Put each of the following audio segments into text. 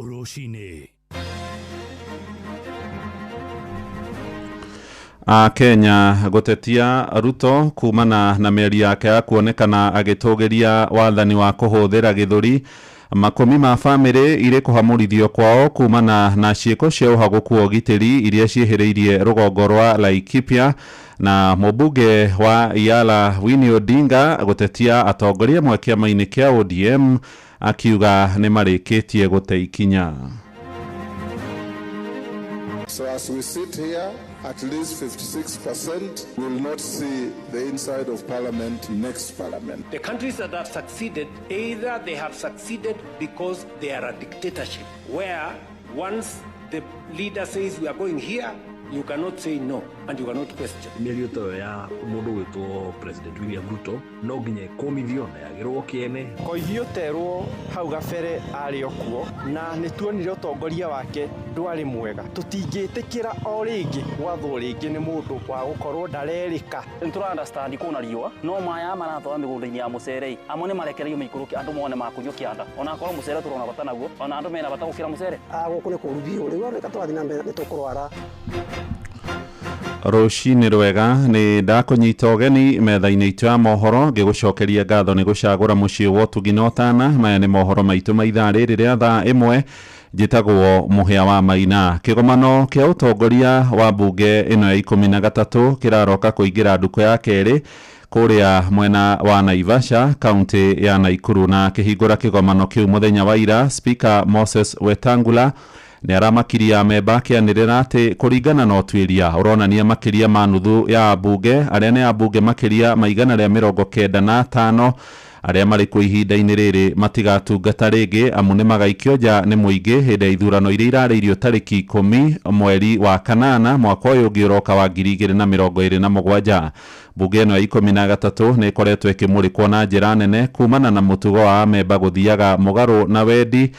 Rũcinĩ. A Kenya gũtetia Ruto kumana na mĩario yake ya kuonekana agĩtũgĩria wathani wa kũhũthĩra gĩthũri. Makũmi ma bamĩrĩ irĩ kũhamũrithio kwao kumana na ciĩko cia ũhagũku wa ũgitĩri iria ciĩhĩrĩirie rũgongo rwa Laikipia. Na mũmbunge wa Yala Winnie Odinga gũtetia atongoria amwe kĩama-inĩ kĩa ODM akiuga nĩ marĩkĩtie gũte ikinya. So as we sit here, at least 56% will not see the inside of parliament next parliament. The countries that have succeeded, either they have succeeded because they are a dictatorship, where once the leader says we are going here, you cannot say no and you cannot question. Mĩario ta ĩyo ya mũndũ gwĩtwo President William Ruto no nginya ĩkũmithio na yagĩrwo kĩene. Koigi ũterwo hau gabere arĩ o kuo na nĩ tuonire ũtongoria wake ndwarĩ mwega. Tũtingĩtĩkĩra o rĩngĩ gwathwo rĩngĩ nĩ mũndũ wa gũkorwo ndarerĩka. Nĩ tũra understand kwĩna riũa no maya maratwara mĩgũnda-inĩ ya mũcere amwe nĩ marekereirio maikũrũke andũ mone makũnyua kĩanda ona akorwo mũcere tũrona bata naguo ona andũ mena bata gũkĩra mũcere. Gũkũ nĩ kũũru biũ rĩu reka tũrathiĩ na mbere nĩ tũkũrwara. Rũcinĩ rwega, nĩ ndakũnyita ũgeni metha-inĩ itũ ya mohoro ngĩgũcokeria ngatho nĩ gũcagũra mũciĩ wa ũtugi na ũtana. Maya nĩ mohoro maitũ ma ithaa rĩrĩ rĩa thaa 1. Njĩtagwo Mũhĩa wa Maina. Kĩgomano kĩa ũtongoria wa mbunge ĩno ya 13 kĩraroka kũingĩra ndukũ ya kerĩ kũrĩa mwena wa Naivasha kaunti ya Naikuru. Na kĩhingũra kĩgomano kĩu mũthenya wa ira, Speaker Moses Wetangula nĩ aramakirie amemba akĩanĩrĩra atĩ kũringana na ũtuĩria ũronania makĩria ma nuthu ya ambunge arĩa nĩ ambunge makĩria ma 195 arĩa marĩ kuo ihinda-inĩ rĩrĩ matigatungata rĩngĩ amu nĩ magaikio nja nĩ mũingĩ hĩndĩ ya ithurano iria irarĩirio tarĩki 10 mweri wa kanana mwaka ũyũ ũngĩ ũroka wa 2027. Mbunge ĩno ya 13 nĩ ĩkoretwo ĩkĩmũrĩkwo na njĩra nene kumana na mũtugo wa amemba gũthiaga mũgarũ na wendi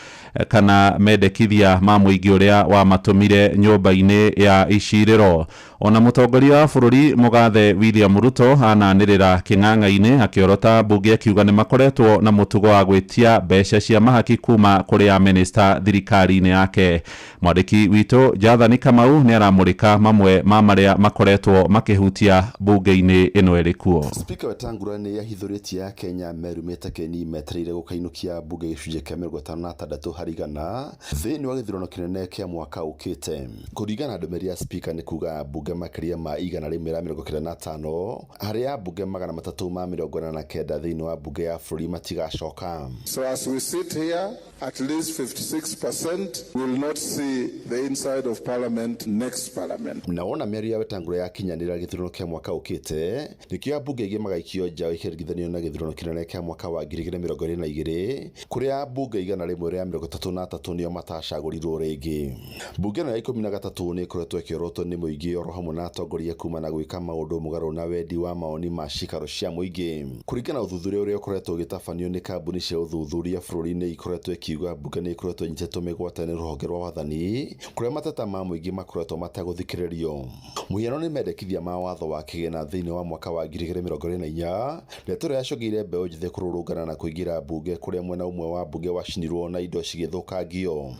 kana mendekithia ma mũingĩ ũrĩa wamatũmire nyũmba-inĩ ya icirĩro. Ona mũtongoria wa bũrũri mũgathe William Ruto ananĩrĩra kĩng'ang'a-inĩ akĩorota mbunge akiuga nĩ makoretwo na mũtugo wa gwĩtia mbeca cia mahaki kuma kũrĩ amĩnĩsta thirikari-inĩ yake. Mwandĩki witũ Jathani Kamau nĩ aramũrĩka mamwe ma marĩa makoretwo makĩhutia mbunge-inĩ ĩno ĩrĩ kuo. Speaker Wetangula nĩ ahithũrĩtie ya Kenya merumĩte keni metereire gũkainũkia mbunge gĩcunjĩ kĩa 56 harĩ igana thĩinĩ wa gĩthurano kĩnene kĩa mwaka ũkĩte. Kũringana na ndũmĩrĩri ya Speaker nĩ kuga mbunge makĩria ma 195 harĩ ambunge 349 thĩinĩ wa mbunge ya bũrũri matigacoka. So as we sit here, at least 56% will not see the inside of parliament next parliament. Na wona mĩario ya Wetangula yakinyanĩra gĩthurano kĩa mwaka ũkĩte nĩkĩo ambunge aingĩ magaikio nja ikĩringithanio na gĩthurano kĩnene kĩa mwaka wa 2022 kũrĩa ambunge 133 nĩo matacagũrirwo rĩngĩ. Mbunge ĩno ya 13 nĩ ĩkoretwo ĩkĩorotwo nĩ mũingĩ oro hamwe na atongoria kuma na gwĩka maũndũ mũgarũ na wendi wa maoni ma cikaro cia mũingĩ. Kũringana na ũthuthuria ũrĩa ũkoretwo ũgĩtabanio nĩ kambuni cia ũthuthuria bũrũri-inĩ ikoretwo ikiuga mbunge nĩ ikoretwo ĩnyitĩtwo mĩgwate nĩ rũhonge rwa wathani kũrĩa mateta ma mũingĩ makoretwo mategũthikĩrĩrio. Mũhiano nĩ mendekithia ma watho wa kĩgĩna thĩinĩ wa mwaka wa 2024 ndeto ĩrĩa yacũngĩire mbeũ njĩthĩ kũrũrũngana na kũingĩra mbunge kũrĩa mwena ũmwe wa mbunge wacinirwo na indo cigĩthũkangio.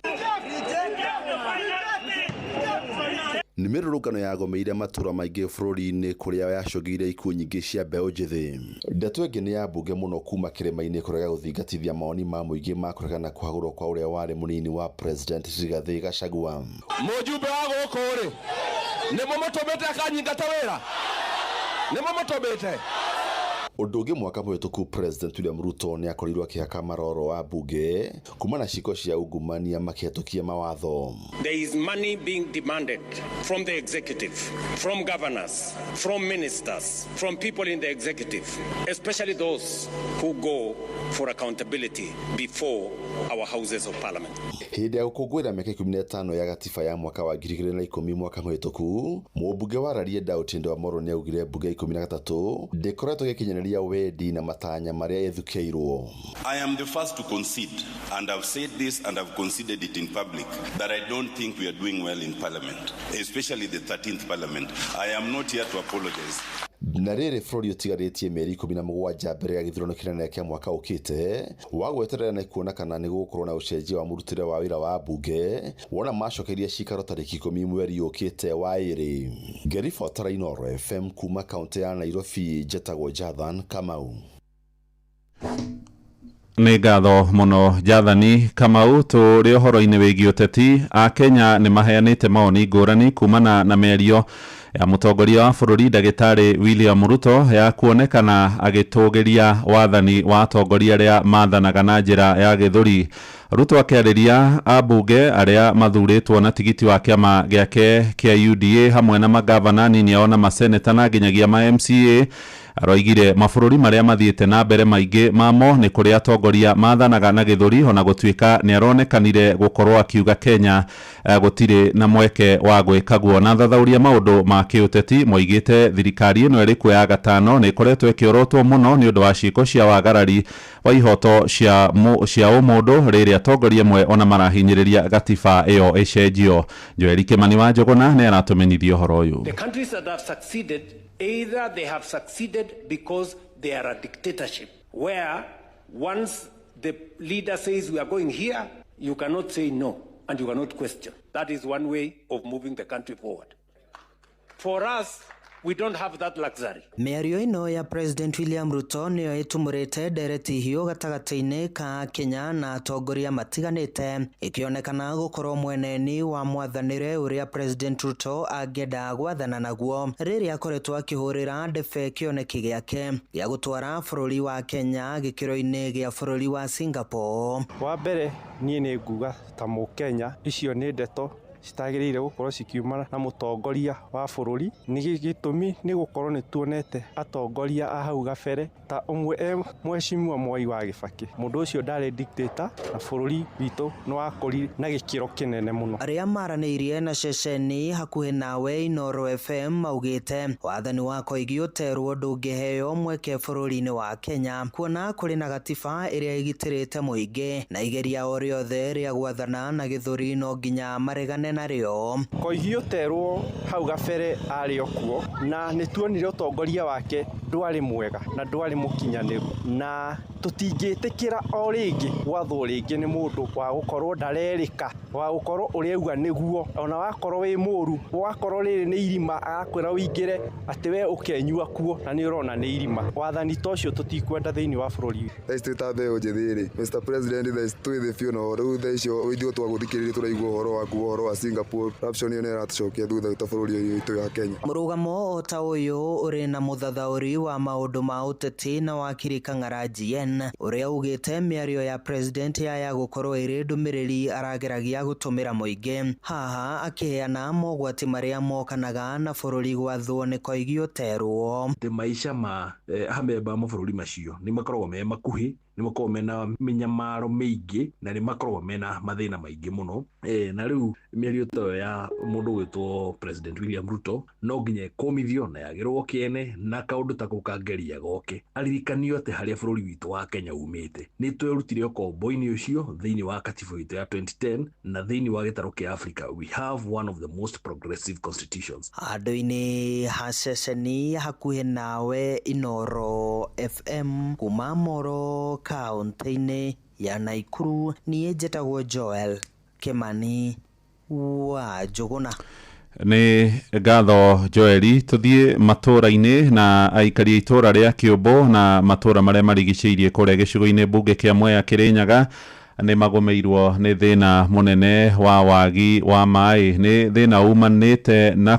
Nĩ mĩrũrũngano yagomeire matũra maingĩ bũrũri-inĩ kũrĩa yacũngĩire ikuũ nyingĩ cia mbeũ njĩthĩ. Ndeto ĩngĩ nĩ ya mbunge mũno kuma kĩrĩma-inĩ kũrega gũthingatithia maoni ma mũingĩ ma kũregana na kũhagũrwo kwa ũrĩa warĩ mũnini wa President Rigathĩ Gachagua. Mũjumbe wa gũkũ rĩ, nĩ mũmũtũmĩte akanyingata wĩra? Nĩ mũmũtũmĩte? Ũndũ ũngĩ mwaka mũhĩtũku President William Ruto nĩ akorirwo akĩhaka maroro wa mbunge kuma na ciĩko cia ungumania makĩhetũkia mawatho. There is money being demanded from the executive, from governors, from ministers, from people in the executive, especially those who go for accountability before our houses of parliament. Hĩndĩ ya gũkũngũĩra mĩaka 15 ya gatiba ya mwaka wa 2010 mwaka mũhĩtũku, mũmbunge wa Rarieda Otiende Amollo nĩ augire mbunge ya 13 ndĩkoretwo ĩgĩkinyanĩria wendi na matanya marĩa ĩthukĩirwo. I am the first to concede, and I've said this and I've conceded it in public, that I don't think we are doing well in parliament, especially the 13th parliament. I am not here to apologize. Na rĩrĩ bũrũri ũtigarĩtie mĩeri 17 mbere ya gĩthurano kĩnene kĩa mwaka ũkĩte wa gweterera nĩ kuona kana nĩ gũgũkorwo na ũcenjia wa mũrutĩre wa wĩra wa mbunge wona macokeria cikaro tarĩki 10 mweri ũkĩte wa 2. Ngĩribotera Inooro FM kuma kaunti ya Nairobi, njetagwo Jathan Kamau. Nĩ ngatho mũno Jathani Kamau. Tũrĩ ũhoro-inĩ wĩgiĩ ũteti, Akenya nĩ maheanĩte mawoni ngũrani kumana na mĩario ya mũtongoria wa bũrũri ndagĩtarĩ William Ruto ya kuonekana agĩtũgĩria wathani wa atongoria arĩa mathanaga na njĩra ya gĩthũri. Ruto akĩarĩria ambunge arĩa mathurĩtwo na tigiti wa kĩama gĩake kĩa UDA hamwe na magavana nini ao na maseneta na nginyagia ma MCA, aroigire mabũrũri marĩa mathiĩte na mbere maingĩ mamo nĩ kũrĩ atongoria mathanaga na gĩthũri, ona gũtuĩka nĩ aronekanire gũkorwo akiuga Kenya gũtirĩ na mweke wa gwĩka guo. Na thathauria maũndũ ma kĩũteti moigĩte thirikari ĩno ĩrĩ kuo ya gatano nĩ ĩkoretwo ĩkĩorotwo mũno nĩ ũndũ wa ciĩko cia wagarari wa ihoto cia ũmũndũ rĩrĩa atongoria amwe ona marahinyĩrĩria gatiba ĩyo ĩcenjio. Joeli Kimani wa Njũgũna nĩ aratũmenyithia ũhoro ũyũ. The countries that have succeeded, either they have succeeded because they are a dictatorship, where once the leader says we are going here, you cannot say no and you cannot question. That is one way of moving the country forward. For us, we don't have that luxury. Mĩario ĩno ya President William Ruto nĩyo ĩtumũrĩte ndereti hiũ gatagatĩ-inĩ ka Kenya na atongoria matiganĩte, ĩkĩonekana gũkorwo mweneni wa mwathanĩre ũrĩa President Ruto angĩenda gwathana naguo rĩrĩa akoretwo akĩhũrĩra ndebe kĩoneki gĩake gĩa gũtwara bũrũri wa Kenya gĩkĩro-inĩ gĩa bũrũri wa Singapore. Wa mbere niĩ nĩ nguga ta mũkenya icio nĩ ndeto citagĩrĩire gũkorwo cikiumana na mũtongoria wa bũrũri. Nĩ gĩtũmi nĩ gũkorwo nĩ tuonete atongoria a hau gabere ta ũmwe e Mheshimiwa Mwai wa Kibaki. Mũndũ ũcio ndarĩ dictator na bũrũri witũ nĩ wakũrire na gĩkĩro kĩnene mũno. Arĩa maranĩirie na ceceni hakuhĩ nawe Inooro FM maugĩte wathani wa Koigi ũterwo ndũngĩheo mweke bũrũri-inĩ wa Kenya kuona kũrĩ na gatiba ĩrĩa ĩgitĩrĩte mũingĩ na igeria o rĩothe rĩa gwathana na gĩthũri no nginya maregane narĩo. Koigi ũterwo hau gabere arĩ o kuo na nĩ tuonire ũtongoria wake ndwarĩ mwega na ndwarĩ mũkinyanĩru, na tũtingĩtĩkĩra o rĩngĩ gwathwo rĩngĩ nĩ mũndũ wa gũkorwo ndarerĩka, wa gũkorwo ũrĩa nĩguo ona wakorwo wĩ mũru, wakorwo rĩrĩ nĩ irima agakwĩra ũingĩre atĩ we ũkenyua kuo na nĩ ũrona nĩ irima. Wathani ta ũcio tũtikwenda thĩinĩ wa bũrũri. Thaa ici twĩ ta mbeũ njĩthĩ rĩ, Mr President, thaa ici twĩ thĩ biũ, na rĩu thaa icio ithuĩ twagũthikĩrĩria tũraigua ũhoro waku, ũhoro wa Singapore corruption ĩyo nĩ ĩratũcokia thutha ta bũrũri ũyũ witũ wa Kenya. Mũrũgamo o ta ũyũ ũrĩ na mũthathaũri wa maũndũ ma ũteti na wakiri Kang'ara GN ũrĩa ugĩte mĩario ya president ya gũkorwo ĩrĩ ndũmĩrĩri arageragia gũtũmĩra mũingĩ, haha akĩheana mogwati marĩa mokanaga na bũrũri gwathwo nĩ Koigi ũterwo. Atĩ maica ma amemba a mabũrũri macio nĩ makoragwo me makuhĩ, nĩ makoragwo mena mĩnyamaro mĩingĩ na nĩ makoragwo mena mathĩna maingĩ mũno. Na rĩu mĩario ta ĩyo ya mũndũ gwĩtwo President William Ruto no nginya ĩkũmithio na yagĩrwo kĩene, na kaũndũ ta kau kangeria goke aririkanio atĩ harĩa bũrũri witũ wa Kenya umĩte nĩ twerutire ũkombo-inĩ ũcio thĩinĩ wa katiba itũ ya 2010 na thĩinĩ wa gĩtarũ kĩa Africa. We have one of the most progressive constitutions. Handũ-inĩ ha ceceni hakuhĩ nawe Inooro FM kuma Moro kaunti-inĩ ya Naikuru, niĩ njĩtagwo Joel Kimani wa Njũgũna. Nĩ ngatho Joeli. Tũthiĩ matũra-inĩ na aikari a itũra rĩa Kĩũmbũ na matũra marĩa marigicĩirie kũrĩa gĩcigo-inĩ mbunge kĩa Mwea Kĩrĩnyaga nĩ magũmĩirwo nĩ thĩna mũnene wa wagi wa maĩ. Nĩ thĩna umanĩte na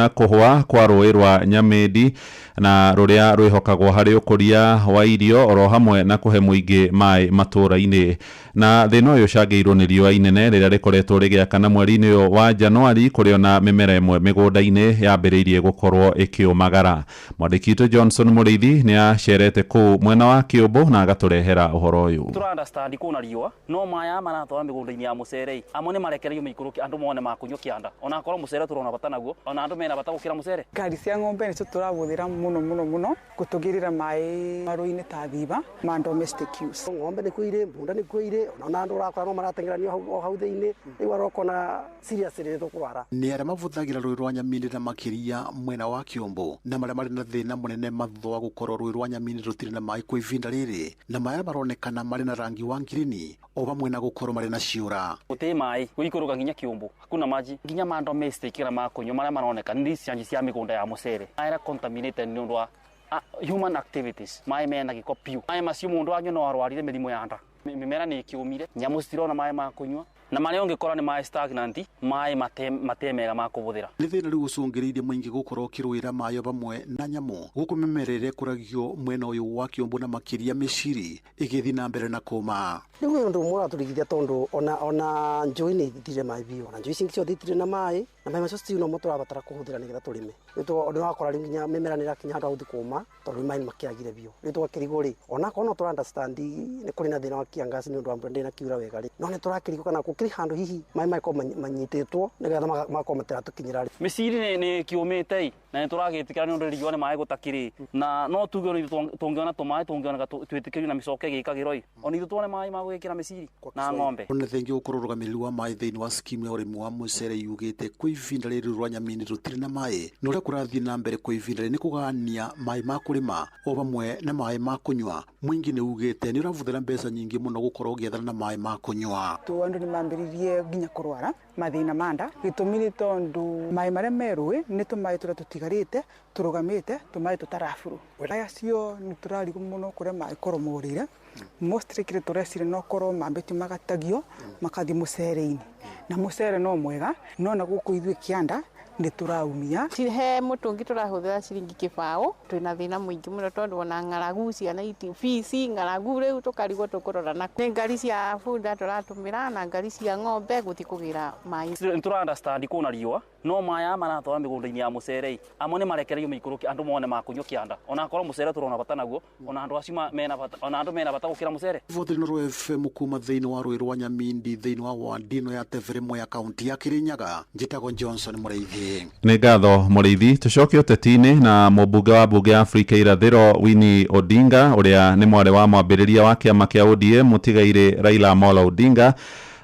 kũhwa kwa rũĩ rwa Nyamĩndi na rũrĩa rwĩhokagwo harĩ ũkũria wa irio oro hamwe na kũhe mũingĩ maĩ matũra-inĩ. Na thĩna ũyũ ũcangĩirwo nĩ riũa inene rĩrĩa rĩkoretwo rĩgĩakana mweri-inĩ ũyũ wa Januari, kũrĩ ona mĩmera ĩmwe mĩgũnda-inĩ yambĩrĩirie gũkorwo ĩkĩũmagara. Mwandĩki witũ Johnson Mũrĩithi nĩ acerete kũu mwena wa Kĩũmbũ na agatũrehera ũhoro ũyũ. Tũra understand kũna riũa riũa no maya maratwara mĩgũnda-inĩ ya mũcere amwe nĩ marekereirio maikũrũke andũ mone makunyua kĩanda onakorwo mũcere tũrona bata naguo ona andũ mena bata gũkĩra mũcere. Ngari cia ng'ombe nĩcio tũrahũthĩra mũno mũno mũno gũtũgĩrĩra maĩ marũĩ-inĩ ta thiba ma domestic use. Ng'ombe nĩkuo irĩ, mbunda nĩkuo irĩ, ona andũ ũrakora no marateng'eranio o hau thĩinĩ, rĩu arokona seriously nĩ tũkũrwara. Nĩ arĩa mavũthagĩra rũĩ rwa Nyamindi na makĩria mwena wa Kĩũmbũ na marĩa marĩ na thĩna mũnene mathutha wa gũkorwo rũĩ rwa Nyamindi rũtirĩ na maĩ kwa ivinda rĩrĩ na maya maronekana marĩ na rangi wa ngirini o vamwe na gũkorwo marĩ na ciũra. Gũtirĩ maĩ gũikũrũka nginya Kĩũmbũ, hakuna maji nginya ma domestic kana ma kũnyua marĩa maroneka nĩ discharge cia mĩgũnda ya mũcere aya contaminated nĩ ũndũ wa human activities. Maĩ mena gĩko piũ, maĩ macio mũndũ anyua no arwarire mĩrimũ ya nda, mĩmera nĩ ĩkĩũmire, nyamũ citirona maĩ ma kũnyua na marĩa ũngĩkora nĩ maĩ stagnant, maĩ mate mega ma kũhũthĩra. Nĩ thĩna rĩu ũcũngĩrĩirie mũingĩ gũkorwo ũkĩrũĩra maĩ vamwe na nyamũ gũkũ mĩmera ĩrĩa ĩkũragio mwena ũyũ wa Kĩũmbũ na makĩria mĩciri ĩgĩthiĩ na mbere na kũma. Rĩu ũyũ ũndũ ũmwe ũratũrigithia tondũ ona njũĩ nĩ ithirire maĩ biũ, ona njũĩ ici ciothe itirĩ na maĩ na maĩ macio still nomo tũrabatara kũhũthĩra nĩgetha tũrĩme. Rĩu nĩ wakora rĩu nginya mĩmera nĩ ĩrakinya handũ ha gũthiĩ kũma tondũ rĩu maĩ nĩ makĩagire biũ. Rĩu tũgakĩrigwo rĩ, onakorwo no tũra understand nĩ kũrĩ na thĩna wa kiangaci nĩ ũndũ wa mbura ndĩnakiura wega rĩ, no nĩ tũrakĩrigwo kana gũkĩrĩ handũ hihi maĩ magĩkorwo manyitĩtwo nĩgetha magakorwo matiratũkinyĩra. Mĩciri nĩ kĩũmĩte na nĩ tũragĩtĩkĩra nĩ ũndũ riũa nĩ maĩ gũtakĩrĩ na no tuge ona ithuĩ tũngĩona tũmaĩ tũngĩoneka twĩtĩkĩrio na mĩcoke ĩgĩkagĩrwo ĩ ona ithuĩ tuone maĩ ma gwĩkĩra mĩciri na ng'ombe. Ona thengia gũkorwo ũrũgamĩrĩri wa maĩ thĩinĩ wa skimu ya ũrĩmi wa mũcere yugĩte kwa ivinda rĩrĩ rwa Nyamindi rũtirĩ na maĩ na ũrĩa kũrathiĩ na mbere kwa ivinda rĩrĩ nĩ kũgania maĩ ma kũrĩma o vamwe na maĩ ma kũnyua. Mũingĩ nĩ ugĩte nĩ ũravũthĩra mbeca nyingĩ mũno gũkorwo ũgĩethana na maĩ ma kũnyua. Andũ nĩ mambĩrĩirie nginya kũrwara mathĩna ma nda, gĩtũmi nĩ tondũ maĩ marĩa me rũĩ nĩ tũmaĩ tũrĩa tũtigarĩte tũrũgamĩte, tũmaĩ tũtaraburu. Aya cio nĩ tũrarigwo mũno kũrĩa maĩ korwo morĩire mostly kĩrĩa tũreciria no korwo mambĩtie magatagio makathiĩ mũcere-inĩ na mũcere no mwega no na gũkũ ithuĩ kĩanda nĩ tũraumia. He mũtũngi tũrahũthĩra ciringi kĩbaũ, twĩna thĩna mũingĩ mũno tondũ ona ng'aragu ciana iti bici ng'aragu rĩu tũkarigwo tũkũrora na nĩ ngari cia bunda tũratũmĩra na ngari cia ng'ombe gũthiĩ kũgĩra maĩ. Nĩ tũra understand kwĩna riũa no maya maratwara mĩgũnda-inĩ ya mũcere amwe nĩ marekereirio maikũrũke andũ mone makunyua kĩanda onakorwo mũcere tũrona bata naguo ona andũ acio mena bata ona andũ mena bata gũkĩra mũcere. Vothe Inooro FM kuma thĩinĩ wa rũĩ rwa Nyamindi thĩinĩ wa ward ĩno ya Tevere ya kaunti ya Kirinyaga, njĩtagwo Johnson Mũrĩithi. Nĩ ngatho Mũrĩithi. Tũcoke ũteti-inĩ na mũmbunge wa mbunge ya Afrika irathĩro Winnie Odinga ũrĩa nĩ mwarĩ wa mwambĩrĩria wa kĩama kĩa ODM mũtigairĩ Raila Amolo Odinga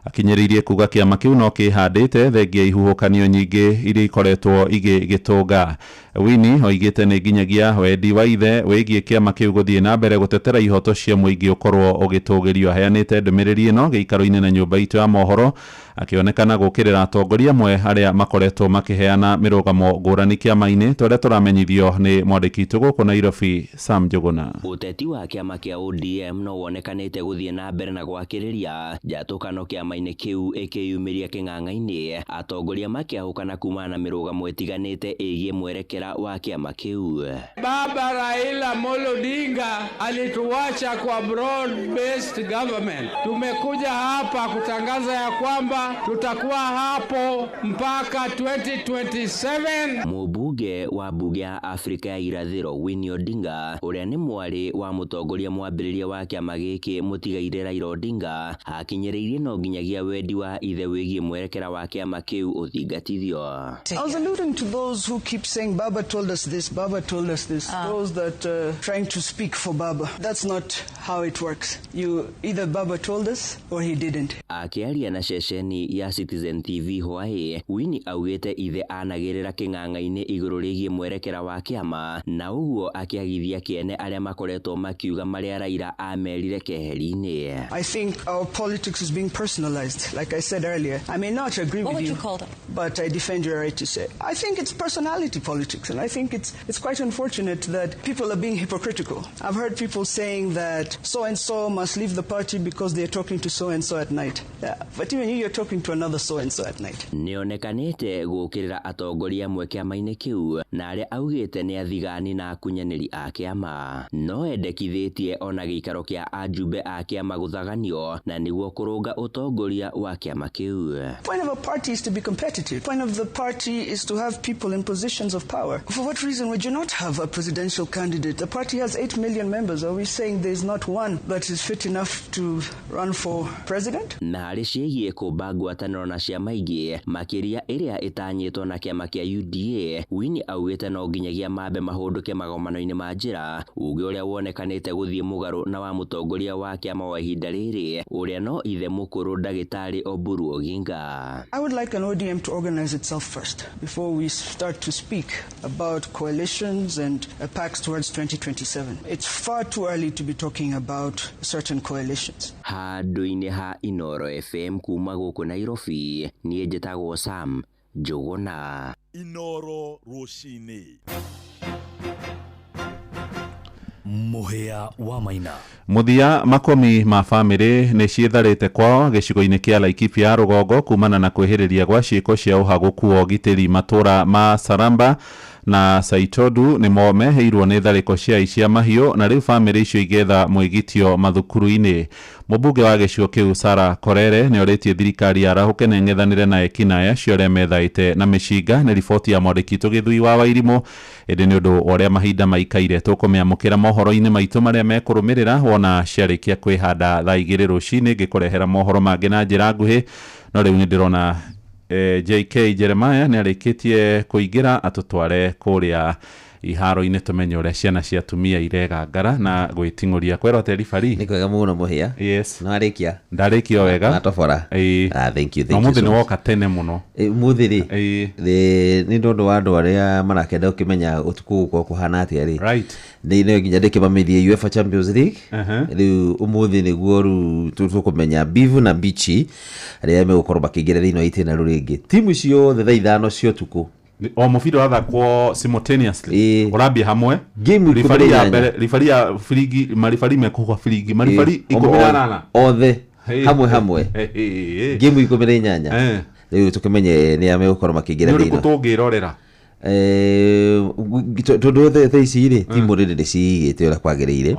akinyĩrĩirie kuga kĩama kĩu no kĩhandĩte thengia ihuhũkanio nyingĩ iria ikoretwo igĩgĩtũnga. Winnie oigĩte nĩ nginyagia wendi wa ithe wĩgiĩ kĩama kĩu gũthiĩ na mbere gũtetera ihoto cia mũingĩ ũkorwo ũgĩtũgĩrio. Aheanĩte ndũmĩrĩri ĩno gĩikaro-inĩ na nyũmba itũ ya mohoro akĩonekana gũkĩrĩra atongoria amwe arĩa makoretwo makĩheana mĩrũgamo ngũrani kĩama-inĩ tũrĩa tũramenyithio nĩ mwandĩki witũ gũkũ Nairobi Sam Njuguna. Ũteti wa kĩama kĩa ODM no wonekanĩte gũthiĩ na mbere na gwakĩrĩria njatũkano kĩama-inĩ kĩu ĩkĩyumĩria kĩng'ang'a-inĩ atongoria makĩahũkana kumana na mĩrũgamo ĩtiganĩte ĩgiĩ mwerekera wa kĩama kĩu. Baba Raila Amolo Odinga alituacha kwa broad based government. Tumekuja hapa kutangaza ya kwamba tutakuwa hapo mpaka 2027. Mũmbunge wa mbunge ya Afrika ya irathĩro Winnie Odinga ũrĩa nĩ mwarĩ wa mũtongoria mwambĩrĩria wa kĩama gĩkĩ mũtigairĩ Raila Odinga akinyĩrĩirie no nginyagia wendi wa ithe wĩgiĩ mwerekera wa kĩama kĩu ũthingatithio. I was alluding to those who keep saying Baba told us this, Baba told us this. Those that trying to speak for Baba. That's not how it works. You either Baba told us or he didn't. Akĩaria na ceceni ya Citizen TV hwaĩ, Winnie augĩte ithe anagĩrĩra kĩng'ang'a-inĩ igũrũ rĩgiĩ mwerekera wa kĩama na ũguo akĩagithia kĩene arĩa makoretwo makiuga marĩa Raila amerire keheri-inĩ. I think our politics is being personalized. Like I said earlier, I may not agree What with would you, you call them? But I defend your right to say. I think it's personality politics, and I think it's quite unfortunate that people are being hypocritical. I've heard people saying that so-and-so must leave the party because they're talking to so-and-so at night. Yeah, but even you, you're talking to another so-and-so at night. Nĩonekanĩte gũkĩrĩra atongoria amwe kĩama-inĩ kĩu kĩu na arĩa augĩte nĩ athigani na akunyanĩri a kĩama. No endekithĩtie ona gĩikaro kĩa ajumbe a kĩama gũthaganio na nĩguo kũrũnga ũtongoria wa kĩama kĩu. Point of a party is to be competitive. Point of the party is to have people in positions of power. For what reason would you not have a presidential candidate? The party has 8 million members. Are we saying there's not one that is fit enough to run for president? Na harĩ ciĩgiĩ kũmba ngwatanĩro na ciama ingĩ makĩria ĩrĩa ĩtanyĩtwo na kĩama kĩa UDA, Winnie augĩte no nginyagia mambe mahũndũke magomano-inĩ ma njĩra, uge ũrĩa wonekanĩte gũthiĩ mũgarũ na wa mũtongoria wa kĩama wa ihinda rĩrĩ ũrĩa no ithe mũkũrũ ndagĩtarĩ Oburu Oginga. I would like an ODM to organize itself first before we start to speak about coalitions and pacts towards 2027. It's far too early to be talking about certain coalitions. Handũ-inĩ ha Inoro FM kuma gũkũ Nairobi, niĩ njĩtagwo Sam Njũgũna. Inoro rũcinĩ. Mũhĩa wa Maina. Mũthia makũmi ma bamĩrĩ nĩ ciĩtharĩte kwao gĩcigo-inĩ kĩa Laikipia ya rũgongo kumana na kwĩhĩrĩria gwa ciĩko cia ũhagũku wa ũgitĩri. Matũra ma Saramba na Saitodu nĩmo meheirwo nĩ tharĩko cia aici a mahiũ na rĩu bamĩrĩ icio igetha mwĩgitio mathukuru-inĩ. Mũmbunge wa gĩcigo kĩu Sarah Korere nĩ orĩtie thirikari yarahũke na ĩng'ethanĩre na ekinaĩ acio arĩa methaĩte na mĩcinga. Nĩ riboti ya mwandĩki witũ Gĩthui wa Wairimũ. Ĩndĩ nĩ ũndũ wa ũrĩa mahinda maikaire tũkũmĩamũkĩra mohoro-inĩ maitũ marĩa mekũrũmĩrĩra wona ciarĩkia kwĩhanda thaa 2 rũcinĩ ngĩkũrehera mohoro mangĩ na njĩra nguhĩ. No rĩu nĩ ndĩrona JK Jeremiah nĩ arĩkĩtie kũingĩra atũtware kũrĩa iharo-inĩ tũmenye ũrĩa ciana cia atumia iregangara na gwĩting'ũria. Kwerwo atĩa ribari? Nĩ kwega mũno Mũhĩa. Yes. Nĩ warĩkia? Ndarĩkia o wega. Natobora. Ĩĩ. Ah, thank you, Na thank you ũmũthĩ so nĩ much. woka tene mũno. Ũmũthĩ rĩ? Ĩĩ. Nĩ tondũ wa andũ arĩa marakenda gũkĩmenya ũtukũ gũkorwo kũhana atĩa rĩ. Right. Nĩ no nginya ndĩkĩmamenyithie UEFA Champions League. Uh-huh. Rĩu ũmũthĩ nĩguo rĩu tũkũmenya Mbivu na Mbichi arĩa megũkorwo makĩingĩra thĩinĩ wa itĩna rĩu rĩngĩ. Timu ciothe thaa 5 cia ũtukũ. O mũbira ũrathakwo simultaneously. Ũrambia hamwe. Game ikũmi Ribari na ya inyanya. mbere, ribari ya biringi, maribari mekũhuha biringi, maribari 18. Othe Hey. hamwe hamwe. Hey, hey, hey. Game 18. Rĩu tũkĩmenye nĩ a megũkorwo makĩingĩra Nĩ ũrĩkũ thĩinĩ. tũngĩrorera? Tondũ thaa ici rĩ, timu rĩrĩ nĩ ciigĩte ũrĩa kwagĩrĩire.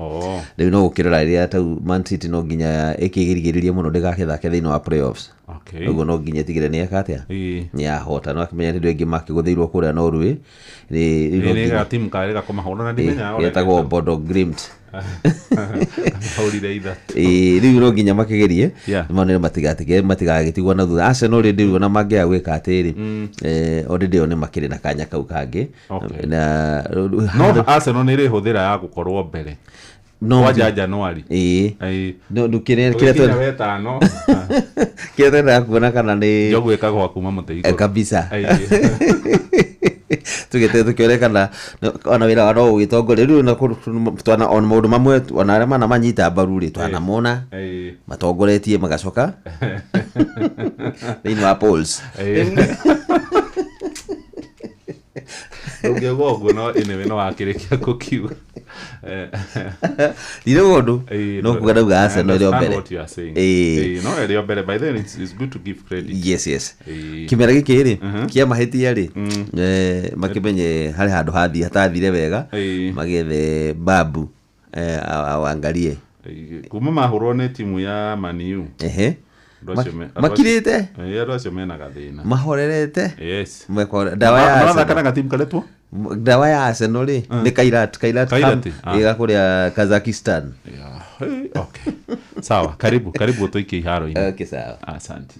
Rĩu no gũkĩrora rĩrĩa tau Man City no nginya ĩkĩgirĩrĩrie mũno ndĩgakĩthake thĩinĩ wa playoffs. Okay. Ũguo no nginya ĩtigĩre nĩ eka atĩa? Ĩĩ. Nĩ yahota. No akĩmenya nĩ andũ aingĩ makĩgũthĩirwo kũrĩa Norway. Rĩu no Ĩĩ, nĩ nginya gatimu karĩa gakũmahũra na ndimenyaga ũrĩa getagwo getagwo. Bodo Glimt. Mahũrire ithatũ. Ĩĩ, rĩu no nginya makĩgerie. Yeah. Monere matigagĩtigwo na thutha. Arsenal rĩ ndĩrĩ ona mangĩaga gwĩka atĩrĩ. Already o nĩ makĩrĩ na kanya kau kangĩ. Okay. Na No Arsenal nĩ ĩrĩhũthĩra ya gũkorwo mbere. No Kwanja January. Ĩĩ. Ĩĩ. No, ndũ kĩrĩa kĩrĩa Tũgĩkinya twenda wetano. Kĩrĩa twendaga kuona kana nĩ Njogu ĩkagwa kuma mũtĩ igũrũ. Kabisa. Ĩĩ. Tugĩte tũkĩone kana ona wĩra wa no ũgĩtongoria rĩu na twana ona maũndũ mamwe ona arĩa mana manyita mbaru rĩ twanamona Ĩĩ. matongoretie magacoka thĩinĩ wa polls. Ĩĩ. Ndũngĩuga ũguo no anyway no wakĩrĩkia kũkiuga. Ndirauga ũndũ Ĩĩ, no kuga ndauga I Arsenal ĩrĩ o understand mbere. what you are saying. Ĩĩ. Ĩĩ, no ĩrĩ o mbere. By then it's good to give credit. Yes, yes. Ĩĩ. Kĩmera gĩkĩ rĩ kĩa mahĩtia rĩ makĩmenye harĩ handũ hathi hatathire wega Ĩĩ. magĩethe babu awangarie. Ĩĩ, kuma mahũrwo nĩ timu ya Man U. Ehe. Andũ acio Makirĩte? Ĩĩ, andũ acio mena gathĩna. Mahorerete? Yes. Mekore ndawa ya Marathaka Arsenal. na gatimu karetwo? Ndawa ya Arsenal rĩ nĩ Kairat, Kairat Kairat, ah. ĩga kũrĩa Kazakhstan. Yeah. Hey, okay. Sawa, karibu, karibu tuikie iharo-inĩ. Okay, sawa. Asante.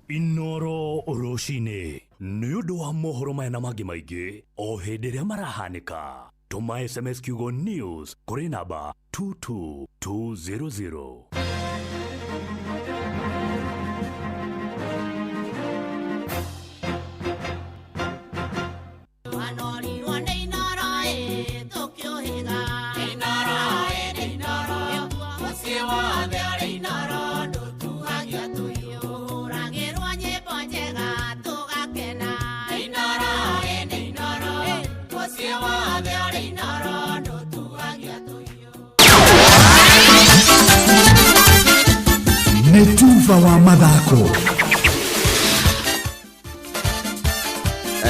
Inoro rũcinĩ nĩ ũndũ wa mohoro maya na mangĩ maingĩ o hĩndĩ ĩrĩa marahanĩka. Tũma SMS kiugo news kũrĩ namba 22200. Nĩ tuba wa mathako.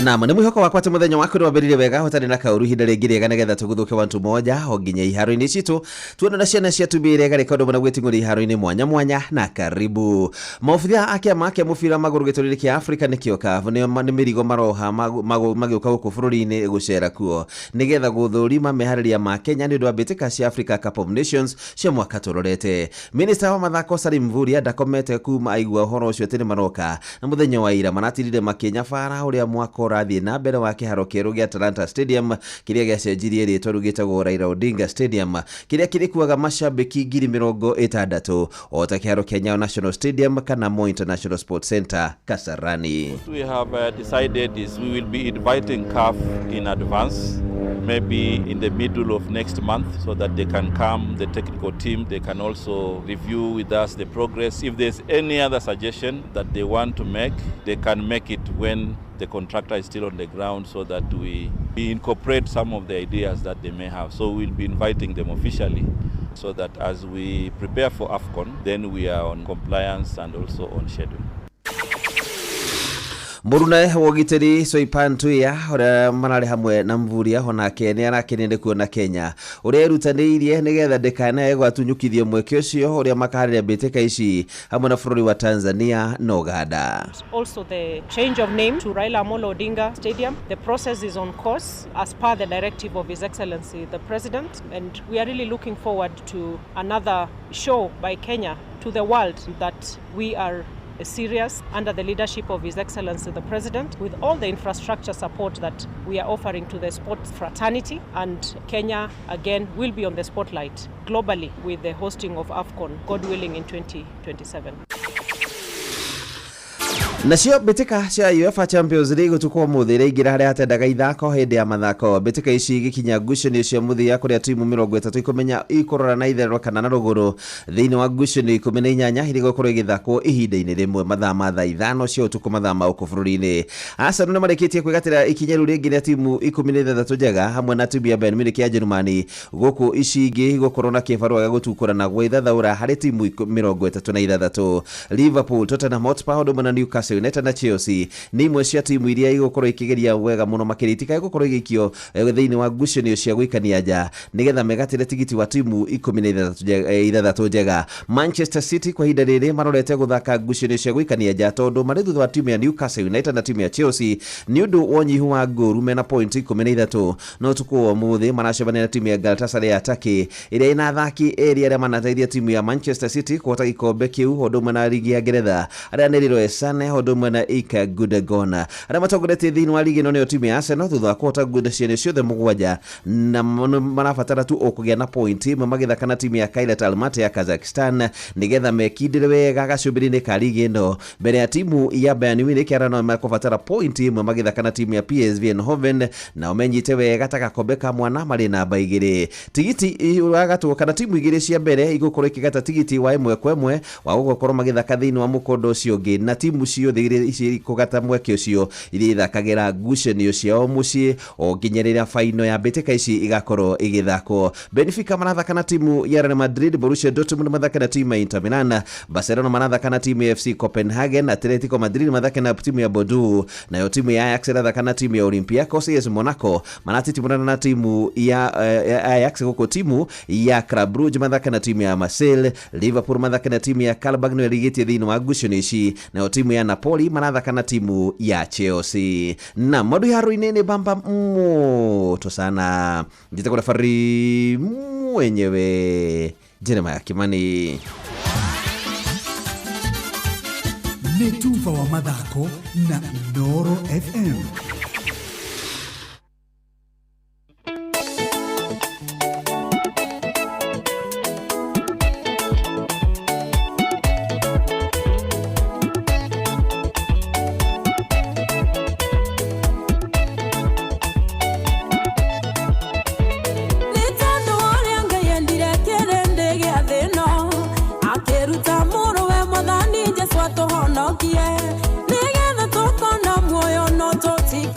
Naam, nĩ mwĩhoko wakwa atĩ mũthenya waku nĩwambĩrĩirie wega ũtarĩ na kaũru, ihinda rĩngĩ rĩega nĩgetha tũguthũke wantu moja o nginya iharo-inĩ citũ tuone na ciana cia tumĩre garĩka ũndũ mũna gwĩting'ũria iharo-inĩ mwanya mwanya na karibu. Maobitha a kĩama kĩa mũbira wa magũrũ gĩtũrĩrĩ kĩa Afrika nĩkĩo CAF nĩo nĩ mĩrigo maroha magĩũka gũkũ bũrũri-inĩ gũcera kuo nĩgetha gũthũrima meharĩria ma Kenya nĩ ũndũ wa mbĩtĩka cia Africa Cup of Nations cia mwaka tũrorete. Minista wa mathako Salim Mvurya ndakomete kuma aigua ũhoro ũcio atĩ nĩ maroka, na mũthenya wa ira maratirire makĩnyabara ũrĩa mwaka ũrathiĩ na mbere wa kĩharo kĩerũ gĩa Talanta Stadium kĩrĩa gĩacenjirie rĩtwa rĩu gĩtagwo Raila Odinga Stadium, kĩrĩa kĩrĩkuaga mashabĩki 60,000 o ta kĩharo kĩa Nyayo National Stadium kana Moi International Sports Center Kasarani. What we have decided is we will be inviting CAF in advance, maybe in the middle of next month, so that they can come, the technical team, they can also review with us the progress. If there's any other suggestion that they want to make, they can make it when the contractor is still on the ground, so that we incorporate some of the ideas that they may have. So we'll be inviting them officially, so that as we prepare for AFCON, then we are on compliance and also on schedule. Mũrune wa ũgitĩri Soipan Tuya ũrĩa mararĩ hamwe na Mvurya onake nĩ arakenio nĩ kuona Kenya ũrĩa erutanĩirie nĩgetha ndĩkanae gwatunyũkithio mweke ũcio ũrĩa makaharĩria mbĩtĩka ici hamwe na bũrũri wa Tanzania na Uganda. Also the change of name to Raila Amolo Odinga Stadium. The process is on course as per the directive of His Excellency the President, and we are really looking forward to another show by Kenya to the world that we are serious under the leadership of His Excellency the President, with all the infrastructure support that we are offering to the sports fraternity, and Kenya again will be on the spotlight globally with the hosting of AFCON, God willing, in 2027. Nacio mbĩtĩka cia UEFA Champions League ũtukũ wa ũmũthĩ iraingĩra harĩa hatendaga ithako hĩndĩ ya mathako, mbĩtĩka ici igĩkinya ngucanio cia mũthia kũrĩa timu 30 ikũmenya ikũrora na itherero kana na rũgũrũ thĩinĩ wa ngucanio 18 iria igũkorwo igĩthakwo ihinda-inĩ rĩmwe mathaa ma thaa 5 cia ũtukũ mathaa ma gũkũ bũrũri-inĩ. Arsenal nĩ marĩkĩtie kwĩgatĩra ikinya rĩu rĩngĩ rĩa timu 16 njega hamwe na timu ya Bayern Munich ya Jerumani, gũkũ ici ingĩ igũkorwo na kĩbarũa gĩa gũtukũrana gwĩthathaũra harĩ timu 36. Liverpool, Tottenham Hotspur ũndũ ũmwe na Newcastle United na Chelsea nĩ imwe cia timu iria igũkorwo ikĩgeria wega mũno makĩria itikae gũkorwo igĩikio thĩinĩ wa ngucanio cia gũikania nja nĩgetha megatĩre tigiti wa timu 16 njega. Manchester City kwa ihinda rĩrĩ marorete gũthaka ngucanio cia gũikania nja tondũ marĩ thutha wa timu ya Newcastle United na timu ya Chelsea nĩ ũndũ wa ũnyihu wa ngũru mena point 13, no ũtukũ wa ũmũthĩ maracemania na timu ya Galatasaray ya Turkey ĩrĩa ĩna athaki erĩ arĩa manateithia timu ya Manchester City kũhota gĩkombe kĩu ũndũ ũmwe na ligi ya Ngeretha arĩa nĩ Leroy Sane ũndũ ũmwe na Ilkay Gundogan. Arĩa matongoretie thĩinĩ wa ligi ĩno nĩyo timu ya Arsenal thutha wa kũhota ngucanio ciothe 7 na marabatara tu o kũgĩa na point ĩmwe magĩthaka na timu ya Kairat Almaty ya Kazakhstan nĩgetha mekindĩre wega gacũmbĩrĩ-inĩ ka ligi ĩno mbere ya timu ya Bayern Munich arĩa nao mekũbatara point ĩmwe magĩthaka na timu ya PSV Eindhoven, nao menyite wega ta gakombe ka mwana marĩ namba 2. Tigiti wa gatũ kana timu 2 cia mbere igũkorwo ikĩgata tigiti wa 1-1 wa gũkorwo magĩthaka thĩinĩ wa mũkondo ũcio ũngĩ, na timu ciothe iria ici ikũgata mweke ũcio iria ithakagĩra ngucanio ciao mũciĩ o nginya rĩrĩa faino ya mbĩtĩka ici igakorwo igĩthakwo. Benfica marathaka na timu ya Real Madrid, Borussia Dortmund mathaka na timu ya Inter Milan, Barcelona marathaka na timu ya FC Copenhagen, Atletico Madrid mathaka na timu ya Bordeaux, nayo timu ya Ajax irathaka na timu ya Olympiacos. AS Monaco maratitimũrana na timu ya Ajax, gũkũ timu ya Club Brugge mathaka na timu ya Marseille, Liverpool mathaka na timu ya Karabag nĩyo ĩrigĩtie thĩinĩ wa ngucanio ici, nayo timu ya Napoli marathaka na timu ya Chelsea. Na maũndũ iharo-inĩ nĩ bamba moto sana, njĩtagwo referee mwenyewe Jeremiah Kimani. Nĩ tuba wa mathako na Inooro FM. Nĩ tondũ ũrĩa Ngai endire kĩrĩndĩ gĩa thĩ ĩno, akĩruta mũrũwe Mwathani Jesũ atũhonokie, nĩgetha tũkona muoyo no tũti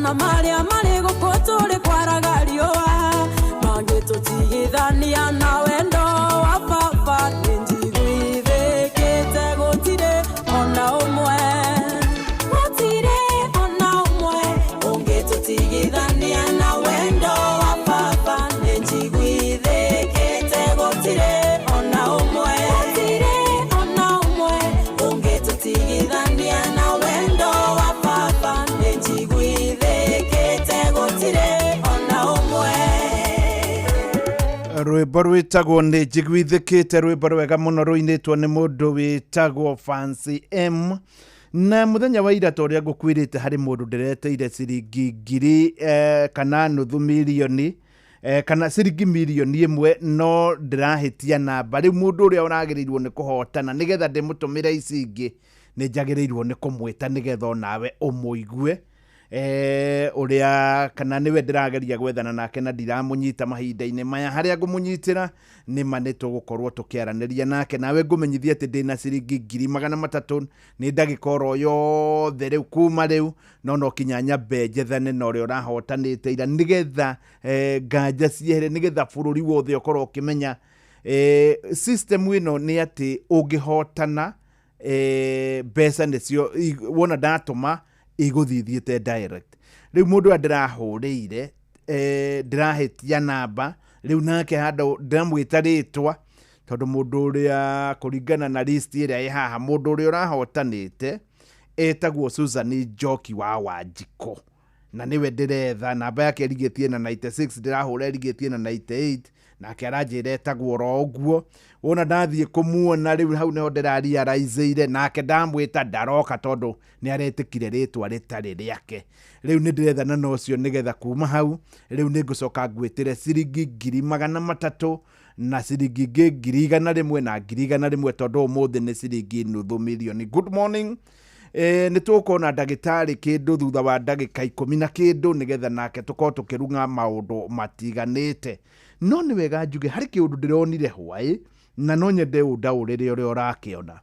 Kana marĩa marĩ gũkũ tũrĩ kwaraga riũa mangĩtũtigithania na wendo wa baba. Nĩ njiguithĩkĩte gũtirĩ ona ũmwe, gũtirĩ ona ũmwe ũngĩtũtigithania na wendo wa baba. Nĩ njiguithĩkĩte gũtirĩ ona ũmwe, gũtirĩ ona ũmwe ũngĩtũtigithania na wendo wa baba. Nĩ njiguithĩkĩte gũtirĩ ona ũmwe. Rwĩmbo rwĩtagwo Nĩ Njiguithĩkĩte, rwĩmbo rwega mũno rũinĩtwo nĩ mũndũ wĩtagwo Fancy M. Na mũthenya wa ira, ta ũrĩa ngũkwĩrĩte, harĩ mũndũ ndĩreteire ciringi ngiri kana nuthu mirioni kana ciringi mirioni 1, no ndĩrahĩtia namba. Rĩu mũndũ ũrĩa ũragĩrĩirwo nĩ kũhotana, nĩgetha ndĩmũtũmĩre ici ingĩ, nĩ njagĩrĩirwo nĩ kũmwĩta nĩgetha onawe ũmũigue ũrĩa kana nĩwe ndĩrageria gwethana nake na ndiramũnyita mahinda-inĩ maya. Harĩa ngũmũnyitĩra nĩ ma nĩ tũgũkorwo tũkĩaranĩria nake. Nawe ngũmenyithia atĩ ndĩna ciringi 300,000 nĩ ndagĩka oro yothe rĩu kuma rĩu, no kinya nyambe njethane na ũrĩa ũrahotanĩte ira, nĩgetha nganja ciehere, nĩgetha bũrũri wothe ũkorwo ũkĩmenya system ĩno nĩ atĩ ũngĩhotana mbeca nĩcio wona ndatũma igũthiĩ thiĩte direct. Rĩu mũndũ ũrĩa ndĩrahũrĩire ndĩrahĩtia namba rĩu, nake handũ ndĩramwĩta rĩtwa, tondũ mũndũ ũrĩa kũringana na list ĩrĩa ĩ haha, mũndũ ũrĩa ũrahotanĩte etagwo Susan Njoki wa Wanjikũ, na nĩwe ndĩretha. Namba yake ĩrigĩtie na 96, ndĩrahũra ĩrigĩtie na 98, nake aranjĩra etagwo oro ũguo. Wona ndathiĩ kũmuona rĩu, hau nĩho ndĩrarealizeire, nake ndamwĩta ndaroka tondũ nĩ aretĩkire rĩtwa rĩtarĩ rĩake. Rĩu nĩ ndĩrethana na ũcio, nĩgetha kuma hau rĩu nĩ ngũcoka ngwĩtĩre ciringi 300,000 na ciringi ingĩ 100,000 na 100,000, tondũ ũmũthĩ nĩ ciringi nuthu mirioni. Good morning. Nĩ tũkuona ndagĩtarĩ kĩndũ thutha wa ndagĩka 10 na kĩndũ, nĩgetha nake tũkorwo tũkĩrung'a maũndũ matiganĩte. No nĩ wega njuge harĩ kĩũndũ ndĩronire hwaĩ, na no nyende ũndaũrĩre ũrĩa ũrakĩona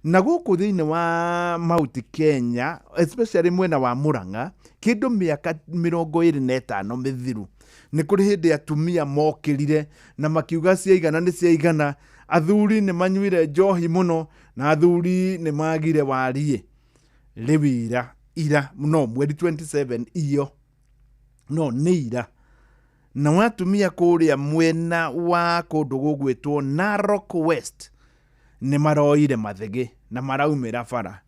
na gũkũ thĩinĩ wa Mount Kenya, especially mwena wa Murang'a. Kĩndũ mĩaka 25 mĩthiru, nĩ kũrĩ hĩndĩ atumia mokĩrire na makiuga ciaigana nĩ ciaigana. Athuri nĩ manyuire njohi mũno na athuri nĩ magire wariĩ. Rĩu ira ira, no mweri 27 iyo, no nĩ ira, na atumia kũrĩa mwena wa kũndũ gũgwĩtwo Narok West nĩ maroire mathĩgĩ na maraumĩra bara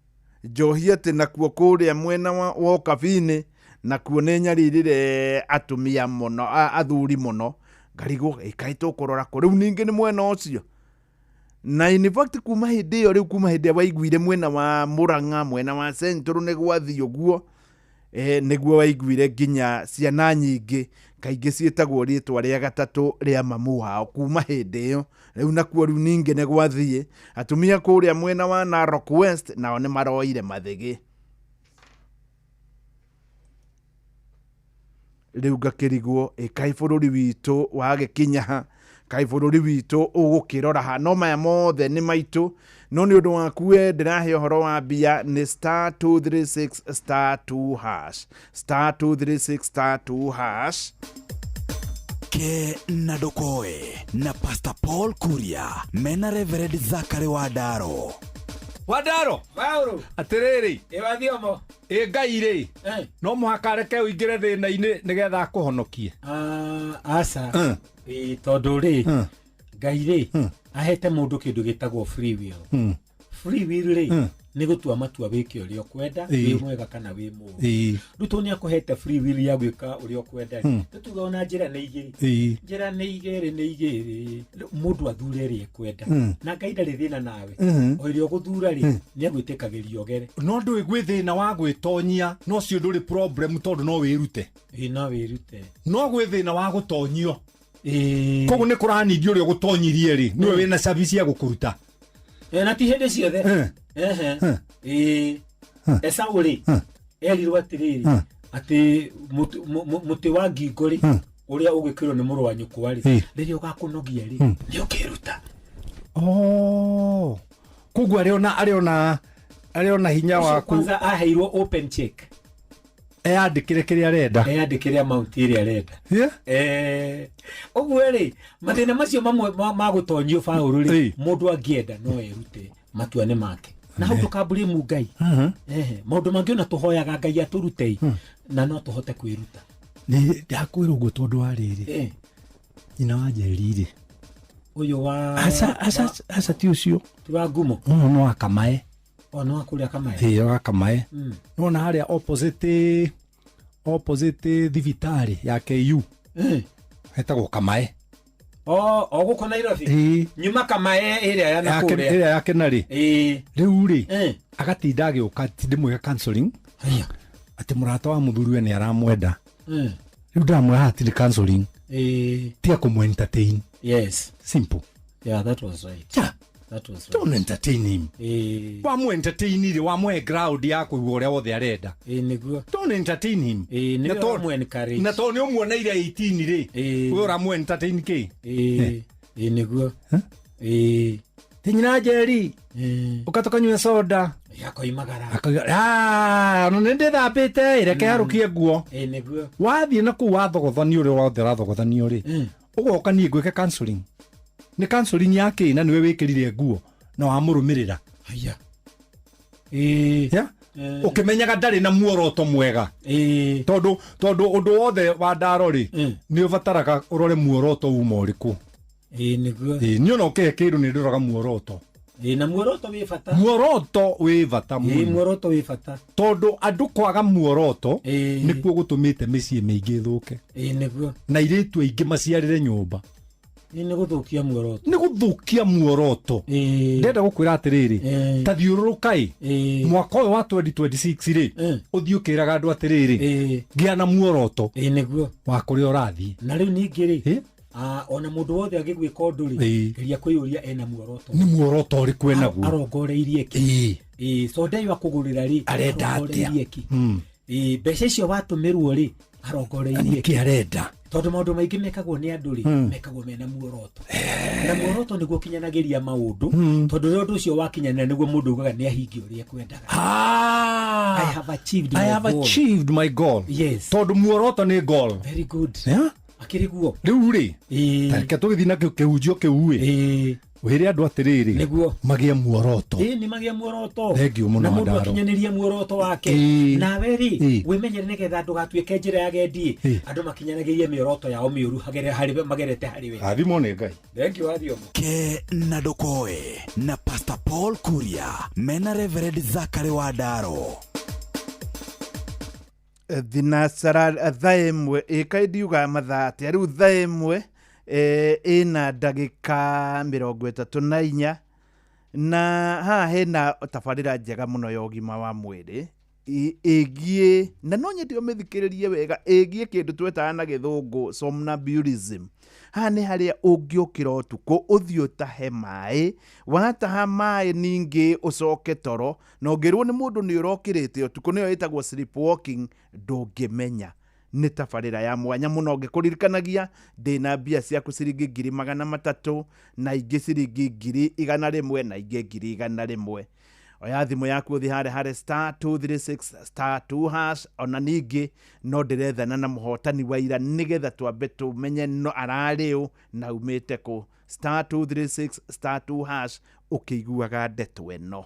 njohi, atĩ nakuo kũrĩa mwena wa Ũkabi-inĩ nakuo nĩ nyaririre atumia mũno, athuri mũno. Ngarigwo ĩkaĩ tũkũrora kũ rĩu ningĩ nĩ mwena ũcio. Na in fact kuma hĩndĩ ĩyo, rĩu kuma hĩndĩ ĩrĩa waiguire mwena wa Murang'a, mwena wa Central nĩ gwathiĩ ũguo, nĩguo waiguire nginya ciana nyingĩ kaingĩ ciĩtagwo rĩtwa rĩa gatatũ rĩa mamu wao. Kuma hĩndĩ ĩyo rĩu nakuo rĩu ningĩ nĩ gwathiĩ, atumia kũrĩa mwena wa Narok West nao nĩ maroire mathĩgĩ. Rĩu ngakĩrigwo ĩ kaĩ bũrũri witũ wagĩkinya ha, kaĩ bũrũri witũ ũgũkĩrora ha? No maya mothe nĩ maitũ, no nĩ ũndũ waku we ndĩrahe ũhoro wa mbia nĩ *236 *2 hash, *236 *2 hash. Ke na Ndokoe na Pastor Paul Kuria mena Reverend Zakari Wandaro. Wandaro. Paulo. Atĩrĩrĩ. Ĩ wathiomo. Ĩ Ngai rĩ, no mũhaka areke ũingĩre thĩna-inĩ nĩgetha akũhonokie? Aca. Ĩ, tondũ rĩ, Ngai rĩ ahete mũndũ kĩndũ gĩtagwo free will. Free will rĩ nĩ gũtua matua wĩke ũrĩa ũkwenda, wĩ mwega kana wĩ mũũru. Rĩu tondũ nĩ akũhete free will ya gwĩka ũrĩa ũkwenda rĩ, tũtuga ona njĩra nĩ igĩrĩ, njĩra nĩ igĩrĩ, nĩ igĩrĩ, mũndũ athure ĩrĩa ekwenda. Na Ngai ndarĩ thĩna nawe. O ĩrĩa ũgũthura rĩ, nĩ agwĩtĩkagĩria ũgere. No ndũĩ gwĩ thĩna wa gwĩtonyia, no cio ndũrĩ problem tondũ no wĩrute. Ĩ, no wĩrute. No gwĩ thĩna wa gũtonyio. Koguo nĩ kũranindi ũrĩa ũgũtonyirie rĩ, nĩwe wĩna cabi cia gũkũruta. Na ti hĩndĩ ciothe. Ehe. Ĩ, Esau rĩ erirwo atĩrĩrĩ, atĩ mũtĩ wa ngingo rĩ, ũrĩa ũgwĩkĩrwo nĩ mũrũ wa nyũkwa rĩ, rĩrĩa ũgakũnogia rĩ, nĩ ũkĩruta. Oh. Koguo arĩ ona hinya Ũcio waku. Kwanza aheirwo open check. Eyandĩkĩre kĩrĩa arenda. Eyandĩkĩre amount ĩrĩa arenda. Yeah. Ũguo rĩ, mathĩna macio mamwe ma gũtonyio baũrũ rĩ, mũndũ angĩenda no erute, matua nĩ make. Na hau ndũkambũrĩmu Ngai. Ehe, maũndũ mangĩ ona tũhoyaga Ngai atũrute na no tũhote kwĩruta. Nĩ ndakwĩra ũguo tondũ wa rĩrĩ, nyina wa Njeri rĩ, Ũyũ wa aca aca aca, ti ũcio. Ti wa ngumo. Ũyũ nĩ wa Kamae. O nĩ wa kũrĩa Kamae. Ĩĩ, wa Kamae. Nĩwona harĩa opposite thibitarĩ ya KU hetagwo Kamae. O gũkũ Nairobi. Ĩĩ. Nyuma Kamae ĩrĩa ya nakũrĩa. Ĩrĩa ya Kenarĩ. Ĩĩ. Rĩu rĩ, agatinda agĩũka ti ndĩmwĩke counseling atĩ mũrata wa mũthuriwe nĩ aramwenda. Rĩu ndamwĩra haha ti counseling, tiga kũmũ entertain. Yes. Simple. Yeah, that was right. Yeah. That was right. Don't entertain him. Wamũ entertain rĩ, wamũhe ground ya kũigua ũrĩa wothe arenda. Nĩguo. Don't entertain him. Nĩwe ũramũ encourage. Na tondũ nĩ ũmuoneire 18 rĩ, we ũramũ entertain kĩ? Ĩĩ, nĩguo. Ti nyina Njeri, ũka tũkanyue soda. Akoimagara. Akauga, "Ah, ona nĩ ndĩthambĩte, reke harũkie nguo." Ĩĩ, nĩguo. Wathiĩ na kũu wathogothania ũrĩa wothe ũrathogothanio rĩ, ũgoka niĩ ngwĩke counseling. Nĩ counseling ya kĩ na nĩwe wĩkĩrire nguo na wamũrũmĩrĩra? Haya. Yeah? Ũkĩmenyaga ndarĩ na muoroto mwega, tondũ ũndũ wothe wa ndaro rĩ, nĩ ũbataraga ũrore muoroto uma ũrĩkũ. Ĩĩ, nĩguo. Ĩĩ, niĩ ona ũkĩhe kĩndũ nĩ ndoraga muoroto. Ĩĩ, na muoroto wĩ bata. Muoroto wĩ bata Ĩĩ, mũno. muoroto wĩ bata. Tondũ andũ kwaga muoroto nĩkuo gũtũmĩte mĩciĩ mĩingĩ ĩthũke. Ĩĩ, nĩguo. Na airĩtu aingĩ maciarĩre nyũmba. Ĩĩ, nĩ gũthũkia muoroto. Nĩ gũthũkia muoroto. Ndĩrenda gũkwĩra atĩrĩrĩ, ta thiũrũrũka ĩ mwaka ũyũ wa 2026 rĩ, ũthiĩ ũkĩraga andũ atĩrĩrĩ, gĩa na muoroto Ĩĩ, nĩguo. wa kũrĩa ũrathiĩ. Na rĩu ningĩ rĩ, ona mũndũ wothe agĩgwĩka ũndũ rĩ, geria kwĩyũria ena muoroto. Nĩ muoroto ũrĩkũ enaguo? Arongoreirie kĩ? Ĩĩ, soda ĩyo akũgũrĩra rĩ, Arenda atĩa? arongoreirie kĩ? Ĩĩ, mbeca icio watũmĩrwo rĩ, arongoreirie Nĩkĩ arenda? Tondũ maũndũ maingĩ mekagwo nĩ andũ rĩ, mekagwo mena muoroto. Na muoroto nĩguo ũkinyanagĩria maũndũ, tondũ rĩrĩa ũndũ ũcio wakinyanĩra nĩguo mũndũ augaga nĩ ahingia ũrĩa ekwendaga. I have achieved I my have goal. achieved my goal. Yes. Tondũ muoroto nĩ goal. Very good. Yeah? Akĩrĩ guo. Rĩu rĩ, ta reke tũgĩthiĩ na kĩhunjio kĩu ĩ, wĩre andũ atĩrĩrĩ, Nĩguo. magĩe muoroto. Ĩĩ, nĩ magĩe muoroto. Thengiũ mũno, Na mũndũ Wandaro. akinyanĩrie muoroto wake. Nawe rĩ, wĩmenyere nĩgetha ndũgatuĩke njĩra ya gendi. Andũ makinyanagĩrie mĩoroto yao mĩũru magerete harĩ we. Rathimwo nĩ Ngai. Thengiũ Wathiomo. Ke na ndũkoe na Pastor Paul Kuria mena Reverend Zachary Wandaro. Thinacara thaa 1, ĩkaĩ ndiuga mathaa atĩa rĩu, thaa 1 ĩna ndagĩka 34, na haha hena tabarĩra njega mũno ya ũgima wa mwĩrĩ ĩgiĩ, na no nyende ũmĩthikĩrĩrie wega, ĩgiĩ kĩndũ twetaga na gĩthũngũ somnambulism. Haha nĩ harĩa ũngĩũkĩra ũtukũ ũthiĩ ũtahe maĩ, wataha maĩ ningĩ ũcoke toro, na ũngĩrwo nĩ mũndũ nĩ ũrokĩrĩte ũtukũ, nĩyo ĩtagwo sleepwalking, ndũngĩmenya. Nĩ tabarĩra ya mwanya mũno ngĩkũririkanagia ndĩna mbia ciaku ciringi 300,000 na ingĩ ciringi 100,000 na ingĩ 100,000. Oya thimũ yaku ũthiĩ harĩa harĩ star 236 star 2 hash. Ona ningĩ no ndĩrethana na mũhotani wa ira nĩgetha twambe tũmenye no ararĩ ũ na umĩte kũ. Star 236 star 2 hash ũkĩiguaga ndeto ĩno.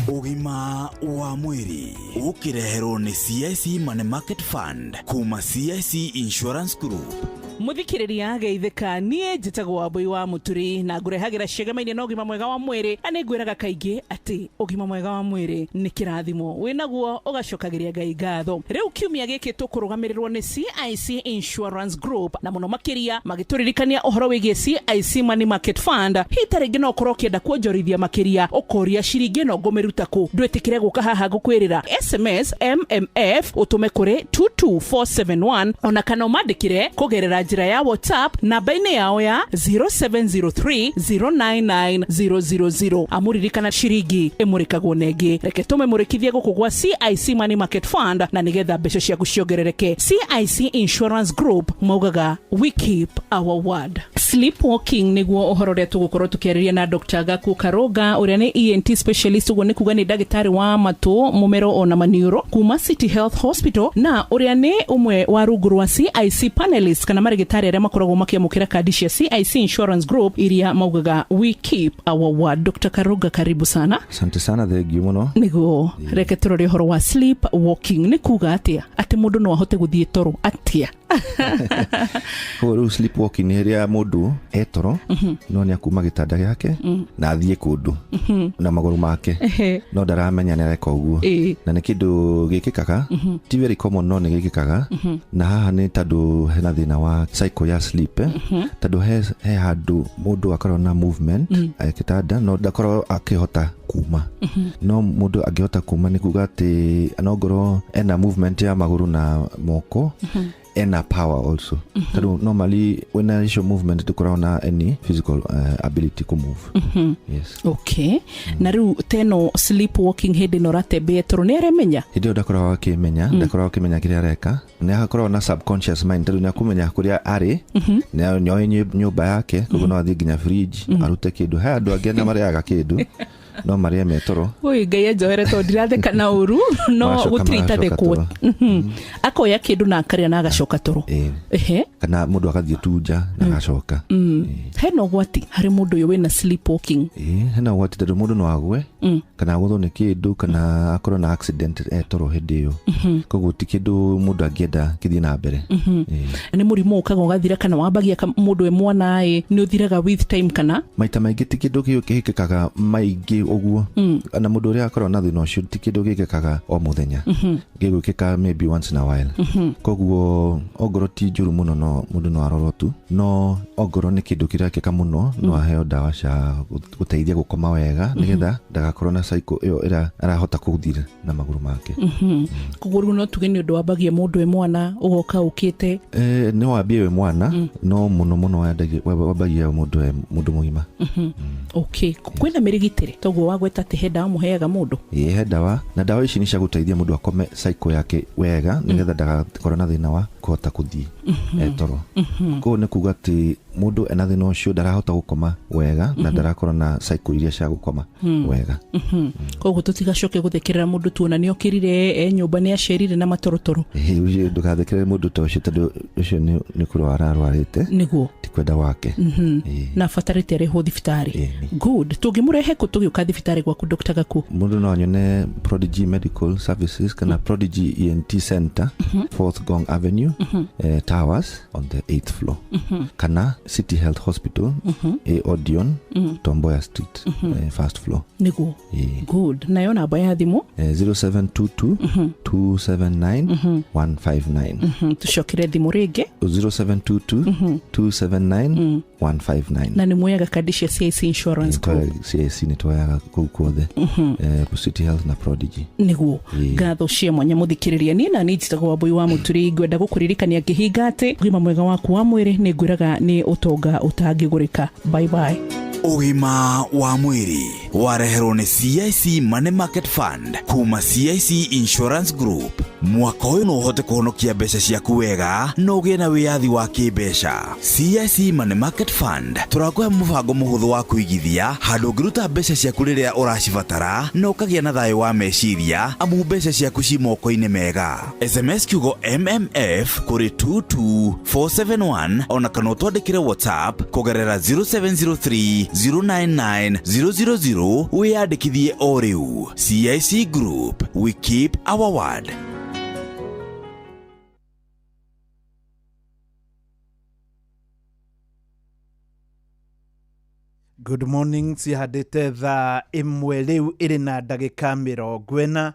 Ũgima wa mwĩrĩ ũkĩreherwo nĩ CIC Money Market Fund kuma CIC Insurance Group. Muthikiriria geithĩka, niĩ njĩtagwo Wambui wa Mũturi na ngũrehagĩra ciĩgemaine na ũgima mwega wa mwĩrĩ, na nĩ ngwĩraga kaingĩ atĩ ũgima mwega wa mwĩrĩ nĩ kĩrathimo wĩnaguo ũgacokagĩria Ngai ngatho. Rĩu kiumia gĩkĩ tũkũrũgamĩrĩrwo nĩ CIC Insurance Group, na mũno makĩria magĩtũririkania ũhoro wĩgiĩ CIC Money Market Fund. Hihi ta rĩngĩ no ũkorwo ũkĩenda kuonjorithia makĩria, ũkoria ciringi ĩno ngũmĩruta kũ? Ndwĩtĩkĩre gũka haha ngũkwĩrĩra SMS MMF ũtũme kũrĩ 22471, ona kana ũmandĩkĩre kũgerera njĩra ya WhatsApp namba-inĩ yao ya 0703 099 000. Amũririkana ciringi ĩmũrĩkagwo na ĩngĩ. Reke tũmĩmũrĩkithie gũkũ gwa CIC Money Market Fund na nĩgetha mbeca ciaku ciongerereke. CIC Insurance Group maugaga we keep our word. Sleepwalking nĩguo ũhoro ũrĩa tũgũkorwo tũkĩarĩria na Dr. Gaku Karoga ũrĩa nĩ ENT specialist, ũguo nĩ kuga nĩ ndagĩtarĩ wa matũ, mũmero ona maniũrũ kuma City Health Hospital, na ũrĩa nĩ ũmwe wa rungu rwa CIC panelists kana marĩgĩtarĩ arĩa makoragwo makĩamũkĩra kandi cia CIC Insurance Group iria maugaga we keep our word. Dr. Karoga, karibu sana. Asante sana, thengiũ mũno. Nĩguo reke tũrore ũhoro wa sleep walking nĩ kuga atĩa, atĩ mũndũ no ahote gũthiĩ toro atĩa? Koguo rĩu sleepwalking nĩ rĩrĩa mũndũ e toro no nĩ akuma gĩtanda gĩake na athiĩ kũndũ na magũrũ make no ndaramenya nĩ areka ũguo. Na nĩ kĩndũ gĩkĩkaga, ti very common no nĩ gĩkĩkaga. Na haha nĩ tondũ hena thĩna wa cycle ya sleep, tondũ he handũ mũndũ akorwo na movement gĩtanda no ndakorwo akĩhota kuma. No mũndũ angĩhota kuma nĩ kuga atĩ no ngorwo ena movement ya magũrũ na moko, ena power also. Tondũ normally when I show movement tukoragwo na any physical ability to move. Yes. Okay. Na rĩu teno sleepwalking hĩndĩ ĩno ũratembea toro nĩ aremenya? Hĩndĩ ĩyo ndakoragwo akĩmenya, ndakoragwo akĩmenya kĩrĩa areka. Nĩ akoragwo na subconscious mind tondũ nĩ akũmenya kũrĩa arĩ, nĩ nĩoĩ nyũmba yake, koguo no athiĩ nginya fridge arute kĩndũ. He andũ angĩ na marĩaga kĩndũ no marĩe me toro. Oi Ngai anjohere tondũ ndiratheka na ũru no Magacoka gũtirĩ magacoka itathekwo. toro. Akoya kĩndũ na akarĩa na agacoka toro. Ehe. Kana mũndũ agathiĩ tu nja na agacoka. Hena ũgwati harĩ mũndũ ũyũ wĩna sleepwalking? Ĩĩ, hena ũgwati tondũ mũndũ no agwe kana agũthwo nĩ kĩndũ kana akorwo na accident e toro hĩndĩ ĩyo. Koguo ti kĩndũ mũndũ angĩenda kĩthiĩ na mbere. Nĩ mũrimũ ũkaga ũgathira kana wambagia mũndũ e mwana ĩ nĩ ũthiraga with time kana? Maita maingĩ ti kĩndũ kĩhĩkĩkaga maingĩ ũguo. Na mũndũ ũrĩa akorwo na thĩna ũcio ti kĩndũ gĩkĩkaga o mũthenya. Gĩgwĩkĩka maybe once in a while. Koguo ongorwo ti njũru mũno no mũndũ no arorwo tu, no ongorwo nĩ kĩndũ kĩrekĩka mũno no aheo ndawa cia gũteithia gũkoma wega nĩgetha ndagakorwo na cycle ĩyo ĩrĩa arahota kũthira na magũrũ make. Koguo rĩu no tuge nĩ ũndũ wambagia mũndũ e mwana ũgoka ũkĩte? Nĩ wambie wĩ mwana no mũno mũno wambagia mũndũ e mũndũ mũgima. Okay. Kwĩna mĩrigitĩre toguo wagweta atĩ he ndawa mũheaga mũndũ? Ĩĩ, he ndawa, na ndawa ici nĩ cia gũteithia mũndũ akome cycle yake wega nĩgetha ndagakorwo na thĩna wa kũhota kũthiĩ e toro. Koguo nĩ kuga atĩ mũndũ ena thĩna ũcio ndarahota gũkoma wega na ndarakorwo na cycle iria cia gũkoma wega. Koguo tũtigacoke gũthekerera mũndũ tuona nĩ okĩrire e nyũmba nĩ acerire na matorotoro. Ĩĩ, ũcio ndũgathekerere mũndũ ta ũcio tondũ ũcio nĩ kũrwara arwarĩte. Nĩguo. Ti kwenda wake. Na abatarĩte arehwo thibitarĩ. Good. Tũngĩmũrehe kũ tũgĩũka thibitarĩ gwaku Dr. Gaku? Mũndũ no anyone Prodigy Medical Services kana Prodigy ENT Center, 4th Gong Avenue, Towers on the 8th floor. Kana City Health Hospital, Odeon, Tomboya Street, first floor. Nĩguo. Good. Nayo namba ya thimũ? 0722 279 159. Tũcokere thimũ rĩngĩ. 0722 279 159. Na nĩ muoyaga kandi cia CIC Insurance Group? CIC nĩ tuoyaga kũu kuothe. City Health na Prodigy. Nĩguo. Ngatho cia mwanya mũthikĩrĩria, niĩ na niĩ njĩtagwo Wambui wa Mũturi, ngwenda gũkũririkania ngĩhinga atĩ ũgima mwega waku wa mwĩrĩ nĩ ngwĩraga nĩ ũtonga ũtangĩgũrĩka. Bye bye. Ũgima wa mwĩrĩ wareherwo nĩ CIC Money Market Fund kuma CIC Insurance Group. Mwaka ũyũ no ũhote kũhonokia mbeca ciaku wega na ũgĩe na wĩyathi wa kĩmbeca. CIC Money Market Fund tũrakũhe mũbango mũhũthũ wa kũigithia handũ ũngĩruta mbeca ciaku rĩrĩa ũracibatara na ũkagĩa na thayũ wa meciria amu mbeca ciaku ci moko-inĩ mega. SMS kiugo MMF kũrĩ 22471 ona kana ũtwandĩkĩre WhatsApp kũgerera 0703 099 000 wĩyandĩkithie o rĩu. CIC Group, we keep our word. Good morning, cihandĩte thaa 1 rĩu ĩrĩ na ndagĩka 40.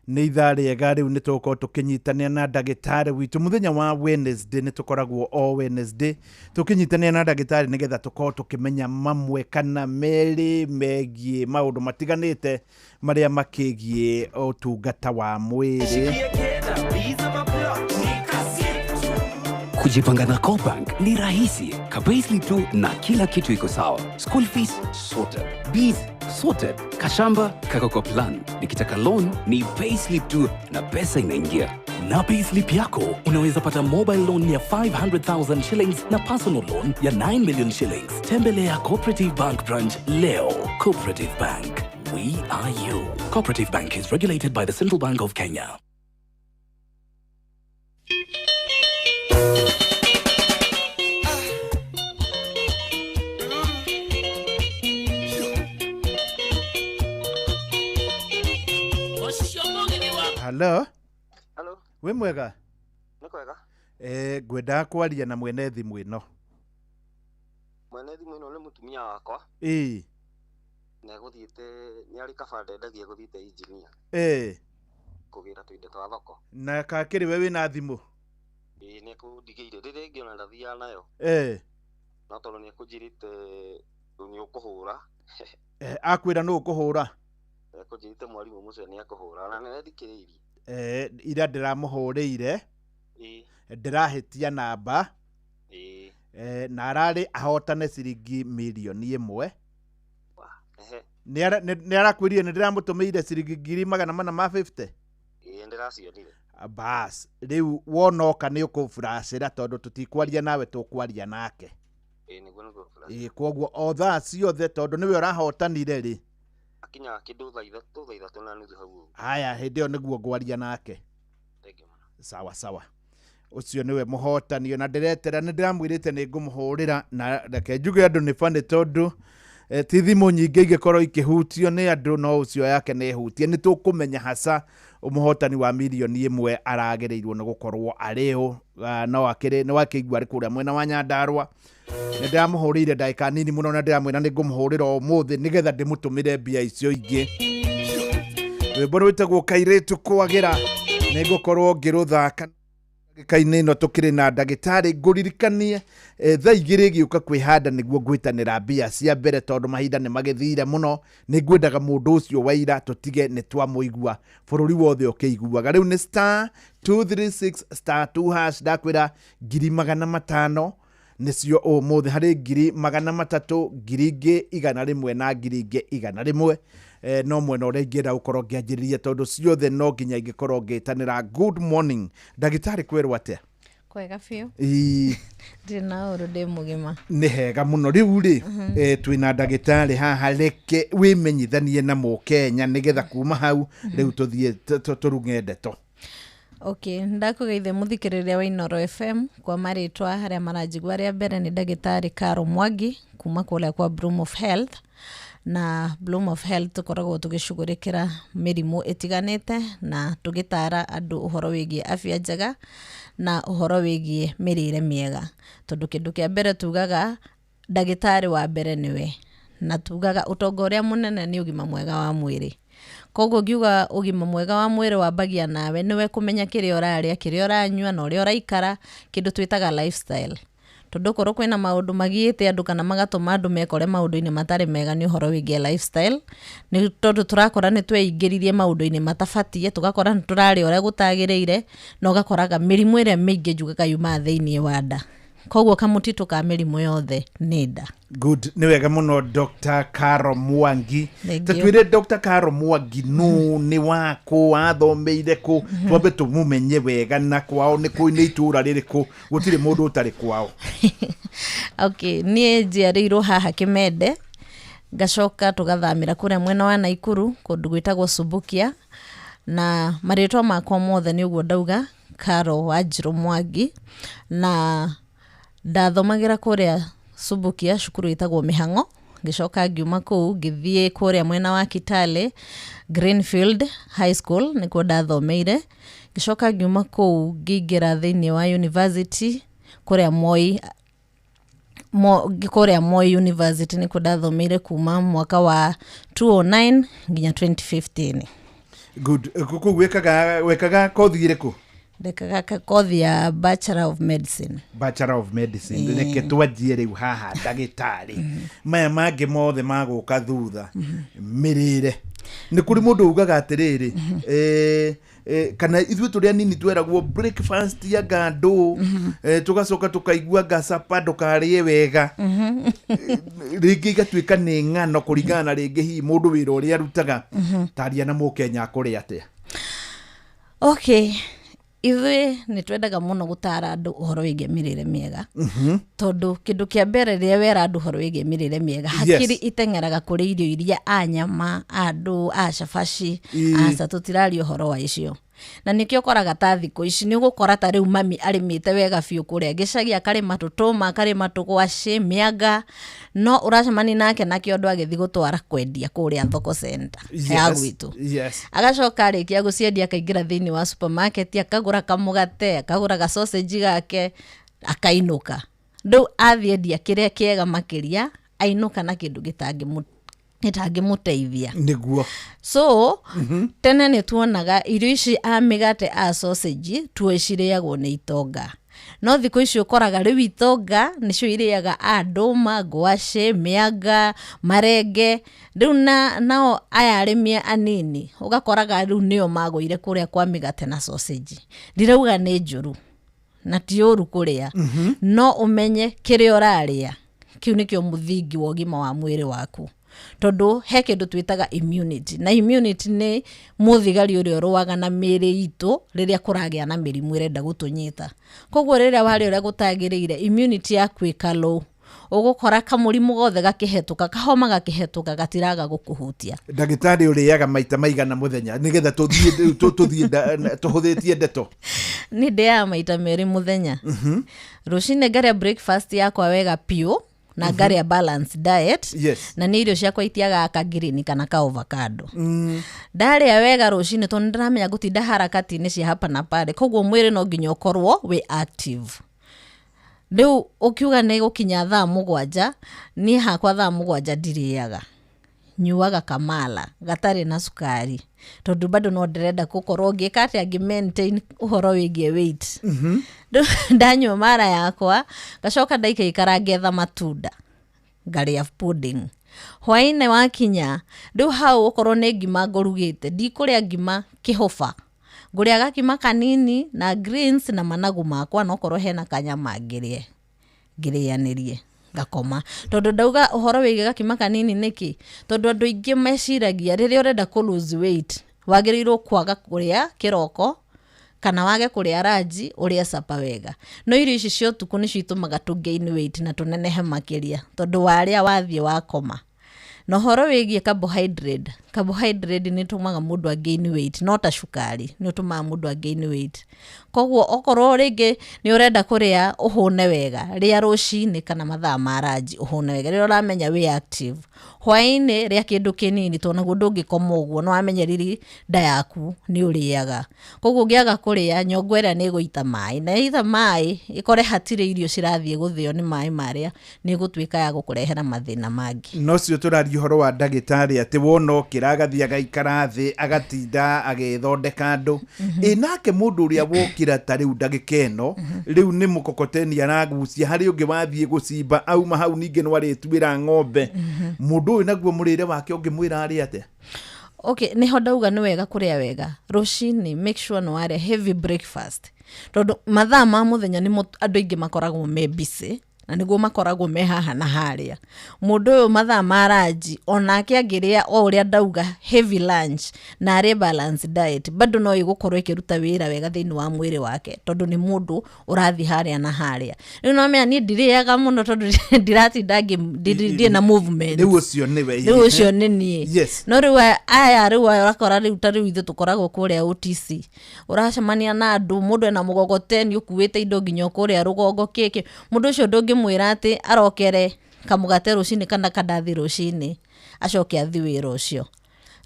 Nĩ ithaa rĩega rĩu nĩ tũgũkorwo tũkĩnyitanĩra na ndagĩtarĩ witũ mũthenya wa Wednesday. Nĩ tũkoragwo o Wednesday tũkĩnyitanĩra na ndagĩtarĩ nĩgetha tũkorwo tũkĩmenya mamwe kana merĩ megiĩ maũndũ matiganĩte marĩa makĩgiĩ ũtungata wa mwĩrĩ. Kujipanga na CoBank ni rahisi. Ka-payslip tu na kila kitu iko sawa. School fees sorted. Bills sorted. Kashamba kako kwa plan. Nikitaka loan ni payslip tu na pesa inaingia. Na payslip yako unaweza pata mobile loan ya 500,000 shillings na personal loan ya 9 million shillings. Tembelea Cooperative Bank branch leo. Cooperative Bank, we are you. Cooperative Bank is regulated by the Central Bank of Kenya. Halo. Halo. Wĩ mwega? Nĩ kwega. Ngwendaga kwaria na mwene thimũ ĩno. Mwene thimũ ĩno nĩ mũtumia wakwa. Ĩĩ. Na egũthiĩte, nĩ arĩ kaba ndendagia gũthiĩte engineer. Ĩĩ. Kũgĩra tũindo twa thoko. Na kakĩrĩ we wĩna thimũ? Ĩĩ, nĩ ekũndigĩire rĩrĩa ĩngĩ ona ndathiaga nayo. Ĩĩ. No tondũ nĩ ekũnjĩrĩte nĩ ũkũhũra. Akwĩra nũ ũkũhũra? Ekũnjĩrĩte mwarimũ mũcio nĩ ekũhũra na nĩ thikĩrĩirie. Ira ndĩramũhũrĩire. Ndĩrahĩtia namba. Na ararĩ ahotane ciringi mirioni 1. Nĩ arakwĩrire nĩ ndĩramũtũmĩire ciringi 450,000? Ĩĩ, ndĩracionire. Bas, rĩu wonoka nĩ ũkũburacĩra tondũ tũtikwaria nawe tũkwaria nake. Ĩĩ, nĩguo nĩguo. Ĩĩ, kwoguo o thaa ciothe tondũ nĩwe ũrahotanire rĩ. Akinya kĩndũ thaa 3:30 hau ũguo. Haya, hĩndĩ ĩyo nĩguo ngwaria nake. Sawa sawa. Ũcio nĩwe mũhotani na ndĩretera nĩ ndĩramwĩrĩte nĩ ngũmũhũrĩra na reke njuge andũ nĩ funny tondũ ti thimũ nyingĩ ingĩkorwo ikĩhutio nĩ andũ no ũcio yake nĩ ĩhutie. Nĩ tũkũmenya hasa mũhotani wa mirioni 1 aragĩrĩirwo nĩ gũkorwo arĩ ũ. No akĩrĩ nĩ wakĩigua arĩ kũrĩa mwena wa Nyandarũa. Nĩ ndĩramũhũrĩire ndagĩka nini mũno na ndĩramwĩra nĩ ngũmũhũrĩra ũmũthĩ nĩgetha ndĩmũtũmĩre mbia icio ingĩ. Rwĩmbo rwĩtagwo Kairĩtu Kwagĩra nĩ ngũkorwo ngĩrũthaka ndagĩka-inĩ ĩno tũkĩrĩ na ndagĩtarĩ. Ngũririkanie thaa 2 ĩgĩũka kwĩhanda nĩguo ngwĩtanĩra mbia cia mbere tondũ mahinda nĩ magĩthire mũno. Nĩ ngwendaga mũndũ ũcio wa ira tũtige nĩ twamũigua bũrũri wothe ũkĩiguaga. Rĩu nĩ star 236 star 2 hash ndakwĩra 500,000 nĩcio ũmũthĩ harĩ 300,000 100,000 na 100,000. No mwena ũrĩa ingĩenda gũkorwo ngĩanjĩrĩria tondũ ciothe no nginya ingĩkorwo ngĩtanĩra. Good morning ndagĩtarĩ, kwĩrwo atĩa? Kwega biũ. Ĩĩ. Ndirĩ na ũru, ndĩ mũgima. Nĩ hega mũno. Rĩu rĩ, twĩna ndagĩtarĩ haha, reke wĩmenyithanie na mũkenya nĩgetha kuma hau rĩu tũthiĩ tũrung'e ndeto. Okay, ndakũgeithia mũthikĩrĩria wa Inooro FM kwa marĩtwa harĩa maranjigua rĩa mbere nĩ ndagĩtarĩ Caro Mwangi kuma kũrĩa kwa Bloom of Health. Na Bloom of Health tũkoragwo tũgĩcugurĩkĩra mĩrimũ ĩtiganĩte na tũgĩtara andũ ũhoro wĩgiĩ afya njega na ũhoro wĩgiĩ mĩrĩre mĩega. Tondũ kĩndũ kĩa mbere tugaga ndagĩtarĩ wa mbere nĩwe, na tugaga ũtonga ũrĩa mũnene nĩ ũgima mwega wa mwĩrĩ. Koguo ngiuga ũgima mwega wa mwĩrĩ wambagia nawe, nĩwe kũmenya kĩrĩa ũrarĩa, kĩrĩa ũranyua na ũrĩa ũraikara, kĩndũ twĩtaga lifestyle. Tondũ korwo kwĩna maũndũ magiĩte andũ kana magatũma andũ mekore maũndũ-inĩ matarĩ mega nĩ ũhoro wĩgiĩ lifestyle. Nĩ tondũ tũrakora nĩ tweingĩririe maũndũ-inĩ matabatie, tũgakora nĩ tũrarĩa ũrĩa gũtagĩrĩire, na ũgakoraga mĩrimũ ĩrĩa mĩingĩ njugaga yumaga thĩinĩ wa nda. Koguo kamũtitũ ka mĩrimũ yothe nĩ nda. Good, nĩ wega mũno Dr. Caro Mwangi. Tũtwĩre Dr. Caro Mwangi nũ, nĩ wakũ, wathomeire kũ, twambe tũmũmenye wega na kwao nĩ kũ, nĩ itũũra rĩrĩkũ, gũtirĩ mũndũ ũtarĩ kwao. Okay, niĩ njiarĩirwo haha Kĩmende, ngacoka tũgathamĩra kũrĩa mwena wa Naikuru kũndũ gwĩtagwo Subukia, na marĩtwa makwa mothe nĩ ũguo ndauga, Caro Wanjirũ Mwangi, na ndathomagĩra kũrĩa Subukia cukuru ĩtagwo Mĩhang'o, ngĩcoka ngiuma kũu ngĩthiĩ kũrĩa mwena wa Kitale Greenfield High School nĩkuo ndathomeire, ngĩcoka ngiuma kũu ngĩingĩra thĩinĩ wa university kũrĩa Moi, kũrĩa Moi University nĩkuo ndathomeire kuma mwaka wa 2009 nginya 2015. Good. Kũu wĩkaga kothi ĩrĩkũ? Ndekaga kothi ya Bachelor of Medicine. Bachelor of Medicine. Reke twanjie rĩu haha ndagĩtarĩ, maya mangĩ mothe magũka thutha. Mĩrĩre, nĩ kũrĩ mũndũ ugaga atĩrĩrĩ, kana ithuĩ tũrĩ anini tweragwo breakfast ya ngandũ, tũgacoka tũkaigua ngacapa ndũkarĩe wega. Rĩngĩ igatuĩka nĩ ng'ano kũringana na rĩngĩ hihi mũndũ wĩra ũrĩa arutaga. Taria na mũkenya akũrĩa atĩa? Okay, ithuĩ nĩ twendaga mũno gũtara andũ ũhoro wĩgiĩ mĩrĩre mĩega, tondũ kĩndũ kĩa mbere rĩrĩa wera andũ ũhoro wĩgiĩ mĩrĩre mĩega, hakiri iteng'eraga kũrĩ irio iria a nyama, andũ a cabaci. Aca, tũtiraria ũhoro wa icio, na nĩkĩo ũkoraga ta thikũ ici nĩ ũgũkora ta rĩu mami arĩmĩte wega biũ kũrĩa gĩcagi, akarĩma tũtũma, akarĩma tũgwacĩ, mĩanga, no ũracemania nake na kĩondo agĩthiĩ gũtwara kwendia kũrĩa thoko center ya gwitũ. Agacoka arĩkia gũciendia akaingĩra thĩinĩ wa supermarket, akagũra kamũgate, akagũra gasausage gake, akainũka. Rĩu athiĩ endia kĩrĩa kĩega makĩria, ainũka na kĩndũ gĩtangĩmũteithia. So tene nĩ tuonaga irio ici a mĩgate, a sausage, tuo cirĩagwo nĩ itonga, no thikũ ici ũkoraga rĩu itonga nĩcio irĩaga a ndũma, ngwacĩ, mĩanga, marenge. Rĩu na nao aya arĩmi anini ũgakoraga rĩu nĩo magũire kũrĩa kwa mĩgate na sausage. Ndirauga nĩ njũru na ti ũru kũrĩa, no ũmenye kĩrĩa ũrarĩa, kĩu nĩkĩo mũthingi wa ũgima wa mwĩrĩ waku, tondũ he kĩndũ twĩtaga immunity, na immunity nĩ mũthigari ũrĩa ũrũaga na mĩĩrĩ itũ rĩrĩa kũragĩa na mĩrimũ ĩrenda gũtũnyita. Koguo rĩrĩa warĩa ũrĩa gũtagĩrĩire, immunity yaku ĩka low, ũgũkora kamũrimũ gothe gakĩhetũka, kahoma gakĩhetũka, gatiraga gũkũhutia. Ndagĩtarĩ, ũrĩaga maita maigana mũthenya, nĩgetha tũthiĩ tũthiĩ tũhũthĩtie ndeto? Nĩ ndĩaga maita 2 mũthenya. Rũcinĩ ngarĩa breakfast yakwa wega piũ na ngarĩa balanced diet, na nĩ irio ciakwa itiagaga ka green kana ka avocado. Ndarĩa wega rũcinĩ tondũ nĩndĩramenya gũtinda harakati-inĩ cia hapa na pale, koguo mwĩrĩ no nginya ũkorwo wĩ active. Rĩu ũkiuga nĩ gũkinya thaa 7, niĩ hakwa thaa 7 ndirĩaga, nyuaga kamala gatarĩ na cukari, tondũ bado no ndĩrenda gũkorwo ngĩka atĩa, ngĩ maintain ũhoro wĩgiĩ weight. Rĩu ndanyua mara yakwa, ngacoka ndaikaikara ngetha matunda, ngarĩa pudding. Hwaĩ-inĩ wakinya, rĩu hau okorwo nĩ ngima ngũrugĩte, ndikũrĩa ngima kĩhũba, ngũrĩa gakima kanini na greens na managu makwa, na okorwo hena kanyama ngĩrĩe, ngĩrĩanĩrie, ngakoma. Tondũ ndauga ũhoro wĩgiĩ gakima kanini nĩkĩ? Tondũ andũ aingĩ meciragia rĩrĩa ũrenda kũ lose weight wagĩrĩirwo kwaga kũrĩa kĩroko kana wage kũrĩa ranji, ũrĩe supper wega. No irio ici cia ũtukũ nĩcio itũmaga tũ gain weight na tũnenehe makĩria, tondũ warĩa wathiĩ wakoma. Na ũhoro wĩgiĩ carbohydrate, carbohydrate nĩ ĩtũmaga mũndũ a gain weight, no ta cukari nĩ ũtũmaga mũndũ a gain weight. Koguo okorwo rĩngĩ nĩ ũrenda kũrĩa ũhũne wega, rĩa rũcinĩ kana mathaa ma ranji ũhũne wega rĩrĩa ũramenya wĩ active. Hwaĩ-inĩ rĩa kĩndũ kĩnini, tondũ naguo ndũngĩkoma ũguo, nĩ wamenya riri nda yaku nĩ ũrĩaga. Koguo ũngĩaga kũrĩa, nyongo ĩrĩa nĩ ĩgũita maĩ, na yaita maĩ ĩkore hatirĩ irio cirathiĩ gũthĩo nĩ maĩ marĩa, nĩ ĩgũtuĩka ya gũkũrehera mathĩna mangĩ. No cio tũraria ũhoro wa ndagĩtarĩ atĩ wona okĩra agathiĩ agaikara thĩ, agatinda agĩthondeka andũ. Ĩ nake mũndũ ũrĩa wokĩra ta rĩu ndagĩka ĩno, rĩu nĩ mũkokoteni aragucia, harĩ ũngĩ wathiĩ gũcimba, auma hau ningĩ no arĩtuĩra ng'ombe. Mũndũ ũyũ naguo mũrĩre wake ũngĩmwĩra arĩe atĩa? Okay, nĩho ndauga nĩ wega kũrĩa wega rũcinĩ. Make sure nĩ warĩa heavy breakfast, tondũ mathaa ma mũthenya nĩmo andũ aingĩ makoragwo me busy na nĩguo makoragwo me haha na harĩa. Mũndũ ũyũ mathaa ma ranji onake angĩrĩa o ũrĩa ndauga, heavy lunch, na arĩe balanced diet, bado no ĩgũkorwo ĩkĩruta wĩra wega thĩinĩ wa mwĩrĩ wake, tondũ nĩ mũndũ ũrathiĩ harĩa na harĩa. Rĩu no menya niĩ ndirĩaga mũno tondũ ndiratinda ndirĩ na movement. Rĩu ũcio nĩwe. Rĩu ũcio nĩ niĩ. No rĩu aya rĩu ũrakora rĩu ta rĩu ithuĩ tũkoragwo kũrĩa OTC, ũracemania na andũ, mũndũ ena mũgogoteni ũkuĩte indo nginya kũrĩa rũgongo kĩkĩ. Mũndũ ũcio ndũngĩmwĩra atĩ arokere kamũgate rũcinĩ kana kandathi rũcinĩ acoke athiĩ wĩra ũcio.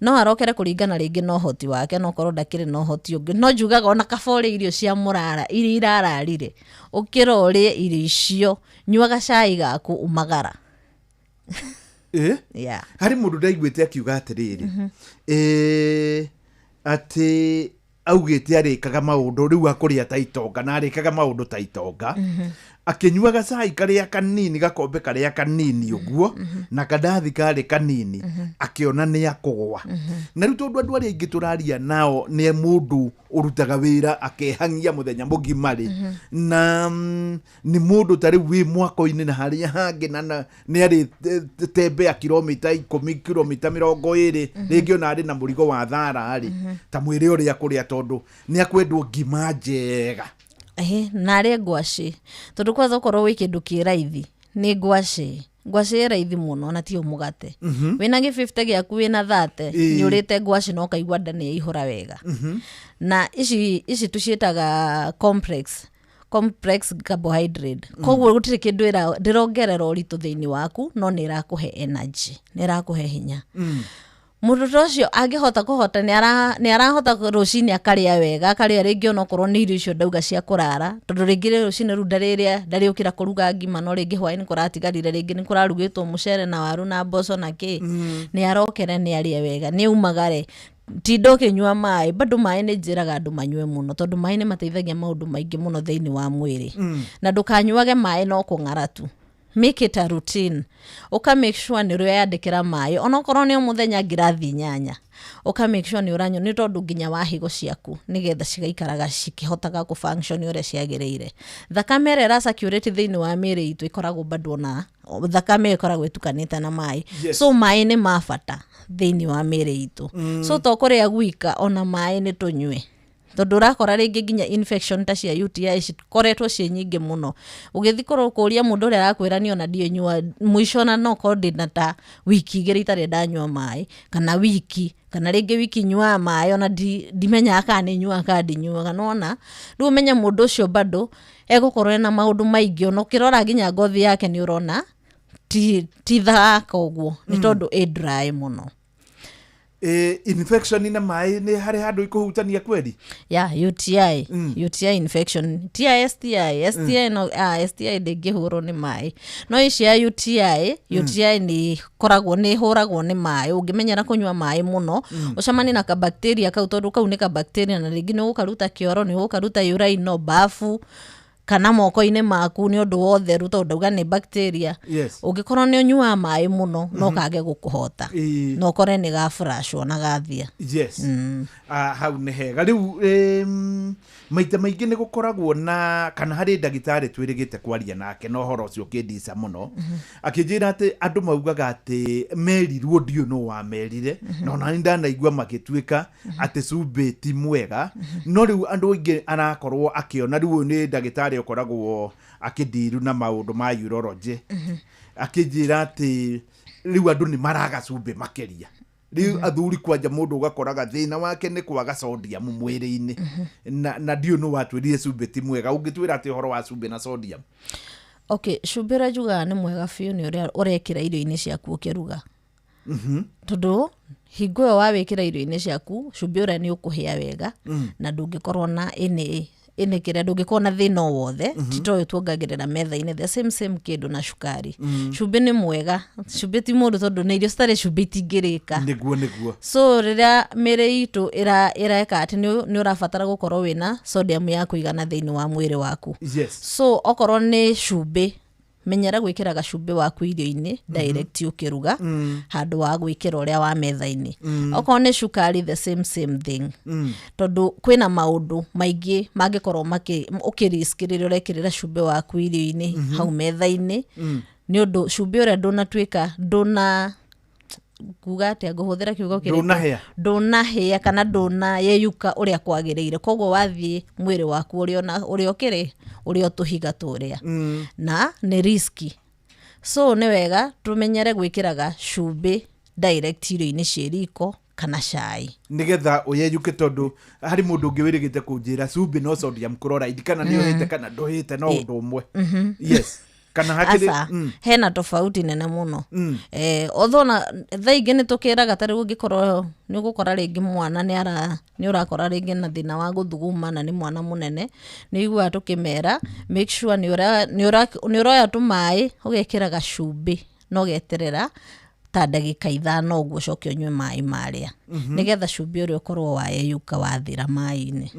No arokere kũringana rĩngĩ na ũhoti wake, no korwo ndakĩrĩ na ũhoti ũngĩ. No njugaga ona kaba ũrĩe irio cia mũrara iria irararire, ũkĩra ũrĩe irio icio, nyua gacai gaku, umagara. Yeah. Harĩ mũndũ ndaiguĩte akiuga atĩrĩrĩ, atĩ Augĩte arĩkaga maũndũ rĩu akũrĩa ta itonga na arĩkaga maũndũ ta itonga, akĩnyuaga cai karĩa kanini, gakombe karĩa kanini ũguo, na kandathi karĩ kanini, akĩona nĩ akũgwa. Na rĩu tondũ andũ arĩa aingĩ tũraria nao nĩ mũndũ ũrutaga wĩra akehang'ia mũthenya mũgima rĩ, na nĩ mũndũ ta rĩu wĩ mwako-inĩ na harĩa hangĩ na nĩ arĩ tembea kilomita 10, kilomita 20, rĩngĩ ona arĩ na mũrigo wa thara rĩ, ta mwĩrĩ ũrĩa kũrĩa, tondũ nĩ akwendwo ngima njega. Ĩhĩ, na arĩe ngwacĩ, tondũ kwanza okorwo wĩ kĩndũ kĩ raithi nĩ ngwacĩ. Ngwacĩ ĩ raithi mũno na tiyo mũgate. Wĩna gĩ 50 gĩaku, wĩna 30, nĩ ũrĩte ngwacĩ na ũkaigua nda nĩ yaihũra wega. Na ici tũciĩtaga complex carbohydrate. Koguo gũtirĩ kĩndũ ndĩrongerera ũritũ thĩinĩ waku, no nĩ ĩrakũhe energy, nĩ ĩrakũhe hinya. Mũndũ ta ũcio angĩhota kũhota nĩ arahota rũcinĩ akarĩa wega, akarĩa rĩngĩ onokorwo nĩ irio icio ndauga cia kũrara, tondũ rĩngĩ rũcinĩ rĩu ndarĩrĩa, ndarĩũkĩra kũruga ngima, no rĩngĩ hwaĩ-inĩ kũratigarire, rĩngĩ nĩ kũrarugĩtwo mũcere na waru na mboco na kĩ. Nĩ arokere, nĩ arĩe wega, nĩ aumagare, tinda ũkĩnyua maĩ. Bado maĩ nĩ njĩraga andũ manyue mũno, tondũ maĩ nĩ mateithagia maũndũ maingĩ mũno thĩinĩ wa mwĩrĩ. Na ndũkanyuage maĩ no kũng'ara tu, make it a routine, ũka make sure nĩ ũreyandĩkĩra maĩ onokorwo nĩ o mũthenya ngirathi 8, ũka make sure nĩ ũranyua, nĩ tondũ nginya wa higo ciaku, nĩgetha cigaikaraga cikĩhotaga kũ function ũrĩa ciagĩrĩire. Thakame ĩrĩa ĩra circulate thĩinĩ wa mĩĩrĩ itũ ĩkoragwo bado na thakame ĩyo ĩkoragwo ĩtukanĩte na maĩ. So maĩ nĩ ma bata thĩinĩ wa mĩĩrĩ itũ. So to kũrĩa gwika, ona maĩ nĩ tũnyue, tondũ ũrakora rĩngĩ nginya infection ta cia UTI cikoretwo ciĩ nyingĩ mũno. Ũgĩthiĩ kũria mũndũ ũrĩa arakwĩra niĩ ona ndiĩ nyua, mũico ona no korwo ndĩna ta wiki 2 itarĩ ndanyua maĩ, kana wiki, kana rĩngĩ wiki nyuaga maĩ ona ndimenyaga kana nĩ nyuaga kana ndinyuaga. Nona rĩu ũmenye mũndũ ũcio bado egũkorwo ena maũndũ maingĩ. Ona ũkĩrora nginya ngothi yake nĩ ũrona ti thaka ũguo, nĩ tondũ ĩ dry mũno. Infection na maĩ nĩ harĩ handũ ikũhutania kweri? Ya UTI, UTI infection, ti ya STI. STI no, STI ndĩngĩhũrwo nĩ maĩ, no ici ya UTI, UTI nĩ koragwo nĩ hũragwo nĩ maĩ. Ũngĩmenyera kũnyua maĩ mũno, ũcemanie na kabacteria kau, tondũ kau nĩ kabacteria, na rĩngĩ nĩ ũgũkaruta kĩoro, nĩ ũgũkaruta urino, bafu kana moko-inĩ maku nĩ ũndũ wa ũtheru, tondũ ndauga nĩ bacteria. Ũngĩkorwo nĩ ũnyuaga maĩ mũno, no kage gũkũhota, no ũkore nĩ gafuracwo na gathia. Yes. Hau nĩ hega. Rĩu maita maingĩ nĩ gũkoragwo na kana harĩ ndagĩtarĩ twĩrĩgĩte kwaria nake na ũhoro ũcio ũkĩndica mũno, akĩnjĩra atĩ andũ maugaga atĩ merirwo, ndiũ no wamerire, na ona nĩ ndanaigua magĩtuĩka atĩ cumbĩ ti mwega, no rĩu andũ aingĩ arakorwo akĩona, rĩu ũyũ nĩ ndagĩtarĩ ũkoragwo akĩndiru na maũndũ ma urology, akĩnjĩra atĩ rĩu andũ nĩ maraga cumbĩ makĩria. Rĩu athuri kwanja, mũndũ ũgakoraga thĩna wake nĩ kwaga sodium mwĩrĩ-inĩ, na ndiũ nĩ watwĩrire cumbĩ ti mwega. Ũngĩtwĩra atĩ ũhoro wa cumbĩ na sodium? Okay, cumbĩ ũrĩa njugaga nĩ mwega biũ nĩ ũrĩa ũrekĩra irio-inĩ ciaku ũkĩruga, tondũ hingo ĩyo wawĩkĩra irio-inĩ ciaku, cumbĩ ũrĩa nĩ ũkũhĩa wega, na ndũngĩkorwo na ĩnĩ kĩrĩa, ndũngĩkorwo na thĩna o wothe. Ti ta ũyũ tuongagĩrĩra metha-inĩ, the same same kĩndũ na cukari. Cumbĩ nĩ mwega, cumbĩ ti mũndũ, tondũ na irio citarĩ cumbĩ itingĩrĩka. Nĩguo, nĩguo. So rĩrĩa mĩrĩ itũ ĩreka atĩ nĩ ũrabatara gũkorwo wĩna sodium ya kũigana thĩinĩ wa mwĩrĩ waku. So okorwo nĩ cumbĩ, menyera gwĩkĩra gacumbĩ waku irio-inĩ direct ũkĩruga, handũ wa gwĩkĩra ũrĩa wa metha-inĩ. Okorwo nĩ cukari, the same same thing, tondũ kwĩna maũndũ maingĩ mangĩkorwo ũkĩrisk rĩrĩa ũrekĩrĩra cumbĩ waku irio-inĩ hau metha-inĩ, nĩ ũndũ cumbĩ ũrĩa ndũnatuĩka, ndũna kuga atĩa, ngũhũthĩra kiugo kĩrĩkũ? Ndũnahĩa. Ndũnahĩa kana ndũnayeyũka ũrĩa kwagĩrĩire, koguo wathiĩ mwĩrĩ waku ũrĩa ona ũrĩa ũkĩrĩ ũrĩa ũtũhiga tũrĩa, na nĩ riski. So nĩ wega tũmenyere gwĩkĩraga cumbĩ direct irio-inĩ ciĩ riko kana cai, nĩgetha ũyeyũke, tondũ harĩ mũndũ ũngĩ wĩrĩgĩte kũnjĩra cumbĩ no sodium chloride, kana nĩ ũhĩte kana ndũhĩte no ũndũ ũmwe. Yes, kana hakĩrĩ Aca, hena tofauti nene mũno. Although na thaa ingĩ nĩ tũkĩraga, ta rĩu ũngĩkorwo nĩ ũgũkora rĩngĩ mwana nĩ ũrakora rĩngĩ na thĩna wa gũthuguma na nĩ mwana mũnene, nĩ ũiguaga tũkĩmera make sure nĩ ũroya tũmaĩ ũgekĩra gacumbĩ na ũgeterera. Ta ndagĩka 5 ũguo ũcoke ũnyue maĩ marĩa, nĩgetha cumbĩ ũrĩa ũkorwo wayeyũka wathira maĩ-inĩ.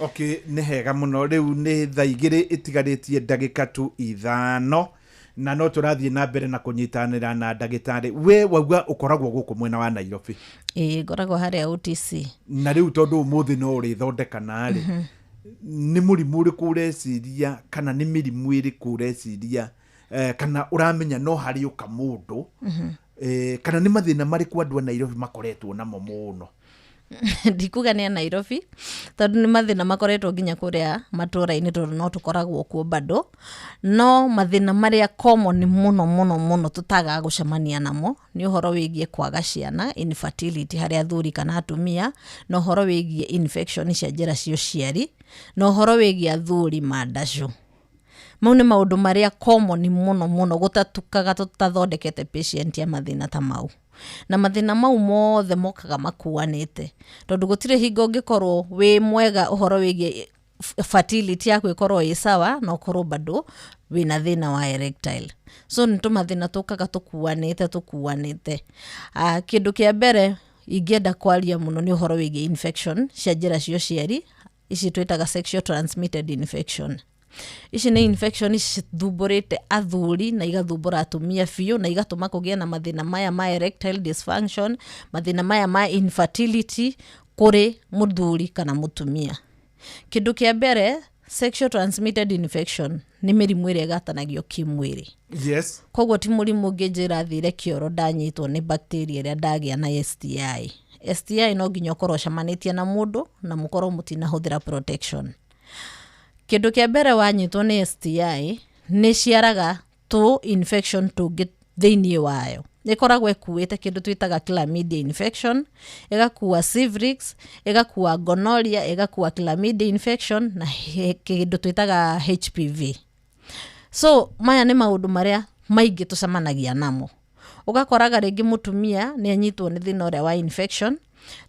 Okay, nĩ hega mũno. Rĩu nĩ thaa 2 ĩtigarĩtie ndagĩka tu 5, na no tũrathiĩ na mbere na kũnyitanĩra na ndagĩtarĩ. We wauga ũkoragwo gũkũ mwena wa Nairobi? Ĩĩ, ngoragwo harĩa OTC. Na rĩu tondũ ũmũthĩ no ũrĩthondekana rĩ, nĩ mũrimũ ũrĩkũ ũreciria, kana nĩ mĩrimũ ĩrĩkũ ũreciria, kana ũramenya no harĩ ũka mũndũ, kana nĩ mathĩna marĩkũ andũ a Nairobi makoretwo namo mũno? Ndikuga nĩ a Nairobi, tondũ nĩ mathĩna makoretwo nginya kũrĩa matũra-inĩ, tondũ no tũkoragwo kuo bado. No mathĩna marĩa common mũno mũno mũno tũtagaga gũcemania namo nĩ ũhoro wĩgiĩ kwaga ciana, infertility harĩ athuri kana atumia, na ũhoro wĩgiĩ infection cia njĩra cia ũciari, na ũhoro wĩgiĩ athuri mandacũ. Mau nĩ maũndũ marĩa common mũno mũno gũtatukaga tũtathondekete patient ya mathĩna ta mau. Na mathĩna mau mothe mokaga makuanĩte, tondũ gũtirĩ hingo ũngĩkorwo wĩ mwega ũhoro wĩgiĩ fertility yaku ĩkorwo ĩ sawa na ũkorwo bado wĩna thĩna wa erectile. So nĩ tũmathĩna tũkaga tũkuanĩte tũkuanĩte. Kĩndũ kĩa mbere ingĩenda kwaria mũno nĩ ũhoro wĩgiĩ infection cia njĩra cia ũciari, ici twĩtaga sexual transmitted infection. Ici nĩ infection cithumbũrĩte athuri na igathumbũra atumia biũ, na igatũma kũgĩe na mathĩna maya ma erectile dysfunction, mathĩna maya ma infertility kũrĩ mũthuri kana mũtumia. Kĩndũ kĩa mbere, sexual transmitted infection nĩ mĩrimũ ĩrĩa ĩgatanagio kĩmwĩrĩ. Koguo ti mũrimũ ũngĩnjĩra thire kĩoro ndanyitwo nĩ bacteria ĩrĩa ndagĩa na STI. STI no nginya ũkorwo ũcemanĩtie na mũndũ na mũkorwo mũtinahũthĩra protection. Kĩndũ kĩa mbere wanyitwo nĩ STI nĩ ciaraga tũ infection tũngĩ thĩinĩ wayo. Ĩkoragwo ĩkuĩte kĩndũ twĩtaga chlamydia infection, ĩgakua syphilis, ĩgakua gonorrhea, ĩgakua chlamydia infection na kĩndũ twĩtaga HPV. So maya nĩ maũndũ marĩa maingĩ tũcemanagia namo. Ũgakoraga rĩngĩ mũtumia nĩ anyitwo nĩ thĩna ũrĩa wa infection,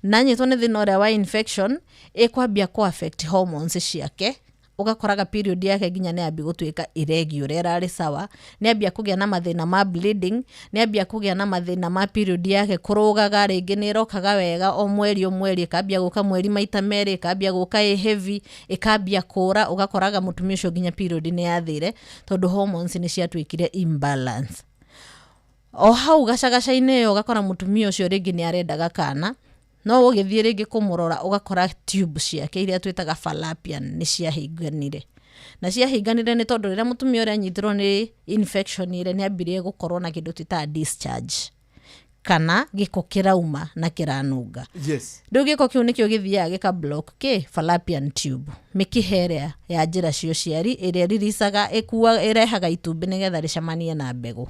na anyitwo nĩ thĩna ũrĩa wa infection ĩkwambia kũ affect hormones ciake. Ũgakoraga period yake nginya nĩ ambia gũtuĩka irregular, ũrĩa ĩrarĩ sawa, nĩ ambia kũgĩa na mathĩna ma bleeding, nĩ ambia kũgĩa na mathĩna ma period yake kũrũgaga, rĩngĩ nĩ ĩrokaga wega o mweri o mweri, ĩkambia gũka mweri maita merĩ, ĩkambia gũka ĩ heavy, ĩkambia kũra. Ũgakoraga mũtumia ũcio nginya period nĩ yathire, tondũ hormones nĩ ciatuĩkire imbalance. O hau gacagaca-inĩ ĩyo ũgakora mũtumia ũcio rĩngĩ nĩ arendaga kana, no ũgĩthiĩ rĩngĩ kũmũrora ũgakora tube ciake iria twĩtaga fallopian nĩ ciahinganire. Na ciahinganire nĩ tondũ rĩrĩa mũtumia ũrĩa anyitirwo nĩ infection ĩrĩa, nĩ ambirie gũkorwo na kĩndũ twĩtaga discharge, kana gĩko kĩrauma na kĩranunga. Rĩu gĩko kĩu nĩkĩo gĩthiaga gĩka block kĩ fallopian tube, mĩkiha ĩrĩa ya njĩra cia ũciari ĩrĩa riricaga, ĩrehaga itumbĩ nĩgetha rĩcemanie na mbegũ.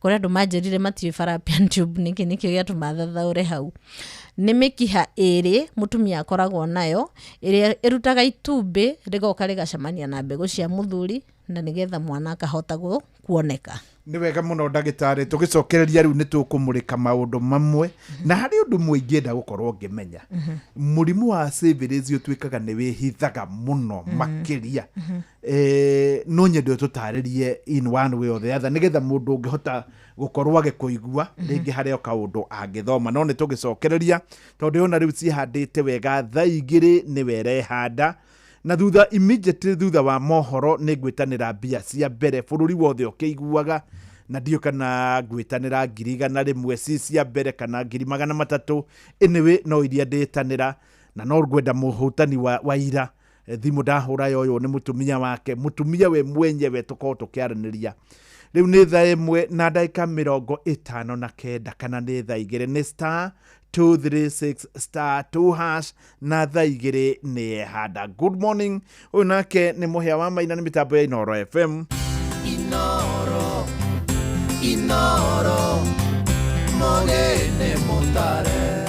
Kũrĩ andũ manjĩrire matiũĩ fallopian tube nĩkĩ, nĩkĩo gĩatũma thathaũre hau. Nĩ mĩkiha ĩrĩ mũtumia akoragwo nayo ĩrĩa ĩrutaga itumbĩ rĩgoka rĩgacemania na mbegũ cia mũthuri, na nĩgetha mwana akahota kuoneka. Nĩ wega mũno ndagĩtarĩ, tũgĩcokereria rĩu nĩ tũkũmũrĩka maũndũ mamwe, na harĩ ũndũ ũmwe ingĩenda gũkorwo ngĩmenya. Mũrimũ wa syphilis ũtuĩkaga nĩ wĩhithaga mũno makĩria. No nyende ũtũtarĩrie in one way or the other, nĩgetha mũndũ ũngĩhota gũkorwo agĩkũigua rĩngĩ harĩ o kaũndũ angĩthoma. No nĩ tũgĩcokereria, tondũ ona rĩu cihandĩte wega thaa 2 nĩwe ĩrehanda, na thutha immediately thutha wa mohoro nĩ ngwĩtanĩra mbia cia mbere bũrũri wothe ũkĩiguaga, na ndiũ kana ngwĩtanĩra 100,000 ci cia mbere kana 300,000. Anyway, no iria ndĩtanĩra, na no ngwenda mũhũtani wa ira thimũ ndahũra yoyo nĩ mũtumia wake, mũtumia we mwenyewe tũkorwo tũkĩaranĩria. Rĩu nĩ thaa 1 na ndagĩka 59 kana nĩ thaa 2, nĩ star 236 star 2 hash, na thaa 2 nĩ ehanda. Good morning. Ũyũ nake nĩ mũhĩa wa maina, nĩ mĩtambo ya Inooro FM. Inooro, Inooro, mũgene mũtare.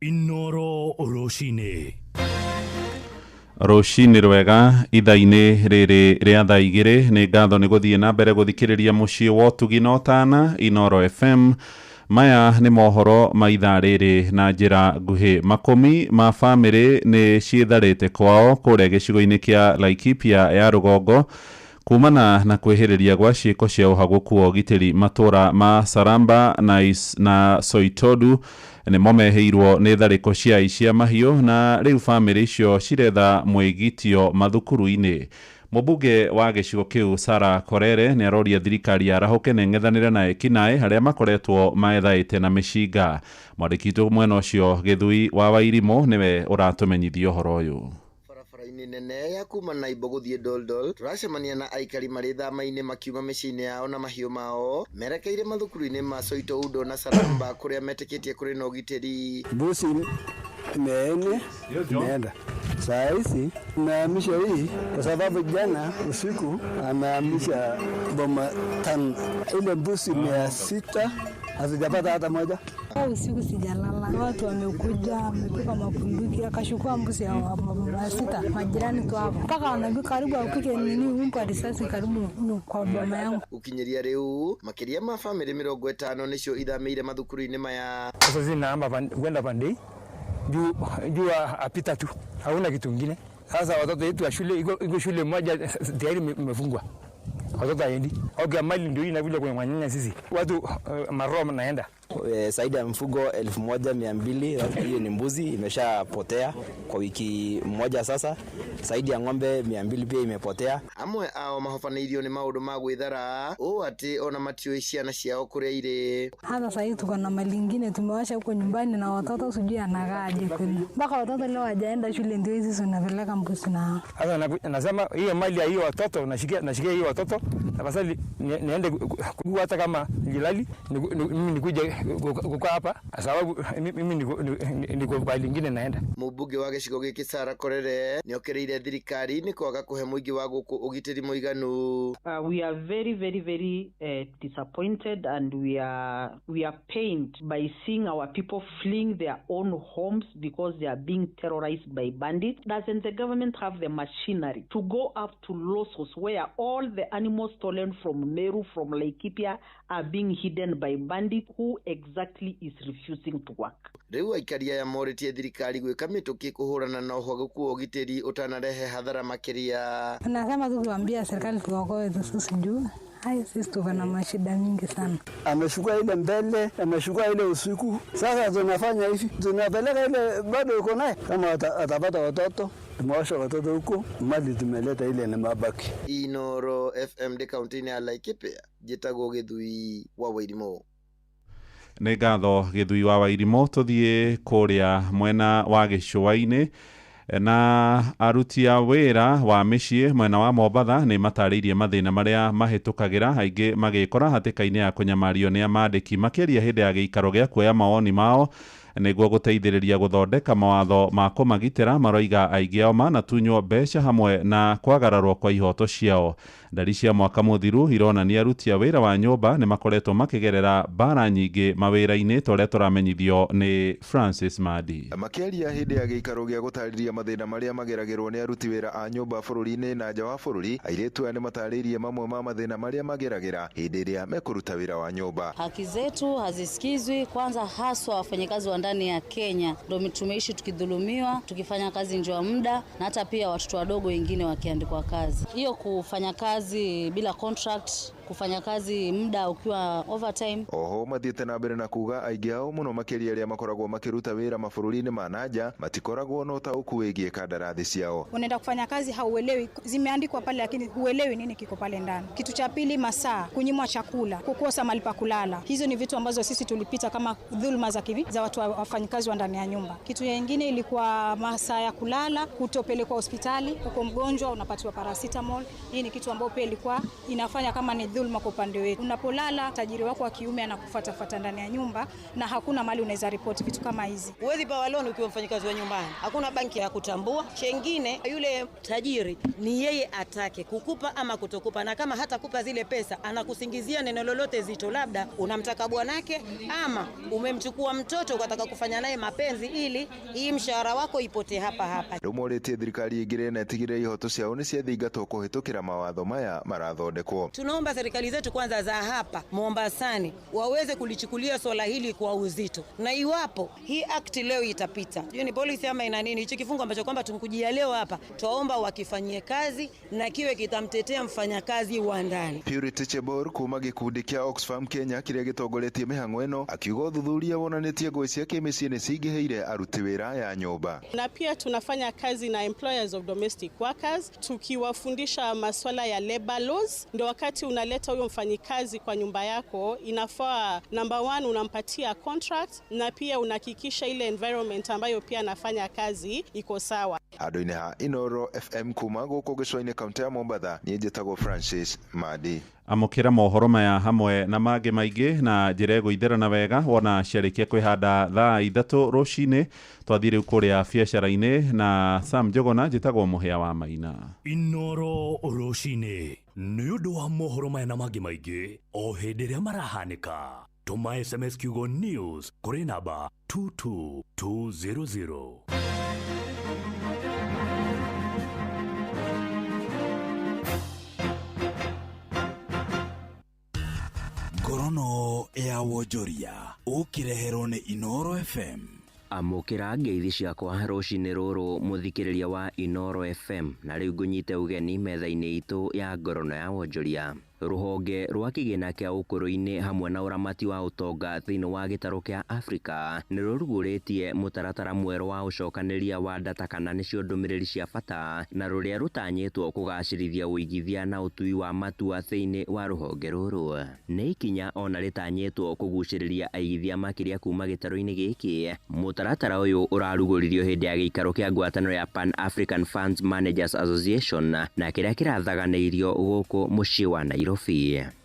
Inoro Rũcinĩ. Rũcinĩ rwega ithaa-inĩ rĩrĩ rĩa thaa 2 nĩ ngatho nĩ gũthiĩ na mbere gũthikĩrĩria mũciĩ wa ũtugi na ũtana Inoro FM. Maya nĩ mohoro ma ithaa rĩrĩ na njĩra nguhĩ. Makũmi ma bamĩrĩ nĩ ciĩtharĩte kwao kũrĩa gĩcigo-inĩ kĩa Laikipia ya rũgongo kumana na kwĩhĩrĩria gwa ciĩko cia ũhagũku wa ũgitĩri. Matũra ma Saramba na Soitodu nĩmo mehĩirwo nĩ tharĩko cia aici a mahiũ na rĩu bamĩrĩ icio ciretha mwĩgitio mathukuru-inĩ. Mũmbunge wa gĩcigo kĩu Sarah Korere nĩ aroria thirikari yarahũke na ĩng'ethanĩre na ekinaĩ arĩa makoretwo maethaĩte na mĩcinga. Mwandĩki witũ mwena ũcio Gĩthui wa Wairimũ nĩwe ũratũmenyithia ũhoro ũyũ. Barabara-inĩ nene ya kuma Naibo gũthiĩ Doldol tũracemania na aikari marĩ thama-inĩ makiuma mĩciĩ-inĩ yao na mahiũ mao merekeire mathukuru-inĩ ma Soitoundo na Saramba kũrĩa metĩkĩtie kũrĩ na ũgitĩri. Mbuzi 400 imeenda saa hizi, imehamisha hii kwa sababu jana usiku amehamisha boma 5, ile mbuzi 600 hazijapata hata moja. Usiku sijalala, watu wamekuja wametupa mapunduki, akachukua mbuzi ya maboma 6 majirani tu hapo, mpaka wanajua karibu apike nini umpa risasi karibu kwa boma yangu. Ukinyeria riu makiria ma family 50 nicio ithamĩire mathukuru-inĩ maya. Sasa zinaamba kwenda pande juu juu apita tu, hauna kitu kingine. Sasa watoto wetu wa shule iko shule moja tayari imefungwa, watoto haendi. Okay, mali ndio inakuja kwenye wanyanya sisi watu maroho naenda. Zaidi ya mfugo 1200 hiyo ni mbuzi imeshapotea kwa wiki moja sasa. Zaidi ya ng'ombe 200 pia imepotea. Amwe ao mahobanĩirio nĩ maũndũ ma gwĩthara ũũ atĩ ona matiũĩ ciana ciao kũrĩa irĩ. Hata sasa hivi tuko na mali ingine tumewasha huko nyumbani na watoto sijui anakaaje kwenu. Mpaka watoto leo hawajaenda shule ndio hizi tunapeleka mbuzi na. Sasa nasema hiyo mali ya hiyo watoto nashikia hiyo watoto tafadhali niende hata kama nilali mimi nikuje kukaa hapa sababu mimi niko kwa lingine naenda. Mũmbunge wa gĩcigo gĩkĩ Sarah Korere nĩokĩrĩire thirikari nĩ kwaga kũhe mũingĩ wa gũkũ ũgitĩri mũiganu. We are very very very disappointed and we are pained by seeing our people fleeing their own homes because they are being terrorized by bandits. Doesn't the government have the machinery to go up to Losos where all the animals stolen from Meru, from Laikipia are being hidden by bandits who exactly is refusing to work? Rĩu aikari aya morĩtie thirikari gwĩka mĩtũkĩ kũhũrana na ũhagũku wa ũgitĩri ũtanarehe hathara makĩria. Nasema tu kuambia serikali tuokoe tu sisi juu hai sisi tuko na mashida mingi sana. Ameshukua ile mbele, ameshukua ile usiku. Sasa tunafanya hivi, tunapeleka ile bado uko naye kama atapata watoto, tumewasha watoto huko, mali tumeleta ile ni mabaki. Inoro FM de county ya Laikipia, njĩtagwo Gĩthui wa Wairimũ. Nĩ ngatho Gĩthui wa Wairimũ. Tũthiĩ kũrĩa mwena wa gĩcũa-inĩ na aruti a wĩra wa mĩciĩ mwena wa Mombatha nĩ matarĩirie mathĩna marĩa mahĩtũkagĩra, aingĩ magĩkora hatĩka-inĩ ya kũnyamario nĩ amandĩki makĩria hĩndĩ ya gĩikaro gĩa kuoya mawoni mao nĩguo gũteithĩrĩria gũthondeka mawatho ma kũmagitĩra. Maroiga aingĩ ao manatunywo mbeca hamwe na kwagararwo kwa ihoto ciao. Ndari cia mwaka mũthiru ironania aruti a wĩra wa nyũmba nĩ makoretwo makĩgerera mbara nyingĩ mawĩra-inĩ ta ũrĩa tũramenyithio nĩ Francis Madi. Makĩaria hĩndĩ ya gĩikaro gĩa gũtarĩria mathĩna marĩa mageragĩrwo nĩ aruti wĩra a nyũmba bũrũri-inĩ na nja wa bũrũri, airĩtu aya nĩ matarĩirie mamwe ma mathĩna marĩa mageragĩra hĩndĩ ĩrĩa mekũruta wĩra wa nyũmba. Haki zetu hazisikizwi, kwanza haswa wafanyakazi wa ndani ya Kenya ndio tumeishi tukidhulumiwa, tukifanya kazi nje ya muda, na hata pia watoto wadogo wengine wakiandikwa kazi. Hiyo kufanya kazi bila contract, kufanya kazi muda ukiwa overtime. Oho mathiĩte na mbere na kuga aingĩ ao mũno makĩria arĩa makoragwo makĩruta wĩra mabũrũri-inĩ ma nanja matikoragwo na ũtaũku wĩgiĩ kandarathi ciao. Unaenda kufanya kazi hauelewi, zimeandikwa pale lakini huelewi nini kiko pale ndani. Kitu cha pili, masaa, kunyimwa chakula, kukosa mahali pa kulala. Hizo ni vitu ambazo sisi tulipita kama dhulma za kivi za watu wafanyikazi wa ndani ya nyumba. Kitu nyingine ilikuwa masaa ya kulala, kutopelekwa hospitali, uko mgonjwa unapatiwa paracetamol. Hii ni kitu ambayo pia ilikuwa inafanya kama ni dhulma kwa upande wetu. Unapolala tajiri wako wa kiume anakufuatafuata ndani ya nyumba na hakuna mahali unaweza ripoti vitu kama hizi. Huwezi pawa loan ukiwa mfanyikazi wa nyumbani, hakuna banki ya kutambua. Chengine, yule tajiri ni yeye atake kukupa ama kutokupa, na kama hatakupa zile pesa anakusingizia neno lolote zito, labda unamtaka bwanake ama umemchukua mtoto ukataka kufanya naye mapenzi ili hii mshahara wako ipotee hapa hapa. Rĩu morĩtie thirikari ĩingĩrĩre na ĩtigĩrĩre ihoto ciao nĩ ciathingatwo kũhĩtũkĩra mawatho maya marathondekwo. Tunaomba serikali zetu kwanza za hapa Mombasani waweze kulichukulia swala hili kwa uzito, na iwapo hii act leo itapita, hiyo ni policy ama ina nini, hicho kifungu ambacho kwamba tumkujia leo hapa, twaomba wakifanyie kazi na kiwe kitamtetea mfanyakazi wa ndani. Purity Chebor kuma gĩkundi kĩa Oxfam Kenya kĩrĩa gĩtongoretie mĩhang'o ĩno akiuga ũthuthuria wonanĩtie ngũĩ cia kĩmĩciĩ nĩ cingĩhĩire aruti wĩra ya nyũmba. Na pia tunafanya kazi na employers of domestic workers tukiwafundisha masuala ya labor laws, ndio wakati unaleta huyo mfanyikazi kwa nyumba yako inafaa number one unampatia contract na pia unahakikisha ile environment ambayo pia anafanya kazi iko sawa. Handũ-inĩ ha Inoro FM kuma gũkũ gĩcũa-inĩ kaũntĩ ya Mombatha, niĩ njĩtagwo Francis Madi. Amũkĩra mohoro maya hamwe na mangĩ maingĩ na njĩra ĩgũitherana wega wona ciarĩkia kwĩhanda thaa 3 rũcinĩ. Twathiĩ rĩu kũrĩa biacara-inĩ na Sam Njũgũna, njĩtagwo Mũhĩa wa Maina. Inoro rũcinĩ nĩ ũndũ wa mohoro maya na mangĩ maingĩ o hĩndĩ ĩrĩa marahanĩka. Tũma SMS kiugo news kũrĩ namba 22200. Ngorono ya wonjoria ũkĩreherwo nĩ Inoro FM. Amũkĩra ngeithi ciakwa rũcinĩ rũrũ mũthikĩrĩria wa Inoro FM, na rĩu ngũnyite ũgeni metha-inĩ itũ ya ngorono ya wonjoria. Rũhonge rwa kĩgĩna kĩa ũkũrũ-inĩ hamwe na ũramati wa ũtonga thĩinĩ wa gĩtarũ kĩa Afrika nĩ rũrugũrĩtie mũtaratara mwerũ wa ũcokanĩria wa data kana nĩcio ndũmĩrĩri cia bata, na rũrĩa rũtanyĩtwo kũgacĩrithia ũigithia na ũtui wa matua thĩinĩ wa rũhonge rũrũ. Nĩ ikinya ona rĩtanyĩtwo kũgucĩrĩria aigithia makĩria kuma gĩtarũ-inĩ gĩkĩ. Mũtaratara ũyũ ũrarugũririo hĩndĩ ya gĩikaro kĩa ngwatanĩro ya Pan African Funds Managers Association na kĩrĩa kĩrathaganĩirio gũkũ mũciĩ wa Nairobi.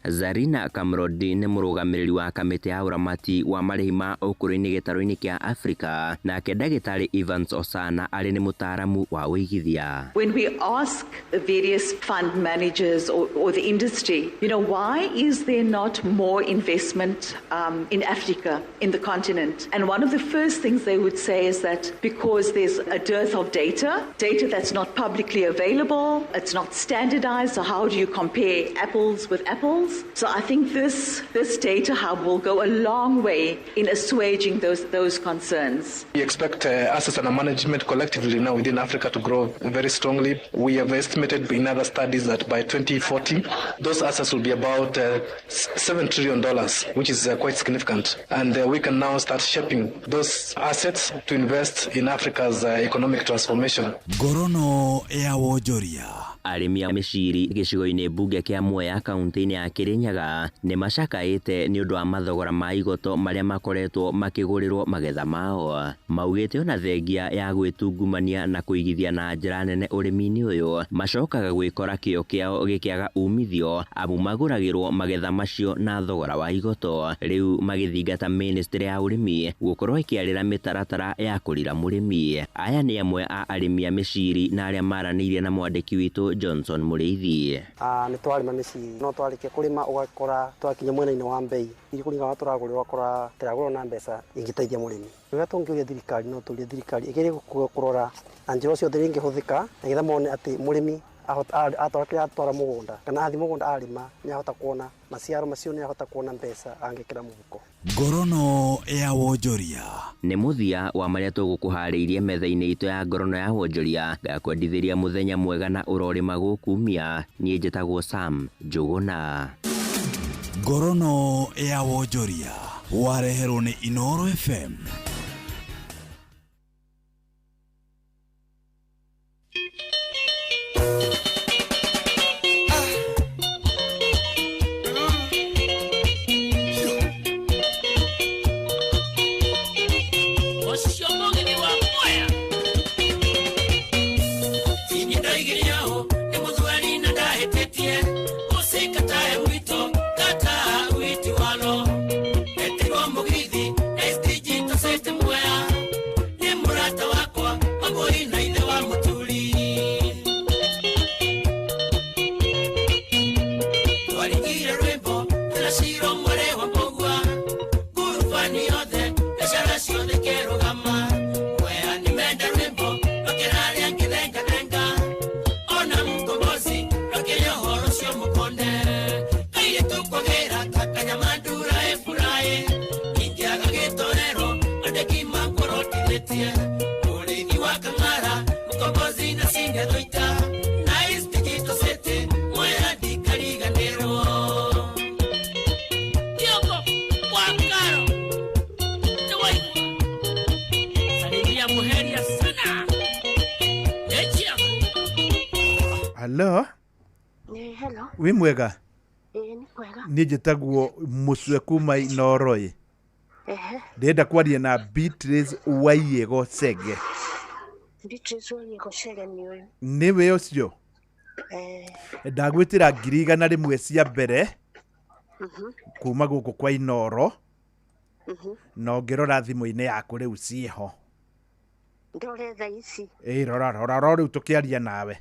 Zarina Kamrodi nĩ mũrũgamĩrĩri wa kamĩtĩ ya ũramati wa marĩhi ma ũkũrũ-inĩ gĩtarũ-inĩ kĩa Afrika, nake ndagĩtarĩ Evans Osana arĩ nĩ mũtaaramu wa ũigithia. When we ask the various fund managers or the industry, you know, why is there not more investment in Africa, in the continent? And one of the first things they would say is that because there's a dearth of data, data that's not publicly available, it's not standardized, so how do you compare apples with apples? So I think this data hub will go a long way in assuaging those concerns. We expect assets under management collectively now within Africa to grow very strongly. We have estimated in other studies that by 2040, those assets will be about $7 trillion, which is quite significant. And we can now start shaping those assets to invest in Africa's economic transformation. Ngorono ya wonjoria. Arĩmi a mĩciri gĩcigo-inĩ mbunge kĩa Mwea kaunti-inĩ ya Kirinyaga nĩ macakaĩte nĩ ũndũ wa mathogora ma igoto marĩa makoretwo makĩgũrĩrwo magetha mao. Maugĩte ona thengia ya gwĩtungumania na kũigithia na njĩra nene ũrĩmi-inĩ ũyũ, macokaga gwĩkora kĩo kĩao gĩkĩaga umithio amu magũragĩrwo magetha macio na thogora wa igoto. Rĩu magĩthingata ministry ya ũrĩmi gũkorwo ĩkĩarĩra mĩtaratara ya kũrira mũrĩmi. Aya nĩ amwe a arĩmi a mĩciri na arĩa maranĩirie na mwandĩki witũ Johnson Mũrĩithi. Nĩ twarĩma mĩciri no twarĩkia kũrĩma ũgakora twakinya mwena-inĩ wa mbei kũringana na tũragũrĩrwo ũgakora tũragũrwo na mbeca ingĩteithia mũrĩmi. Rĩrĩa tũngĩũria thirikari no tũrie thirikari ĩgerie kũrora na njĩra ciothe ingĩhũthĩka nĩgetha mone atĩ mũrĩmi atwara kĩrĩa atwara mũgũnda kana athiĩ mũgũnda arĩma nĩahota kuona maciaro macio, nĩahota kuona mbeca angĩkĩra mũhuko. Ngorono ya wonjoria. Nĩ mũthia wa marĩa tũgũkũharĩirie metha-inĩ itũ ya ngorono ya wonjoria. Ngakwendithĩria mũthenya mwega na ũrorĩma gũkumia. Niĩ njĩtagwo Sam Njũgũna. Ngorono ya wonjoria wareherwo nĩ Inoro FM. Nĩ mũthweri na ndahĩtĩtie, ũcikatae mwito. Ndĩrĩkĩtie mũrĩithi wa Kang'ara mũkombozi na Singe Thũita Nice Digital City mwera ndikariganĩrwo. Kioko wa Karo nĩwaigua salimia muheria sana Echia. Hello. Hello. Wĩ mwega? Ĩĩ nĩ kwega. Niĩ njĩtagwo Mũcwe kuma Inooro-ĩ. Ehe. Ndĩrenda kwaria na Beatrice Waiego Chege. Beatrice Waiego Chege nĩ ũyũ. Nĩwe ũcio? Eh. Ndagwĩtĩra 100,000 cia mbere kuma gũkũ kwa Inooro na ũngĩrora thimũ-inĩ yaku rĩu ciĩho. Ndore thaa ici. Ĩĩ rora rora rora rĩu tũkĩaria nawe.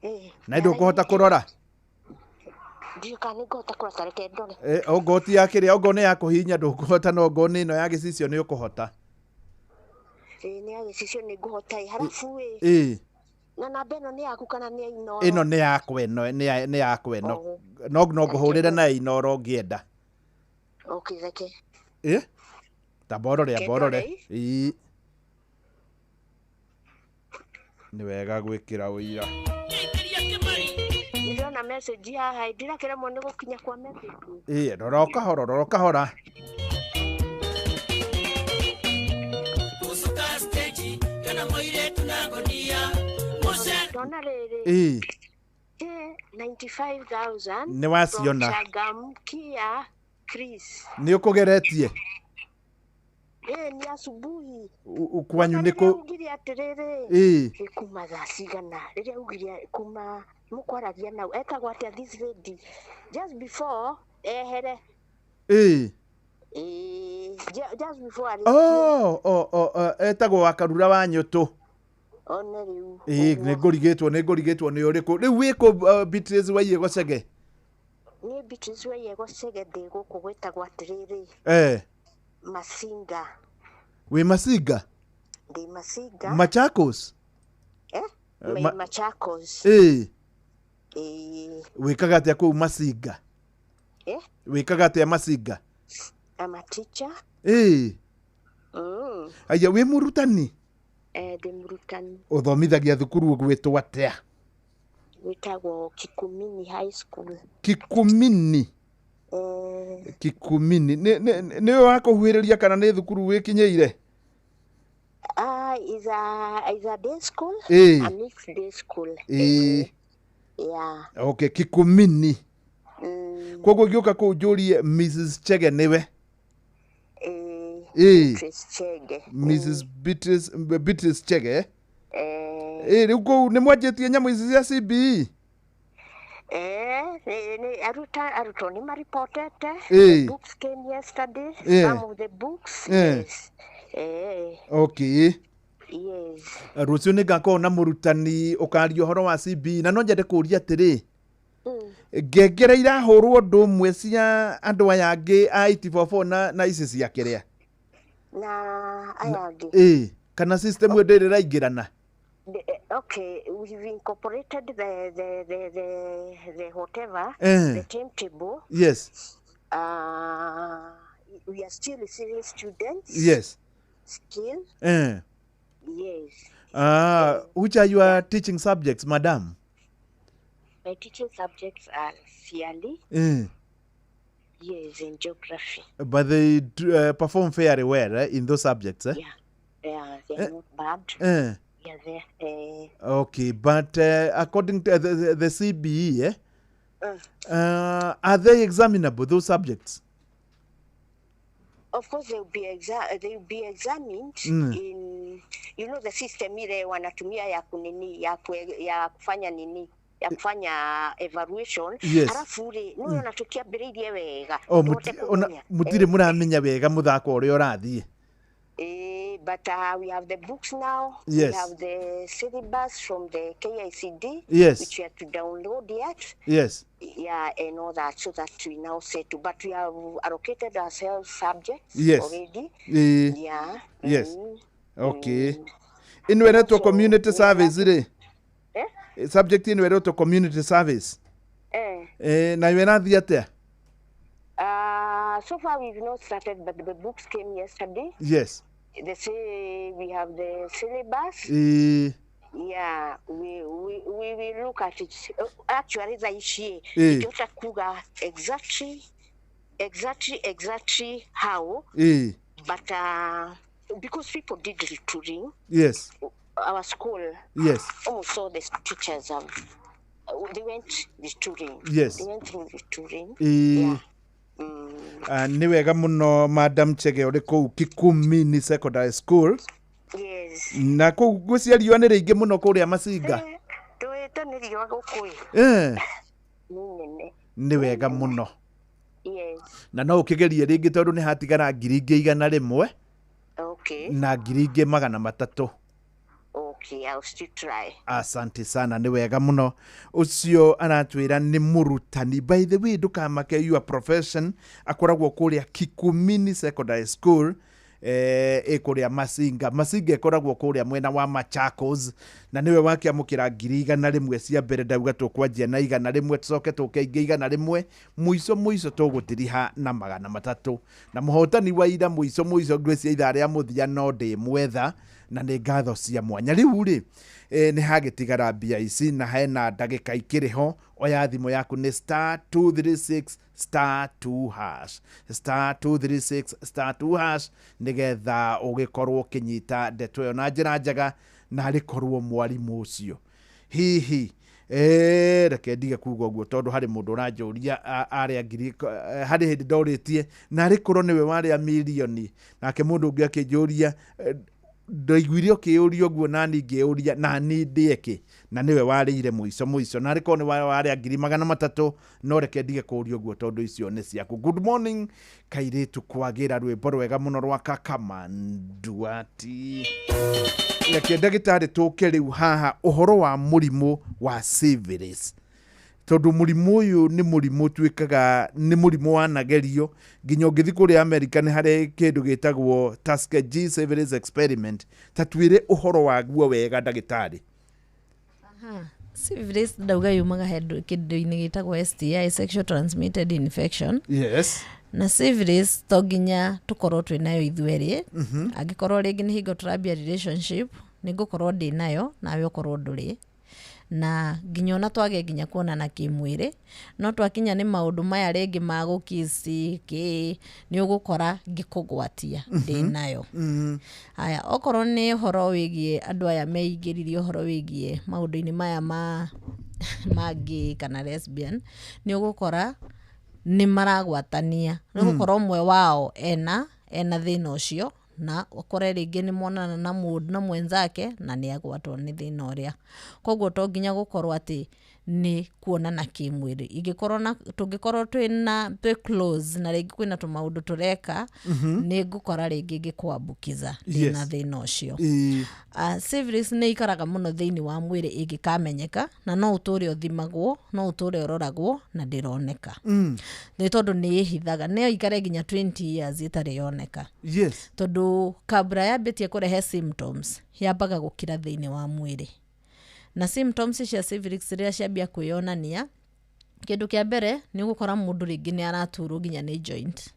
Ĩĩ. Na ndũkũhota kũrora? Ndiũĩ kana nĩ ngũhota kũrora, ta reke ndore. Ongoo ti ya kĩrĩa, ongoo nĩ ya kũhihinya ndũkũhota, no ongoo nĩ ĩno ya gĩcicio nĩ ũkũhota. Ĩĩ nĩ ya gĩcicio nĩ ngũhota ĩ. Harabu ĩ. Ĩĩ. Na namba ĩno nĩ yaku kana nĩ ya Inooro? Ĩno nĩ yakwa ĩno nĩ yakwa ĩno. Oh. No no ngũhũrĩre na Inooro ũngĩenda. Okay, reke. Ĩ? Tamba ũrore, Reke amba ũrore. ndore. Ĩĩ. Nĩ wega gwĩkĩra ũira. Ndĩrona message haha ĩ, ndirakĩremwo nĩ gũkinya kwa message. Ĩĩ, rora o kahora, rora o kahora. Gũcuka stage kana mũirĩtu na ngonia Mũce. Ndona rĩrĩ. Ĩĩ. 95,000. Nĩ waciona. From Changamkia Chris. Nĩ ũkũgeretie? Ĩĩ nĩ asubuhi. Kwanyu nĩ Rĩrĩa kũ ugire atĩrĩrĩ. Ĩĩ. Ĩ kuma thaa cigana? Rĩrĩa ugire kuma mũkwaragia nau etagwo atĩa this lady just before ehere. Ĩĩ. Ĩĩ, just before arĩkie. Oh, etagwo Wakarura wa Nyũtũ. One rĩu. Ĩĩ, nĩ ngũrigĩtwo, nĩ ngũrigĩtwo nĩ ũrĩkũ. Rĩu wĩkũ Beatrice Waiego Chege? Niĩ Beatrice Waiego Chege ndĩ gũkũ gwĩtagwo atĩrĩrĩ. Eh. Masinga. Wĩ Masinga? Ndĩ Masinga. Machakos? Eh? Machakos. Ĩĩ. Ĩĩ. Wĩkaga atĩa kũu Masinga? Eh? Wĩkaga atĩa Masinga? I'm a teacher. Ĩĩ. Aya, wĩ mũrutani? Eh, ndĩ mũrutani. Ũthomithagia thukuru ũgwĩtwo atĩa? Wĩtagwo Kikumini High School. Kikumini. Eh, Kikumini. Nĩ wa kũhuhĩrĩria kana nĩ thukuru wĩkinyĩire? Is a day school. Ĩĩ. A mixed day school. Ĩĩ. Yeah. Okay, Kikumini. Koguo ngĩũka kũu njũrie Mrs Chege nĩwe? Ĩĩ. Ĩĩ. Beatrice Chege. Mrs Beatrice Chege. Eh. Ĩĩ, rĩu kũu nĩ mwanjĩtie nyamũ ici cia CBE? Eh, nĩ arutwo nĩ maripotete. Ĩĩ. The books came yesterday. Yeah. Some of the books. Yeah. Yes. Eh. Okay. Yes. Rũciũ nĩ ngakorwo na mũrutani ũkaria ũhoro wa CBE na no nyende kũũria atĩrĩ, ngengere irahũrwo ũndũ ũmwe cia andũ aya angĩ a 844 na ici cia kĩrĩa? Na aya angĩ. Ĩĩ, kana system ĩyo ndĩrĩ ĩraingĩrana? Okay, we've incorporated the whatever, Eh. the timetable. Yes. We are still receiving students. Yes. Still. Eh. Yes. Which are your teaching subjects, madam? My teaching subjects are CLE. Eh. Yes, in geography. But they do, perform fairly well in those subjects, eh? Yeah. Yeah, they are not bad. Eh. Yeah, they Okay, but according to the CBE, eh, are they examinable, those subjects? Of course, they will be examined in, you know, the system ile wanatumia ya kunini ya kufanya nini ya kufanya evaluation. Yes. Halafu rĩ nĩ ona tũkĩambĩrĩirie wega Oh, tũhote kũmenya. mũtirĩ mũramenya wega mũthako ũrĩa ũrathiĩ. But we have the books now. Yes. We have the syllabus from the KICD. Yes. Which we have to download yet. Yes. Yeah, and all that, so that we now settle. But we have allocated ourselves subjects Yes. already. Yeah. Yes. Okay. Ĩno ĩretwo community service rĩ? Eh? Subject ĩno ĩretwo community service. Eh. Nayo ĩrathiĩ atĩa? So far we've not started, but the books came yesterday. Yes. They say We have the syllabus. Ĩĩ. Yeah, we will look at it. Actually, thaa ici ingĩhota kuga exactly how, but because people did retooling, our school, also the teachers have, they went retooling. They went through retooling. Yeah. Nĩ wega mũno, Madam Chege, ũrĩ kũu Kikumini Secondary School. Yes. Na kũu ngwĩciria riũa nĩ rĩingĩ mũno kũrĩa Macinga. Ndũĩte nĩ riũa gũkũ ĩ. Nĩ nene. Nĩ wega mũno. Yes. Na no ũkĩgerie rĩngĩ tondũ nĩ hatigara ngiri ingĩ 100 na ngiri ingĩ 300. Okay, I'll still try. Asante sana, nĩ wega mũno. Ũcio aratwĩra nĩ mũrutani. By the way, ndũkamake your profession, akoragwo kũrĩa Kikumini Secondary School, ĩ kũrĩa Macinga. Macinga ĩkoragwo kũrĩa mwena wa Machakos, na nĩwe wakĩamũkĩra ngiri 100 cia mbere. Ndauga tũkwanjia na 100, tũcoke tũke ingĩ 100, mũico mũico tũgũtiriha na 300. Na mũhotani wa ira mũico mũico ngwĩcia ithaa rĩa mũthia no ndĩmwetha, na nĩ ngatho cia mwanya. Rĩu rĩ, nĩ hagĩtigara mbia ici na hena ndagĩka ikĩrĩ ho. Oya thimũ yaku, nĩ *236 *2 hash, *236 *2 hash, nĩgetha ũgĩkorwo ũkĩnyita ndeto ĩyo na njĩra njega, na arĩkorwo mwarimũ ũcio hihi. Reke ndige kuga ũguo tondũ harĩ mũndũ ũranjũria arĩa ngiri, harĩ hĩndĩ ndorĩtie na arĩkorwo nĩwe warĩa mirioni, nake mũndũ ũngĩ akĩnjũria, ndaiguire ũkĩũria ũguo nani ngĩũria nani ndĩe na nĩwe warĩire mũico mũico, na arĩkorwo nĩ warĩa ngiri 300. No reke ndige kũũria ũguo tondũ icio nĩ ciaku. Good morning, kairĩtu kwagĩra rwĩmbo rwega mũno rwa Kakamanduati. Reke ndagĩtarĩ tũke rĩu haha ũhoro wa mũrimũ wa syphilis, tondũ mũrimũ ũyũ nĩ mũrimũ tuĩkaga nĩ mũrimũ wanagerio nginya ũngĩthiĩ kũrĩa America nĩ harĩ kĩndũ gĩtagwo Tuskegee syphilis experiment. Ta twĩre ũhoro waguo wega, ndagĩtarĩ. Syphilis ndauga yumaga kĩndũ-inĩ gĩtagwo STI, sexual transmitted infection. Na syphilis to nginya tũkorwo twĩ nayo ithuerĩ. Angĩkorwo rĩngĩ nĩ hingo tũrambia relationship, nĩ ngũkorwo ndĩ nayo nawe ũkorwo ndũrĩ, na nginya ona twage nginya kuonana kĩmwĩrĩ, no twakinya nĩ maũndũ maya rĩngĩ ma gũkici kĩ, nĩ ũgũkora ngĩkũgwatia ndĩ nayo. Haya, okorwo nĩ ũhoro wĩgiĩ andũ aya meingĩririe ũhoro wĩgiĩ maũndũ-inĩ maya ma gay kana lesbian, nĩ ũgũkora nĩ maragwatania. Nĩ ũgũkora ũmwe wao ena thĩna ũcio, na ũkore rĩngĩ nĩ monana na mũndũ na mwenzake na nĩ agwatwo nĩ thĩna ũrĩa. Koguo to nginya gũkorwo atĩ nĩ kuonana kĩmwĩrĩ. Ingĩkorwo na tũngĩkorwo twĩ close na rĩngĩ kwĩna tũmaũndũ tũreka, nĩ ngũkora rĩngĩ ngĩkwambukiza ndĩna thĩna ũcio. Syphilis nĩ ikaraga mũno thĩinĩ wa mwĩrĩ ĩngĩkamenyeka, na no ũtũre ũthimagwo, no ũtũre ũroragwo na ndĩroneka. Nĩ tondũ nĩ ĩhithaga, nĩ ĩikare nginya 20 years ĩtarĩ yoneka. Tondũ kabla yambĩtie kũrehe symptoms, yambaga gũkira thĩinĩ wa mwĩrĩ. Na symptoms cia syphilis rĩrĩa ciambia kwĩyonania, kĩndũ kĩa mbere nĩ ũgũkora mũndũ rĩngĩ nĩ araturwo nginya nĩ joint.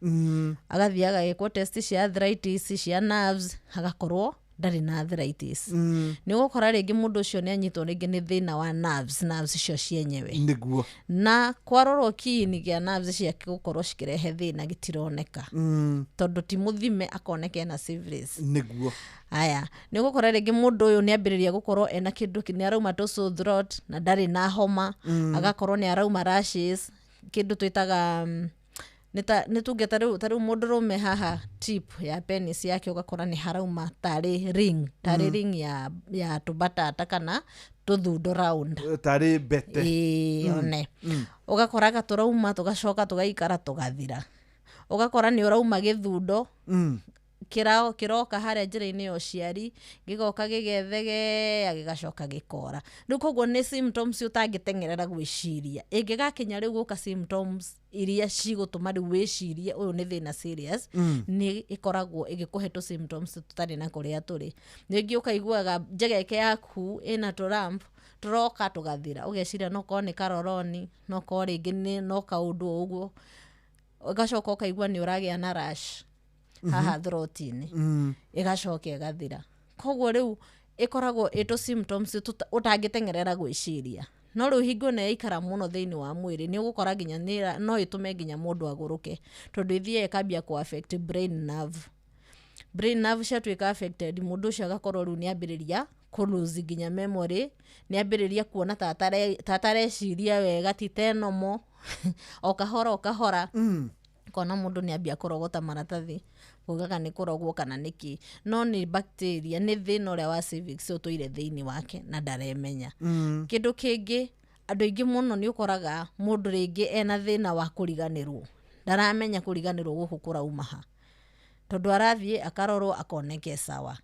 Agathiĩ agagĩkwo test cia arthritis, cia nerves, agakorwo ndarĩ na arthritis. Nĩ ũgũkora rĩngĩ mũndũ ũcio nĩ anyitwo rĩngĩ nĩ thĩna wa nerves icio cienyewe. Nĩguo. Na kwarorwo kiini kĩa nerves ciake gũkorwo cikĩrehe thĩna gĩtironeka. Tondũ ti mũthime akoneka ena syphilis. Nĩguo. Aya, nĩ ũgũkora rĩngĩ mũndũ ũyũ nĩ ambĩrĩria gũkorwo ena kĩndũ nĩ arauma tũ sore throat na ndarĩ na homa, agakorwo nĩ arauma rashes, kĩndũ twĩtaga nĩ tuge ta rĩu mũndũrũme haha tip ya penis yake ũgakora nĩ harauma tarĩ ring, tarĩ ring ya tũbatata kana tũthundo round, tarĩ mbete. Ĩĩ, one. Ũgakoraga tũrauma tũgacoka tũgaikara tũgathira. Ũgakora nĩ ũrauma gĩthundo kĩroka harĩa njĩra-inĩ ya ũciari, gĩgoka gĩgethegea gĩgacoka gĩkora. Rĩu koguo nĩ symptoms ũtangĩteng'erera gwĩciria. Ĩngĩgakinya rĩu gũka symptoms iria cigũtũma rĩu wĩcirie ũyũ nĩ thĩna serious, nĩ ĩkoragwo ĩgĩkũhe tũ symptoms tũtarĩ na kũrĩa tũrĩ. Rĩngĩ ũkaiguaga njegeke yaku ĩna tũ lump tũroka tũgathira, ũgeciria no korwo nĩ karoroni, no korwo rĩngĩ nĩ no kaũndũ o ũguo. Ũgacoka ũkaigua nĩ ũragĩa na rash haha throat-inĩ, ĩgacoka ĩgathira. Koguo rĩu ĩkoragwo ĩtũ symptoms ũtangĩteng'erera gwĩciria, no rĩu hingo ĩno yaikara mũno thĩinĩ wa mwĩrĩ, nĩ ũgũkora nginya no ĩtũme nginya mũndũ agũrũke, tondũ ĩthiaga ĩkambia kũ affect brain nerve. Brain nerve ciatuĩka affected, mũndũ ũcio agakorwo rĩu nĩ ambĩrĩria kũ lose nginya memory, nĩ ambĩrĩria kuona ta atareciria wega, ti ta enomo o kahora o kahora. Kona mũndũ nĩ ambia kũrogota maratathi, ugaga nĩ kũrogwo kana nĩkĩ, no nĩ bacteria, nĩ thĩna ũrĩa wa cervix ũtũire thĩinĩ wake na ndaremenya. Kĩndũ kĩngĩ, andũ aingĩ mũno nĩ ũkoraga mũndũ rĩngĩ ena thĩna wa kũriganĩrwo, ndaramenya kũriganĩrwo gũkũ kũrauma ha, tondũ arathiĩ akarorwo akoneke sawa.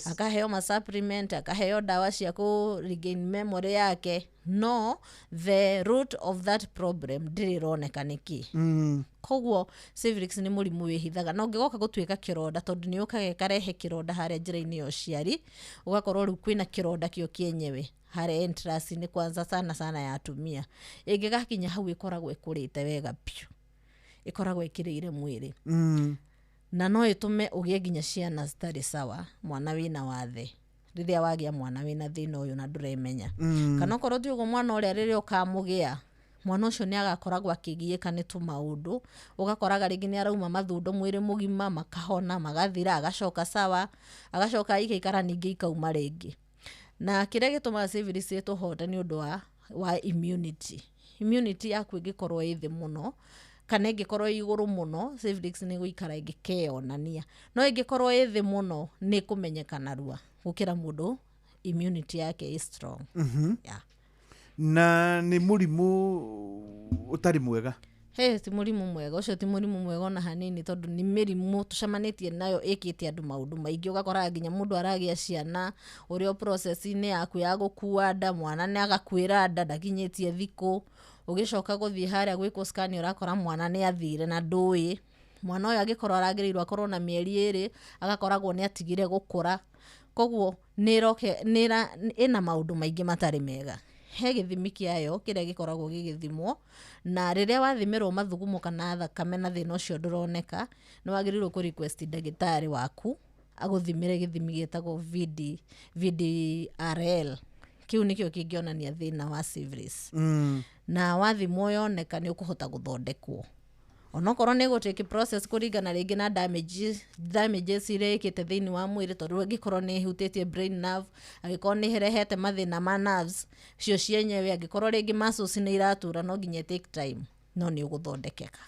Akaheo ma supplement, akaheo ndawa cia kũ regain memory yake, no the root of that problem ndĩrĩ ĩroneka nĩkĩ. Koguo cervix nĩ mũrimũ wĩhithaga, na ũngĩgoka gũtuĩka kĩronda, tondũ nĩ ũkaga ĩkarehe kĩronda harĩa njĩra-inĩ ya ũciari, ũgakorwo rĩu kwĩna kĩronda kĩo kĩenyewe harĩa entrance-inĩ, kwanza sana sana ya atumia. Ĩngĩgakinya hau ĩkoragwo ĩkũrĩte wega biũ, ĩkoragwo ĩkĩrĩire mwĩrĩ. Na no ĩtũme ũgĩe nginya ciana citarĩ sawa, mwana wĩna wathe rĩrĩa wagĩa mwana wĩna thĩna ũyũ na ndũremenya. Kana okorwo ti ũguo, mwana ũrĩa rĩrĩa ũkamũgĩa, mwana ũcio nĩ agakoragwo akĩgiĩka nĩ tũmaũndũ, ũgakoraga rĩngĩ nĩ arauma mathundo mwĩrĩ mũgima, makahona magathira, agacoka sawa, agacoka ikaikara ningĩ ikauma rĩngĩ. Na kĩrĩa gĩtũmaga syphilis ĩtũhote nĩ ũndũ wa immunity. Immunity yaku ĩngĩkorwo ĩ thĩ mũno kana ĩngĩkorwo ĩ igũrũ mũno, syphilis nĩ gũikara ĩngĩkeyonania, no ĩngĩkorwo ĩ thĩ mũno nĩ kũmenyeka narua gũkĩra mũndũ immunity yake ĩ strong. Yeah. Na nĩ mũrimũ ũtarĩ mwega? He, ti mũrimũ mwega ũcio, ti mũrimũ mwega ona hanini, tondũ nĩ mĩrimũ tũcemanĩtie nayo ĩkĩte andũ maũndũ maingĩ. Ũgakoraga nginya mũndũ aragĩa ciana ũrĩ o process-inĩ yaku ya gũkua nda, mwana nĩ agakuĩra nda ndakinyĩtie thikũ, ũgĩcoka gũthiĩ harĩa gwĩkwo scan ũrakora mwana nĩ athire na ndũĩ. Mwana ũyũ angĩkorwo aragĩrĩirwo akorwo na mĩeri 2, agakoragwo nĩ atigire gũkũra. Koguo ĩna maũndũ maingĩ matarĩ mega. He gĩthimi kĩayo kĩrĩa gĩkoragwo gĩgĩthimwo, na rĩrĩa wathimĩrwo mathugumo kana thakame na thĩna ũcio ndũroneka, nĩ wagĩrĩirwo kũ request ndagĩtarĩ waku agũthimĩre gĩthimi gĩtagwo VDRL. Kĩu nĩkĩo kĩngĩonania thĩna wa syphilis. Na wathimwo yoneka nĩ ũkũhota gũthondekwo, onokorwo nĩ gũtake process kũringana rĩngĩ na damages iria ĩkĩte thĩinĩ wa mwĩrĩ, tondũ angĩkorwo nĩ ĩhutĩtie brain nerve, angĩkorwo nĩ ĩrehete mathĩna ma nerves cio cienyewe, angĩkorwo rĩngĩ muscles nĩ iratura, no nginya take time, no nĩ ũgũthondekeka.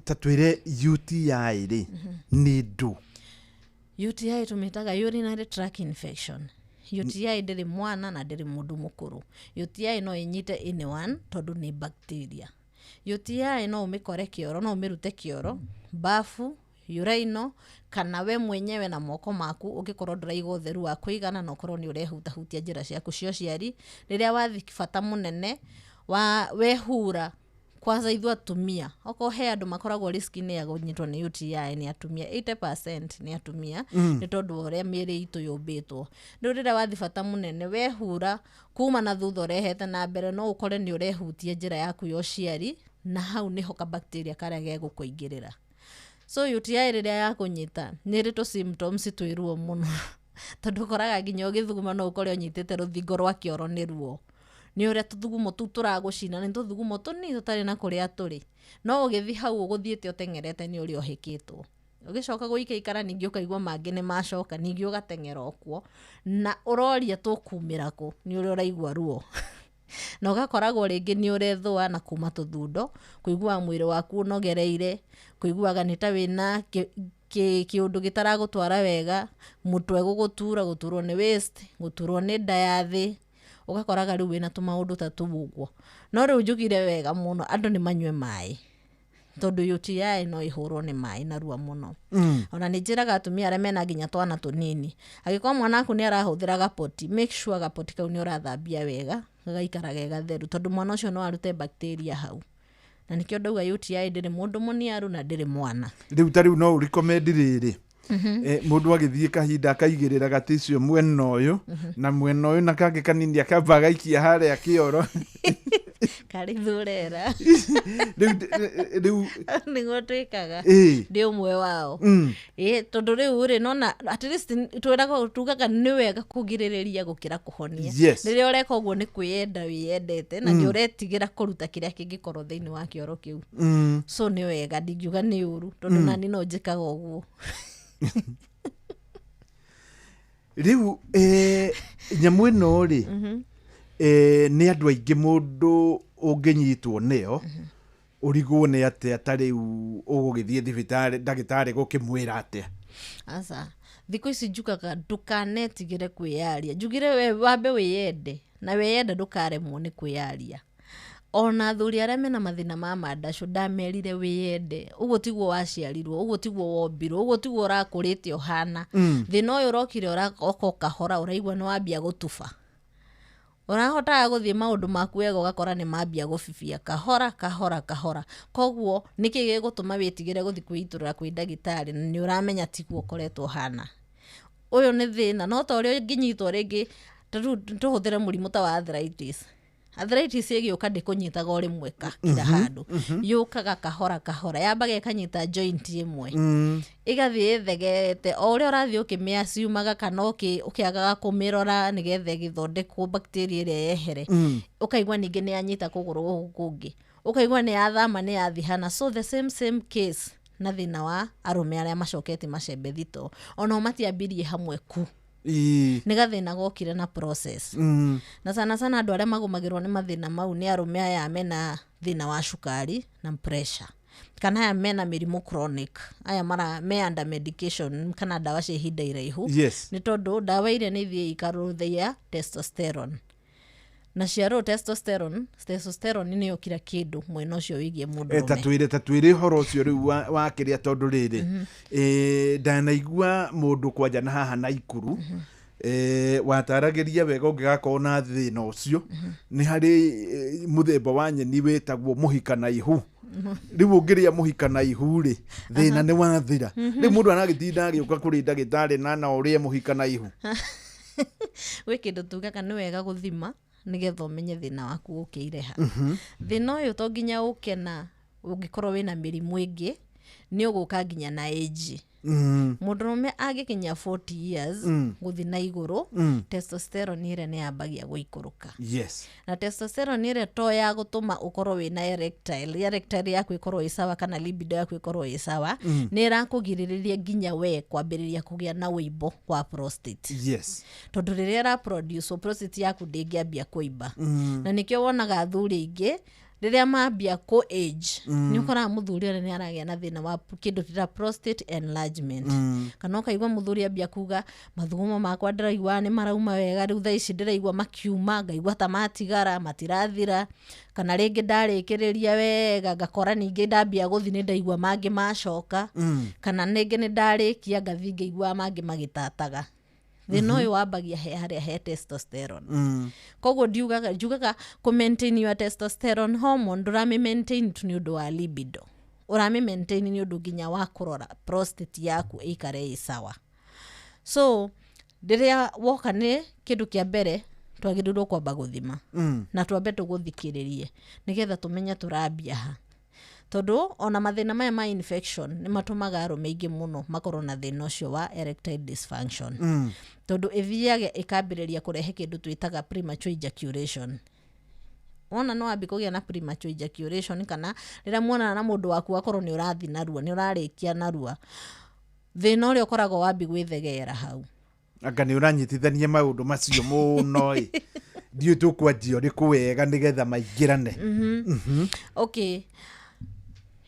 Ta twĩre UTI rĩ nĩ ndũ? UTI tũmĩtaga urinary tract infection. UTI ndĩrĩ mwana na ndĩrĩ mũndũ mũkũrũ. UTI no ĩnyite anyone tondũ nĩ bacteria. UTI no ũmĩkore kĩoro, no ũmĩrute kĩoro, bafu, urinal, kana we mwenyewe na moko maku ũngĩkorwo ndũraiga ũtheru wa kũigana na ũkorwo nĩ ũrehutahutia njĩra ciaku cia ũciari. Rĩrĩa wathi bata mũnene wa wehura, kwanza ithuĩ atumia, okorwo he andũ makoragwo risk-inĩ ya kũnyitwo nĩ UTI nĩ atumia, 80% nĩ atumia. Nĩ tondũ wa ũrĩa mĩĩrĩ itũ yũmbĩtwo. Rĩu rĩrĩa wathi bata mũnene wehura kuma na thutha ũrehete na mbere, no ũkore nĩ ũrehutia njĩra yaku ya ũciari, na hau nĩho ka bacteria karĩa gegũkũingĩrĩra. So UTI rĩrĩa yakũnyita nĩ ĩrĩ tũ symptoms twĩ ruo mũno, tondũ ũkoraga nginya ũgĩthuguma no ũkore ũnyitĩte rũthingo rwa kĩoro nĩ ruo, nĩ ũrĩa tũthugumo tũu tũragũcina, nĩ tũthugumo tũnini tũtarĩ na kũrĩa tũrĩ, no ũgĩthiĩ hau ũgũthiĩte ũteng'erete nĩ ũrĩa ũhĩkĩtwo. Ũgĩcoka gũikaikara ningĩ ũkaigua mangĩ nĩ macoka, ningĩ ũgateng'era okuo na ũroria tũkumĩra kũ nĩ ũrĩa ũraigua ruo. Na ũgakoragwo rĩngĩ nĩ ũrethũa na kuma tũthundo, kũiguaga mwĩrĩ waku ũnogereire, kũiguaga nĩ ta wĩna kĩũndũ gĩtaragũtwara wega, mũtwe gũgũtura, gũturwo nĩ waist, gũturwo nĩ nda ya thĩ, ũgakoraga rĩu wĩna tũmaũndũ ta tũu ũguo. No rĩu njugire wega mũno andũ nĩ manyue maĩ, tondũ UTI no ĩhũrwo nĩ maĩ narua mũno. Ona nĩ njĩraga atumia arĩa mena nginya twana tũnini, angĩkorwo mwana waku nĩ arahũthĩra gapoti, make sure gapoti kau nĩ ũrathambia wega, gagaikara ge gatheru, tondũ mwana ũcio no arute bacteria hau. Na nĩkĩo ndauga UTI ndĩrĩ mũndũ mũniaru na ndĩrĩ mwana. Rĩu ta rĩu no ũrecommend rĩrĩ, mũndũ agĩthiĩ kahinda akaigĩrĩra gatĩ mwena ũyũ na mwena ũyũ, na kangĩ kanini akamba agaikia harĩa kĩoro? Karĩ thurera. Rĩu nĩguo twĩkaga. Ĩĩ. Ndĩ ũmwe wao. Ĩĩ, tondũ rĩu rĩ nona at least twĩraga tugaga nĩ wega kũgirĩrĩria gũkĩra kũhonia. Yes. Rĩrĩa ũreka ũguo nĩ kwĩyenda wĩyendete na nĩ ũretigĩra kũruta kĩrĩa kĩngĩkorwo thĩinĩ wa kĩoro kĩu. So nĩ wega, ndingiuga nĩ ũru tondũ nani no njĩkaga ũguo. Rĩu nyamũ ĩno rĩ, nĩ andũ aingĩ mũndũ ũngĩnyitwo nĩyo ũrigwo nĩ atĩa, ta rĩu ũgũgĩthiĩ thibitarĩ ndagĩtarĩ gũkĩmwĩra atĩa? Aca, thikũ ici njugaga ndũkanetigĩre kwĩyaria. Njugire we wambe wĩyende, na wĩyenda ndũkaremwo nĩ kwĩyaria. Ona athuri arĩa mena mathĩna ma mandacũ ndamerire wĩyende, ũguo tiguo waciarirwo, ũguo tiguo wombirwo, ũguo tiguo ũrakũrĩte ũhana. Thĩna ũyũ ũrokire ũroka o kahora, ũraigua nĩ wambia gũtuba, ũrahotaga gũthiĩ maũndũ maku wega, ũgakora nĩ mambia gũbibia kahora kahora kahora. Koguo nĩkĩ gĩgũtũma wĩtigĩre gũthiĩ kwĩitũrũra kwĩ ndagĩtarĩ na nĩ ũramenya tiguo ũkoretwo ũhana? Ũyũ nĩ thĩna no ta ũrĩa ũngĩnyitwo rĩngĩ, ta rĩu tũhũthĩre mũrimũ ta wa arthritis. Arthritis ĩgĩũka ndĩkũnyitaga o rĩmwe kila handũ, yũkaga kahora kahora, yambaga ĩkanyita joint ĩmwe, ĩgathiĩ ĩthegete o ũrĩa ũrathiĩ ũkĩmĩaciumaga kana ũkĩagaga kũmĩrora nĩgetha ĩgĩthondekwo bacteria ĩrĩa yehere. Ũkaigua ningĩ nĩ yanyita kũgũrũ gũkũ kũngĩ, ũkaigua nĩ yathama, nĩ yathihana. So the same same case na thĩna wa arũme arĩa macokete macembe thito, onao matiambirie hamwe ku. Nĩ gathĩna gokire na process. Na sana sana andũ arĩa magũmagĩrwo nĩ mathĩna mau nĩ arũme aya mena thĩna wa cukari na pressure, kana aya mena mĩrimũ chronic, aya mara me under medication kana ndawa cia ihinda iraihu. Nĩ tondũ ndawa iria nĩ ithiĩ ikarũthia testosterone, na ciarũ testosterone nĩyo kila kĩndũ mwena ũcio wĩgiĩ mũndũrũme. Ta twĩre ũhoro ũcio rĩu wa kĩrĩa, tondũ rĩrĩ ndanaigua mũndũ kwanja na haha Naikuru wataragĩria wega ũngĩgakorwo na thĩna ũcio nĩ harĩ mũthemba wa nyeni wĩtagwo mũhika na ihu. Rĩu ũngĩrĩa mũhika na ihu rĩ, thĩna nĩ wathira. Rĩu mũndũ aragĩtinda agĩũka kũrĩ ndagĩtarĩ na ũrĩe mũhika na ihu? Gwĩ kĩndũ tugaga nĩ wega gũthima nĩgetha ũmenye thĩna waku ũkĩire ha. Thĩna ũyũ to nginya ũke na ũngĩkorwo wĩna mĩrimũ ĩngĩ, nĩ ũgũka nginya na age. Mũndũrũme angĩkinya 40 years gũthiĩ na igũrũ, testosterone ĩrĩa nĩ yambagia gũikũrũka. Na testosterone ĩrĩa to ya gũtũma ũkorwo wĩna erectile yaku ĩkorwo ĩ sawa kana libido yaku ĩkorwo ĩ sawa, nĩ ĩrakũgirĩrĩria nginya we kwambĩrĩria kũgĩa na ũimbo wa prostate. Tondũ rĩrĩa ĩra produce, prostate yaku ndĩngĩambia kũimba. Na nĩkĩo wonaga athuri aingĩ rĩrĩa mambia kũ age, nĩ ũkoraga mũthuri ũrĩa nĩ aragĩa na thĩna wa kĩndũ tũĩtaga prostate enlargement. Kana ũkaigua mũthuri ambia kuga, "Mathugumo makwa ndĩraigua nĩ marauma wega, rĩu thaa ici ndĩraigua makiuma, ngaigua ta matigara matirathira," kana rĩngĩ ndarĩkĩrĩria wega ngakora ningĩ ndambia gũthi nĩ ndaigua mangĩ macoka, kana rĩngĩ nĩ ndarĩkia ngathi ngĩiguaga mangĩ magĩtataga. Thĩna ũyũ wambagia he harĩa he testosterone. Koguo ndiugaga, njugaga kũ maintain your testosterone hormone, ndũramĩ maintain tu nĩ ũndũ wa libido, ũramĩ maintain nĩ ũndũ nginya wa kũrora prostate yaku ĩikare ĩ sawa. So rĩrĩa woka, nĩ kĩndũ kĩa mbere twagĩrĩirwo kwamba gũthima na twambe tũgũthikĩrĩrie nĩgetha tũmenye tũrambia ha, tondũ ona mathĩna maya ma infection nĩ matũmaga arũme aingĩ mũno makorwo na thĩna ũcio wa erectile dysfunction, tondũ ĩthiaga ĩkambĩrĩria kũrehe kĩndũ twĩtaga premature ejaculation. Wona no wambie kũgĩa na premature ejaculation, kana rĩrĩa muonana na mũndũ waku akorwo nĩ ũrathi narua, nĩ ũrarĩkia narua, thĩna ũrĩa ũkoragwo wambi gwĩthegera hau. Anga nĩ ũranyitithania maũndũ macio mũno ĩ, ndiũĩ tũkwanjia ũrĩkũ wega nĩgetha maingĩrane. Okay,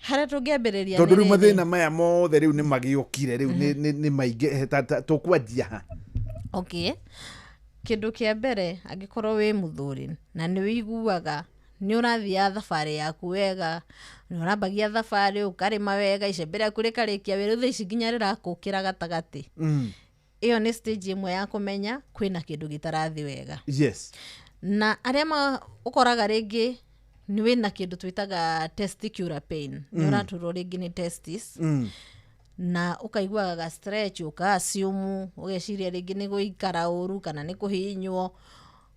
harĩa tũngĩambĩrĩria Tondũ nĩ rĩu rĩrĩ. Mathĩna maya mothe rĩu nĩ magĩũkire, rĩu nĩ maingĩ, tũkwanjia ha? Okay, kĩndũ kĩa mbere, angĩkorwo wĩ mũthuri na nĩ wĩiguaga nĩ ũrathiaga thabarĩ yaku wega, nĩ ũrambagia thabarĩ ũkarĩma wega, icembe rĩaku rĩkarĩkia wĩra, thaa ici nginya rĩrakũkĩra gatagatĩ, ĩyo nĩ stage ĩmwe ya kũmenya kwĩna kĩndũ gĩtarathi wega. Na arĩa ũkoraga rĩngĩ nĩ wĩna kĩndũ twĩtaga testicular pain, nĩ ũraturwo rĩngĩ nĩ testis, na ũkaiguaga ga stretch, ũka assume, ũgeciria rĩngĩ nĩ gũikara ũru kana nĩ kũhihinywo.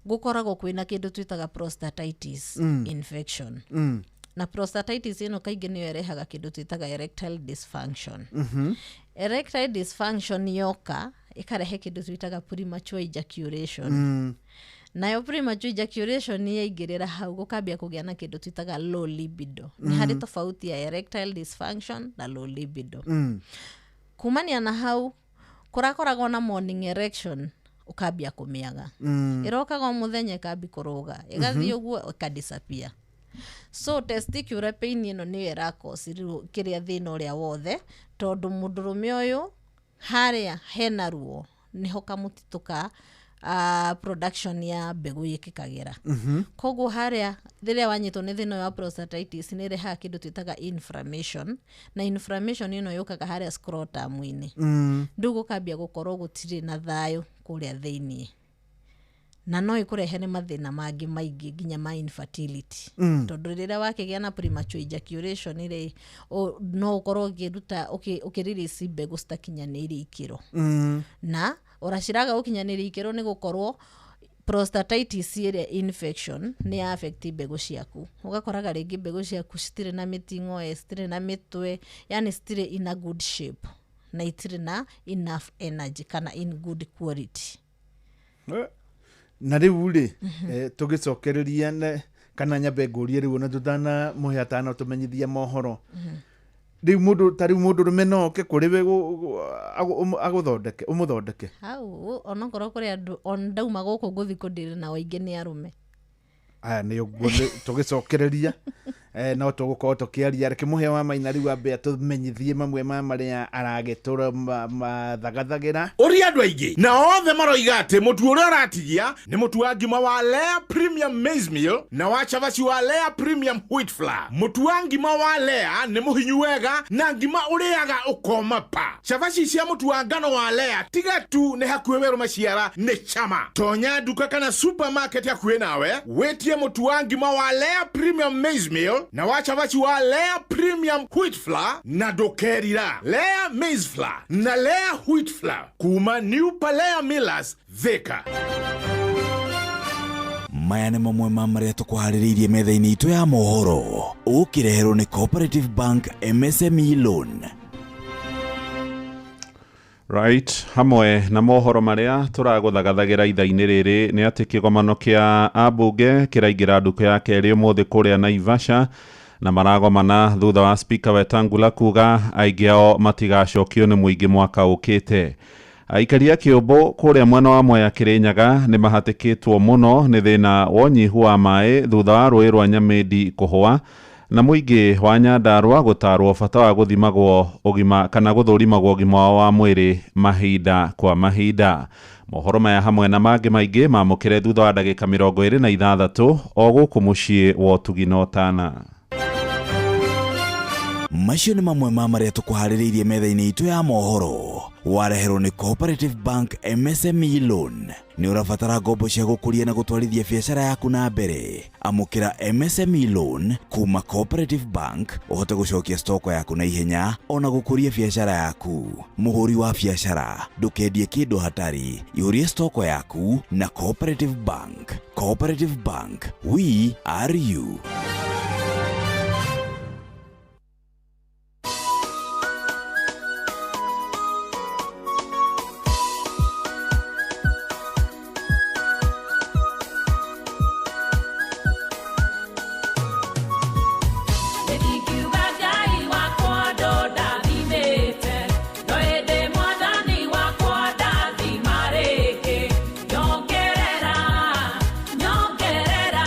Gũkoragwo kwĩna kĩndũ twĩtaga prostatitis infection. Na prostatitis ĩno kaingĩ nĩyo ĩrehaga kĩndũ twĩtaga erectile dysfunction. Erectile dysfunction yoka ĩkarehe kĩndũ twĩtaga premature ejaculation. Nayo premature ejaculation yaingĩrĩra hau gũkambia kũgĩa na kĩndũ twĩtaga low libido. Nĩ harĩ tofauti ya erectile dysfunction na low libido. Kumania na hau kũrakoragwo na morning erection ũkambia kũmĩaga. Ĩrokaga o mũthenya ĩkambi kũrũga, ĩgathiĩ ũguo ĩkadisappear. So testicular pain ĩno nĩyo ĩrakosi kĩrĩa thĩna ũrĩa wothe, tondũ mũndũrũme ũyũ harĩa hena ruo nĩho kamũtitũ ka production ya mbegũ yĩkĩkagĩra. Koguo harĩa rĩrĩa wanyitwo nĩ thĩna wa prostatitis nĩ ĩrehaga kĩndũ twĩtaga inflammation, na inflammation ĩno yũkaga harĩa scrotum-inĩ. Rĩu gũkambia gũkorwo gũtirĩ na thayũ kũrĩa thĩiniĩ, na no ĩkũrehere mathĩna mangĩ maingĩ nginya ma infertility. Tondũ rĩrĩa wakĩgĩa na premature ejaculation rĩ, no ũkorwo ũkĩruta ũkĩrelease mbegũ citakinyanĩirie ikĩro. Na ũraciraga gũkinyanĩria ikĩro nĩ gũkorwo prostatitis ĩrĩa infection nĩ ya affect mbegũ ciaku. Ũgakoraga rĩngĩ mbegũ ciaku citirĩ na mĩting'oe, citirĩ na mĩtwe, yani citirĩ in a good shape na itirĩ na enough energy kana in good quality. Na rĩu rĩ, tũgĩcokereria kana nyambe ngũrie rĩu ona tũtana mũhe atano tũmenyithia mohoro. Rĩu mũndũ ta rĩu mũndũrũme no oke kũrĩ we agũthondeke, ũmũthondeke? Hau onokorwo kũrĩ andũ on ndauma gũkũ ngũthiĩ kũndĩrĩ nao aingĩ nĩ arũme. Aya nĩ ũguo tũgĩcokereria no tũgũkorwo tũkĩaria. Reke mũhĩa wa Maina rĩu ambe atũmenyithie mamwe ma marĩa aragĩtũra mathagathagĩra. Ũria andũ aingĩ na othe maroiga atĩ mũtu ũrĩa ũratigia nĩ mũtu wa ngima wa Lea Premium Maize Meal na wa cabaci wa Lea Premium Wheat Flour. Mũtu wa ngima wa Lea nĩ mũhinyu wega na ngima ũrĩaga ũkoma pa. Cabaci cia mũtu wa ngano wa Lea tiga tu nĩ hakuhĩ werũ maciara nĩ chama. Tonya nduka kana supermarket hakuhĩ nawe wĩtie mũtu wa ngima wa Lea Premium Maize Meal na wa cabaci wa Lea Premium Wheat Flour na ndũkerira. Lea Maize Flour na Lea Wheat Flour kuma New Palea Millers, Thika. Maya nĩ mamwe ma marĩa tũkũharĩrĩirie metha-inĩ itũ ya mohoro, ũkĩreherwo nĩ Cooperative Bank MSME Loan. Right, hamwe na mohoro marĩa tũragũthagathagĩra ithaa-inĩ rĩrĩ nĩ atĩ kĩgomano kĩa ambunge kĩraingĩra nduka ya kerĩ ũmũthĩ kũrĩa Naivasha, na maragomana thutha wa Speaker Wetangula kuga aingĩ ao matigacokio nĩ mũingĩ mwaka ũkĩte. Aikari a kĩũmbũ kũrĩa mwena wa Mwea Kĩrĩnyaga nĩ mahatĩkĩtwo mũno nĩ thĩna wa ũnyihu wa maĩ thutha wa rũĩ rwa Nyamĩndi kũhũa, na mũingĩ wa Nyandarũa gũtarwo bata wa gũthimagwo ũgima kana gũthũrimagwo ũgima wao wa mwĩrĩ mahinda kwa mahinda. Mohoro maya hamwe na mangĩ maingĩ mamũkĩre thutha wa ndagĩka 26 o gũkũ mũciĩ wa ũtugi na ũtana. Macio nĩ mamwe ma marĩa tũkũharĩrĩirie metha-inĩ itũ ya mohoro, wareherwo nĩ Cooperative Bank MSME Loan. Nĩ ũrabatara ngombo cia gũkũria na gũtwarithia biacara yaku na mbere? Amũkĩra MSME Loan kuma Cooperative Bank ũhote gũcokia stoko yaku na ihenya ona gũkũria biacara yaku. Mũhũri wa biacara, ndũkendie kĩndũ hatari, ihũrie stoko yaku na Cooperative Bank. Cooperative Bank, we are you. Nyongerera,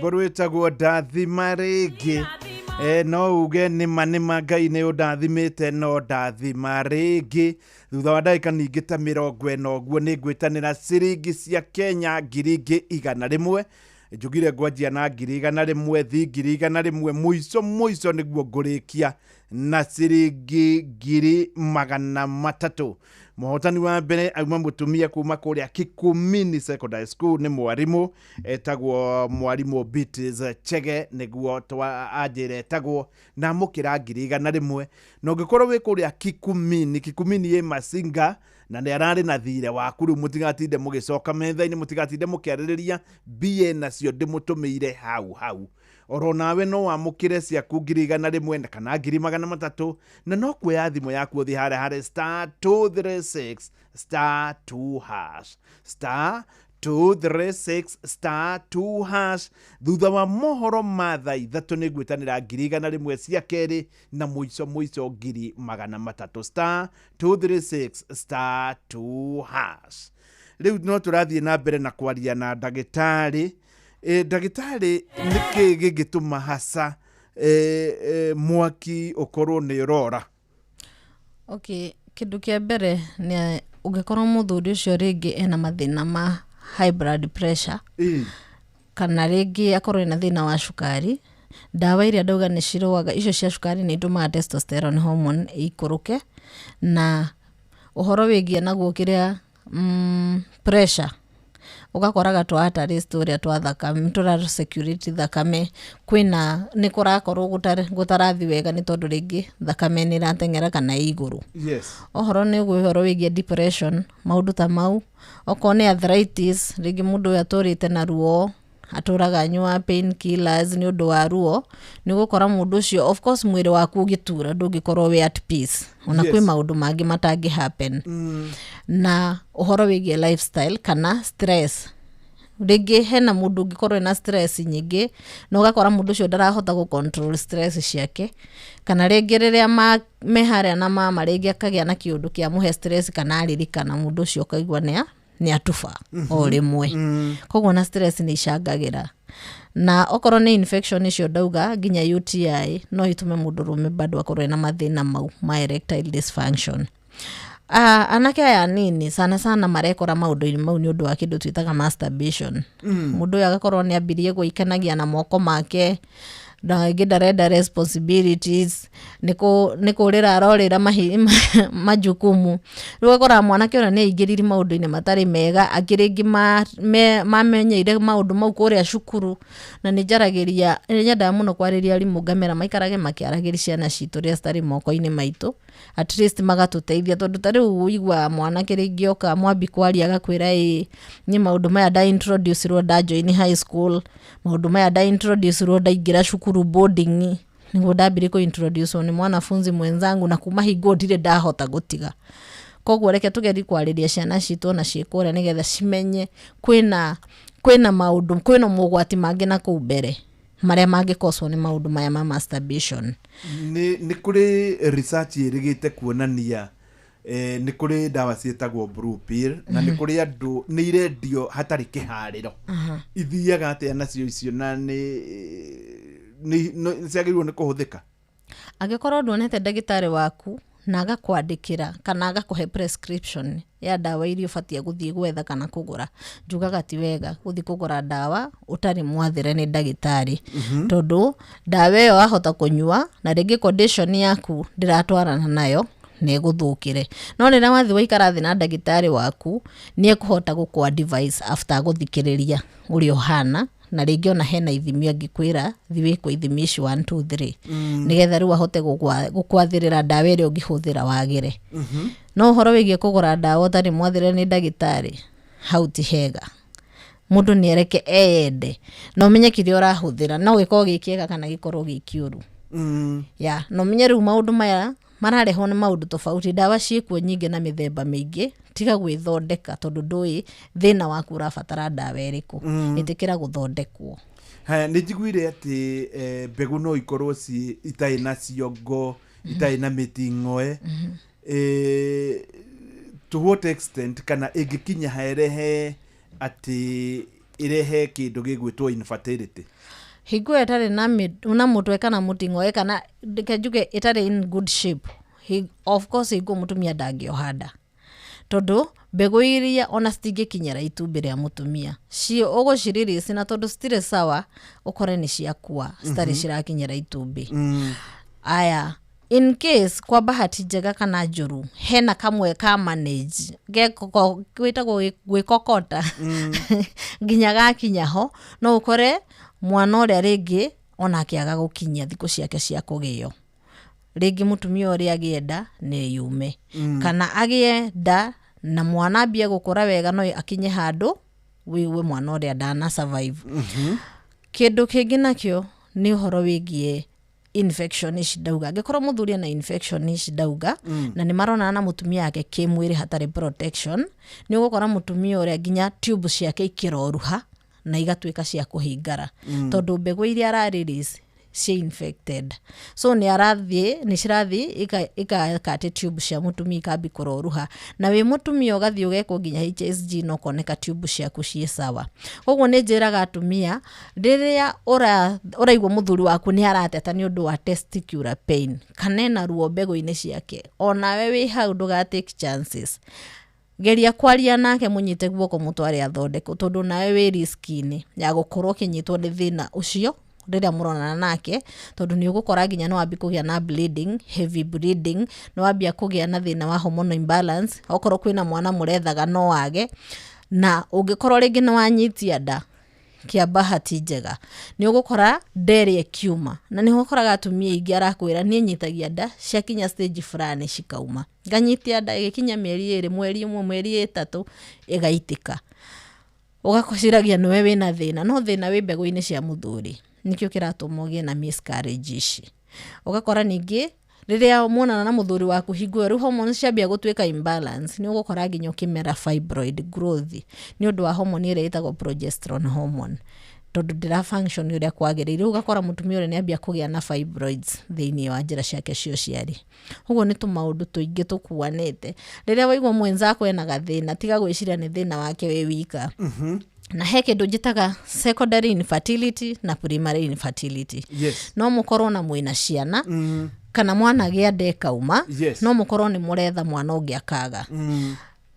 Rwĩmbo rwĩtagwo ndathima rĩngĩ. No uge nĩma nĩma Ngai nĩ ũndathimĩte no ndathima rĩngĩ. Thutha wa ndagĩka ningĩ ta 40 ũguo nĩ ngwĩtanĩra ciringi cia Kenya 100,000. Njugire ngwanjia na 100,000 thi 100,000 mũico mũico nĩguo ngũrĩkia na ciringi 300,000. Mũhotani wa mbere auma mũtumia kuma kũrĩa Kikumini Secondary School nĩ mwarimũ etagwo mwarimũ Beatrice Chege nĩguo anjĩra etagwo na amũkĩra 100,000. Na ũngĩkorwo wĩ kũrĩa Kikumini, Kikumini ĩ Masinga na nĩ ararĩ na thirĩ waku rĩu mũtigatinde mũgĩcoka metha-inĩ mũtigatinde mũkĩarĩrĩria mbia nacio ndĩmũtũmĩire hau hau. Oro nawe no wamũkĩre ciaku 100,000 kana 300,000 na no kuoya thimũ yaku ũthiĩ harĩa harĩ star 236 star 2 hash star 236 star 2 hash. Thutha wa mohoro ma thaa 3 nĩ ngwĩtanĩra 100,000 cia kerĩ na mũico mũico 300,000 star 236 star 2 hash. Rĩu no tũrathiĩ na mbere na kwaria na ndagĩtarĩ. Ndagĩtarĩ, nĩkĩ gĩngĩtũma hasa mwaki ũkorwo nĩ ũrora? Okay, kĩndũ kĩa mbere nĩ ũngĩkorwo mũthuri ũcio rĩngĩ ena mathĩna ma high blood pressure kana rĩngĩ akorwo ena thĩna wa cukari, ndawa iria ndauga nĩ cirũaga icio cia cukari nĩ itũmaga testosterone hormone ĩikũrũke, na ũhoro wĩgiĩ naguo kĩrĩa pressure ũgakoraga twa arteries tũrĩa twa thakame tũra security thakame kwĩna nĩ kũrakorwo gũtarathi wega nĩ tondũ rĩngĩ thakame nĩ ĩrateng'era kana ĩ igũrũ. Yes. Ũhoro nĩ ũhoro wĩgiĩ depression maũndũ ta mau, okorwo nĩ arthritis rĩngĩ mũndũ ũyũ atũrĩte na ruo atũraga anyua pain killers nĩ ũndũ wa ruo, nĩ ũgũkora mũndũ ũcio of course mwĩrĩ waku ũgĩtura ndũngĩkorwo wĩ at peace ona kwĩ maũndũ mangĩ matangĩ happen. Na ũhoro wĩgiĩ lifestyle kana stress, rĩngĩ hena mũndũ ũngĩkorwo ena stress nyingĩ na ũgakora mũndũ ũcio ndarahota gũ control stress ciake, kana rĩngĩ rĩrĩa me harĩa na mama rĩngĩ akagĩa na kĩũndũ kĩa mũhe stress kana aririkana mũndũ ũcio ũkaigua nĩ atuba o rĩmwe. Koguo na stress nĩ icangagĩra. Na okorwo nĩ infection icio ndauga nginya UTI no itume mũndũrũme bado akorwo ena mathĩna mau ma erectile dysfunction. Anake aya anini sana sana marekora maũndũ-inĩ mau nĩ ũndũ wa kĩndũ twĩtaga masturbation. Mũndũ ũyũ agakorwo nĩ ambirie gwĩkenagia na moko make na rĩngĩ ndarenda responsibilities nĩ kũrĩra arorĩra majukumu. Rĩu ũgakora mwanake ũrĩa nĩ aingĩrire maũndũ-inĩ matarĩ mega, angĩ rĩngĩ mamenyeire maũndũ mau kũrĩa cukuru, na nĩ njaragĩria nĩ nyendaga mũno kwarĩria arimũ ngamera maikarage makĩaragĩria ciana citũ rĩrĩa citarĩ moko-inĩ maitũ, at least magatũteithia tondũ ta rĩu ũiguaga mwanake rĩngĩ oka mwambi kwaria agakwĩra ĩ niĩ maũndũ maya nda introduce rwo nda join high school, maũndũ maya nda introduce rwo ndaingĩra cukuru boarding nĩguo ndambire kũ introduce nĩ mwanafunzi mwenzangu na kuma hingo ndirĩ ndahota gũtiga. Koguo reke tũgerie kwarĩria ciana citũ ona ciĩ kũrĩa nĩgetha cimenye kwĩna maũndũ kwĩna mogwati mangĩ na kũu mbere marĩa mangĩkoswo nĩ maũndũ maya ma masturbation. Nĩ kũrĩ research ĩrĩgĩte kuonania nĩ kũrĩ ndawa ciĩtagwo blue pill na nĩ kũrĩ andũ nĩ irendio hatarĩ kĩharĩro. Ithiaga atĩa nacio icio na nĩ ciagĩrĩirwo nĩ kũhũthĩka? Angĩkorwo nduonete ndagĩtarĩ waku na agakwandĩkĩra kana agakũhe prescription ya ndawa iria ũbatiĩ gũthiĩ gwetha kana kũgũra, njugaga ti wega gũthiĩ kũgũra ndawa ũtarĩ mwathĩre nĩ ndagĩtarĩ, tondũ ndawa ĩyo wahota kũnyua na rĩngĩ condition yaku ndĩratwarana nayo na ĩgũthũkĩre. No rĩrĩa wathiĩ waikara thĩ na ndagĩtarĩ waku nĩ ekũhota gũkũ advice after gũthikĩrĩria ũrĩa ũhana, na rĩngĩ ona hena ithimi angĩkwĩra thiĩ wĩkwo ithimi ici 1 2 3 nĩgetha rĩu ahote gũkwathĩrĩra ndawa ĩrĩa ũngĩhũthĩra wagĩre. No ũhoro wĩgiĩ kũgũra ndawa ũtarĩ mwathĩre nĩ ndagĩtarĩ hau ti hega. Mũndũ nĩ areke eyende na ũmenye kĩrĩa ũrahũthĩra, no gĩkorwo gĩ kĩega kana gĩkorwo gĩ kĩũru. Ya na ũmenye rĩu maũndũ maya mararehwo nĩ maũndũ tofauti, ndawa ciĩkuo nyingĩ na mĩthemba mĩingĩ, tiga gwĩthondeka tondũ ndũĩ thĩna waku ũrabatara ndawa ĩrĩkũ. Ĩtĩkĩra gũthondekwo. Haya, nĩ njiguire atĩ mbegũ no ikorwo ci itarĩ na ciongo, itarĩ na mĩting'oe. To what extent kana ĩngĩkinya herehe atĩ Ĩrehe kĩndũ gĩgwĩtwo infertility. Hingo ĩyo ĩtarĩ na mũtwe kana mũting'oe, kana reke njuge ĩtarĩ in good shape, of course hingo mũtumia ndangĩoha nda, tondũ mbegũ iria ona citingĩkinyĩra itumbĩ rĩa mũtumia, cio ũgũcirelease, na tondũ citirĩ sawa, ũkore nĩ ciakua citarĩ cirakinyĩra itumbĩ. Aya, in case kwa bahati njega kana njũru hena kamwe ka manage gwĩtagwo gwĩkokota nginya gakinya ho, no ũkore mwana ũrĩa rĩngĩ onake aga gũkinyia thikũ ciake cia kũgĩo, rĩngĩ mũtumia ũrĩa agĩe nda nĩ yume, kana agĩe nda na mwana ambie gũkũra wega, no akinye handũ wĩigue mwana ũrĩa ndana survive. Kĩndũ kĩngĩ nakĩo nĩ ũhoro wĩgiĩ infection ici ndauga. Angĩkorwo mũthuri ena infection ici ndauga, na nĩ maronana na mũtumia wake kĩmwĩrĩ hatarĩ protection, nĩ ũgũkora mũtumia ũrĩa nginya tube ciake ikĩroruha na igatuĩka cia kũhingara, tondũ mbegũ iria ara release ci infected, so nĩ arathiĩ, nĩ cirathiĩ ikaka atĩ tube cia mũtumia ikambi kũroruha, na wĩ mũtumia ũgathiĩ ũgekwo nginya HSG na ũkoneka tube ciaku ciĩ sawa. Koguo nĩ njĩraga atumia, rĩrĩa ũraigua mũthuri waku nĩ arateta nĩ ũndũ wa testicular pain kana ena ruo mbegũ-inĩ ciake, onawe wĩ hau ndũga take chances, geria kwaria nake, mũnyite guoko, mũtware athondekwo, tondũ nawe wĩ risk-inĩ ya gũkorwo ũkĩnyitwo nĩ thĩna ũcio rĩrĩa mũronana nake, tondũ nĩ ũgũkora nginya nĩ wambia kũgĩa na bleeding, heavy bleeding, nĩ wambia kũgĩa na thĩna wa hormonal imbalance, okorwo kwĩna mwana mũrethaga no wage, na ũngĩkorwo rĩngĩ nĩ wanyitia nda kĩa bahati njega, nĩ ũgũkora nda ĩrĩa ĩkiuma, na nĩho ũkoraga atumia aingĩ arakwĩra, niĩ nyitagia nda, ciakinya stage fulani cikauma, nganyitia nda ĩgĩkinya mĩeri 2, mweri 1, mĩeri 3 ĩgaitĩka, ũgaciragia nĩwe wĩna thĩna, no thĩna wĩ mbegũ-inĩ cia mũthuri, nĩkĩo kĩratũma ũgĩe na miscarriage ici. Ũgakora ningĩ rĩrĩa muonana na mũthuri waku hingo ĩyo rĩu hormones ciambia gũtuĩka imbalance, nĩ ũgũkora nginya ũkĩmera fibroid growth nĩ ũndũ wa hormone ĩrĩa ĩtagwo progesterone hormone, tondũ ndĩra function ũrĩa kwagĩrĩire. Rĩu ũgakora mũtumia ũrĩa nĩ ambia kũgĩa na fibroids thĩinĩ wa njĩra ciake cia ũciari. Ũguo nĩ tũmaũndũ tũingĩ tũkuanĩte. Rĩrĩa waigua mwenzako ena gathĩna, tiga gwĩciria nĩ thĩna wake wĩ wika. Na he kĩndũ njĩtaga secondary infertility na primary infertility. No mũkorwo na mwĩna ciana, kana mwana agĩa nda ĩkauma, no mũkorwo nĩ mũretha mwana ũngĩ akaga.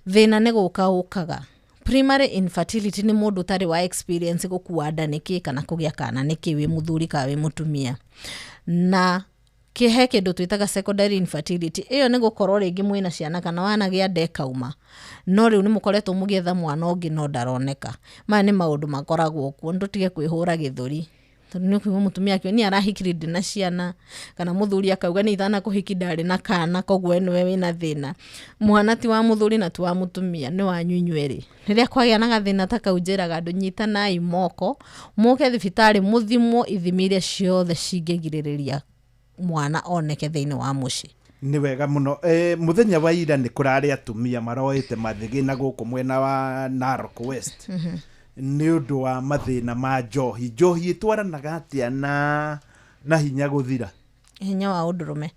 Thĩna nĩ gũka ũkaga. Primary infertility nĩ mũndũ ũtarĩ wa experience gũkua nda nĩkĩ kana kũgĩa kana nĩkĩ, wĩ mũthuri kana wĩ mũtumia. Na he kĩndũ twĩtaga secondary infertility, ĩyo nĩ gũkorwo rĩngĩ mwĩna ciana kana wanagĩa nda ĩkauma, no rĩu nĩ mũkoretwo mũgĩetha mwana ũngĩ no ndaroneka. Maya nĩ maũndũ makoragwo kuo, nĩ tũtige kwĩhũra gĩthũri, tondũ nĩ ũkũigua mũtumia akiuga niĩ arahikire ndĩ na ciana, kana mũthuri akauga niĩ itanakũhiki ndarĩ na kana, koguo we nĩwe wĩna thĩna. Mwana ti wa mũthuri na ti wa mũtumia, nĩ wanyu inyuerĩ. Rĩrĩa kwagĩa na gathĩna ta kau, njĩraga andũ, nyitanai moko, mũke thibitarĩ mũthimwo ithimi iria ciothe cingĩgirĩrĩria mwana oneke thĩinĩ wa mũciĩ. Nĩ wega mũno. Mũthenya wa ira nĩ kũrarĩ atumia maroete mathĩgĩ na gũkũ mwena wa Narok West nĩ ũndũ wa mathĩna ma njohi. Njohi ĩtwaranaga atĩa na hinya gũthira? Hinya wa ũndũrũme.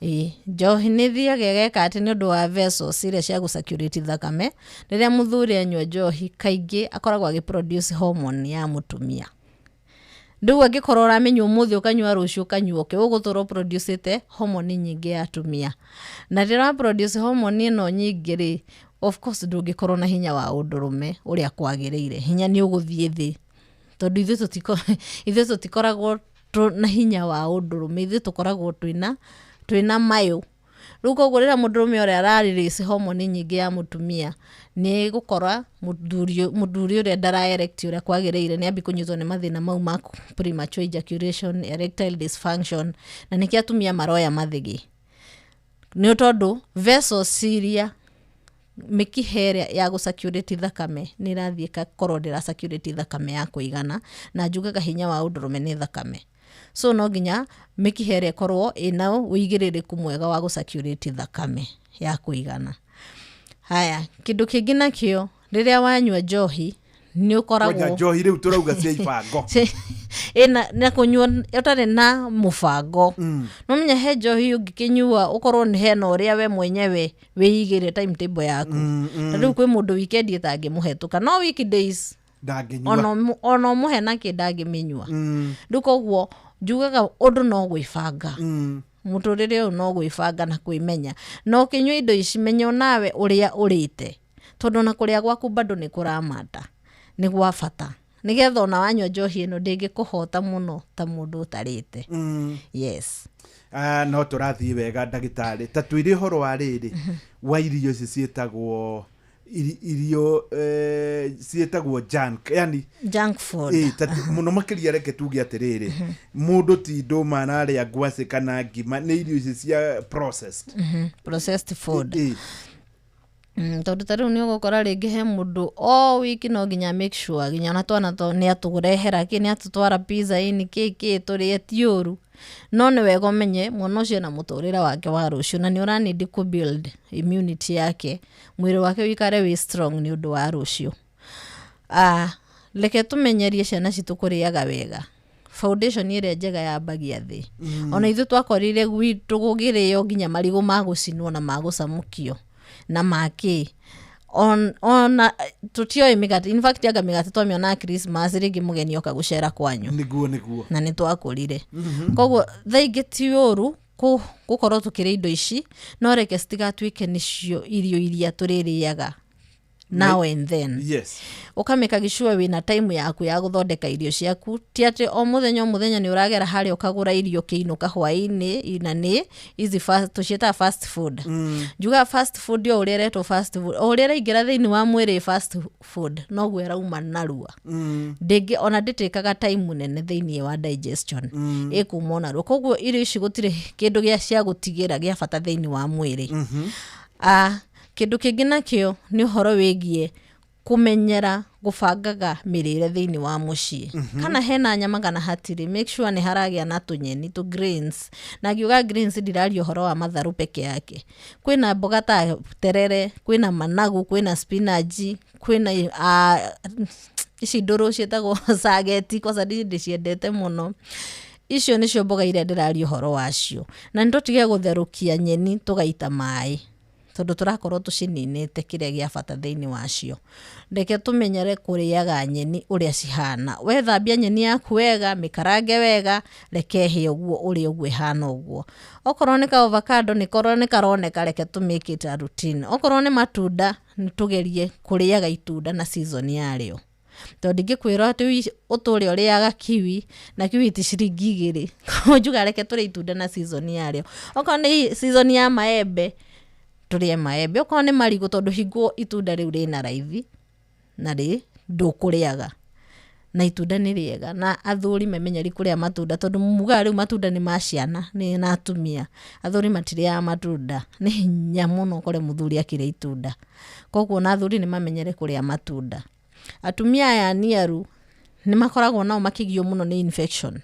Ĩĩ, njohi nĩ ĩthiaga ĩgeka atĩ nĩ ũndũ wa vessels iria cia gũcirculate thakame, rĩrĩa mũthuri anyua njohi kaingĩ akoragwo agĩproduce hormone ya mũtumia. Rĩu angĩkorwo ũramĩnyua ũmũthĩ, ũkanyua rũciũ, ũkanyua ũkĩ, ũgũtũra ũproducĩte hormone nyingĩ ya atumia, na rĩrĩa ũraproduce hormone ĩno nyingĩ rĩ, of course ndũngĩkorwo na hinya wa ũndũrũme ũrĩa kwagĩrĩire, hinya nĩ ũgũthiĩ thĩ, tondũ ithuĩ tũtikoragwo na hinya wa ũndũrũme, ithuĩ tũkoragwo twĩna mayũ. Rĩu koguo rĩrĩa mũndũrũme ũrĩa ararelease hormone nyingĩ ya mũtumia, nĩ gũkora mũthuri ũrĩa ndara erect ũrĩa kwagĩrĩire, nĩ ambia kũnyitwo nĩ mathĩna mau ma premature ejaculation, erectile dysfunction, na nĩkĩo atumia maroya mathĩgĩ, nĩ tondũ vessels iria mĩkiha ĩrĩa ya gũcirculate thakame nĩ ĩrathiĩ ĩgakorwo ndĩra circulate thakame ya kũigana, na njugaga hinya wa ũndũrũme nĩ thakame, so no nginya mĩkiha ĩrĩa ĩkorwo ĩna ũigĩrĩrĩku mwega wa gũcirculate thakame ya kũigana. Haya, kĩndũ kĩngĩ nakĩo, rĩrĩa wanyua njohi nĩ ũkoragwo Kwanja njohi rĩu tũrauga cia ibango. Ĩna na kũnyua ũtarĩ na mũbango, no menya he njohi ũngĩkĩnyua ũkorwo nĩ hena ũrĩa we mwenyewe wĩigĩre timetable yaku. Ta rĩu kwĩ mũndũ weekend ĩtangĩmũhetũka, no weekdays Ndangĩnyua. Ona ũmũhe nakĩ ndangĩmĩnyua. Rĩu koguo njugaga ũndũ no gwĩbanga. Mũtũrĩre ũyũ no gwĩbanga na kwĩmenya. Na ũkĩnyua indo ici menya onawe ũrĩa ũrĩte, tondũ ona kũrĩa gwaku bado nĩ kũramata, nĩ gwa bata, nĩgetha ona wanyua njohi ĩno ndĩngĩkũhota mũno ta mũndũ ũtarĩte. Yes. Ah, no tũrathiĩ wega ndagĩtarĩ, ta twĩre ũhoro wa rĩrĩ wa irio ici ciĩtagwo irio ciĩtagwo junk, yani junk food. Ta mũno makĩria reke tuge atĩrĩrĩ, mũndũ ti ndũma ararĩa ngwacĩ kana ngima, nĩ irio ici cia processed. Processed food. Tondũ ta rĩu nĩ ũgũkora rĩngĩ he mũndũ o wiki no nginya make sure nginya ona twana to nĩ atũrehera kĩ, nĩ atũtwara pizza ini kĩ kĩ tũrĩe, ti ũru, no nĩ wega ũmenye mwana ũcio na mũtũrĩre wake wa rũciũ, na nĩ ũranindi kũ build immunity yake, mwĩrĩ wake wĩikare wĩ strong nĩ ũndũ wa rũciũ. Ah, reke tũmenyerie ciana citũ kũrĩaga wega. Foundation ĩrĩa njega yambagia thĩ. Ona ithuĩ twakorire gwitũ gũgĩrĩo nginya marigũ ma gũcinwo na ma gũcamũkio na makĩ, ona tũtioĩ mĩgate. In fact, anga mĩgate twamĩonaga Christmas, rĩngĩ mũgeni oka gũcera kwanyu. Nĩguo nĩguo. Na nĩ twakũrire. Koguo thaa ingĩ ti ũru gũkorwo tũkĩrĩa indo ici, no reke citigatuĩke nĩcio irio iria tũrĩrĩaga now and then. Ũkamĩka sure wĩna time yaku ya gũthondeka irio ciaku, ti atĩ o mũthenya o mũthenya nĩ ũragera harĩa ũkagũra irio ũkĩinũka hwaĩ-inĩ, na nĩ ici fast, tũciĩtaga fast food. Njugaga fast food, o ũrĩa ĩretwo fast food, o ũrĩa ĩraingĩra thĩinĩ wa mwĩrĩ fast food, noguo ĩrauma narua. Ndĩngĩ ona ndĩtĩkaga time nene thĩinĩ wa digestion. Ĩkuma o narua. Koguo irio ici gũtirĩ kĩndũ gĩa cia gũtigĩra gĩa bata thĩinĩ wa mwĩrĩ. Ah, kĩndũ kĩngĩ nakĩo nĩ ũhoro wĩgiĩ kũmenyera gũbangaga mĩrĩre thĩinĩ wa mũciĩ. Kana hena nyama kana hatirĩ, make sure nĩ haragĩa na tũnyeni tũ greens. Na ngiuga greens ndiraria ũhoro wa matharũ peke yake, kwĩna mboga ta terere, kwĩna managu, kwĩna spinach, kwĩna ici ndũrũ ciĩtagwo sageti, kwanza ndĩciendete mũno. Icio nĩcio mboga iria ndĩraria ũhoro wacio. Na nĩ tũtige gũtherũkia nyeni tũgaita maĩ, tondũ tũrakorwo tũcininĩte kĩrĩa gĩa bata thĩinĩ wacio. Reke tũmenyere kũrĩaga nyeni ũrĩa cihana. Wethambia nyeni yaku wega, mĩkarange wega, reke ĩhĩe ũguo ũrĩa ũguo ĩhana ũguo. Okorwo nĩ ka avocado nĩkorwo nĩ karoneka, reke tũ make it a routine. Okorwo nĩ matunda, nĩ tũgerie kũrĩaga itunda na season yarĩo, tondũ ndingĩkwĩra atĩ ũtũre ũrĩaga kiwi, na kiwi ti ciringi 2. Njuga reke tũrĩe itunda na season yarĩo. Okorwo nĩ season ya maembe, tũrĩe maembe. Okorwo nĩ marigũ, tondũ hingo itunda rĩu rĩna raithi na rĩ ndũkũrĩaga, na itunda nĩ rĩega, na athuri memenyeri kũrĩa matunda, tondũ mugaga rĩu matunda nĩ ma ciana nĩ na atumia, athuri matirĩaga matunda. Nĩ hinya mũno ũkore mũthuri akĩrĩa itunda. Koguo na athuri nĩ mamenyere kũrĩa matunda. Atumia aya aniaru nĩ makoragwo nao makĩgio mũno nĩ infection,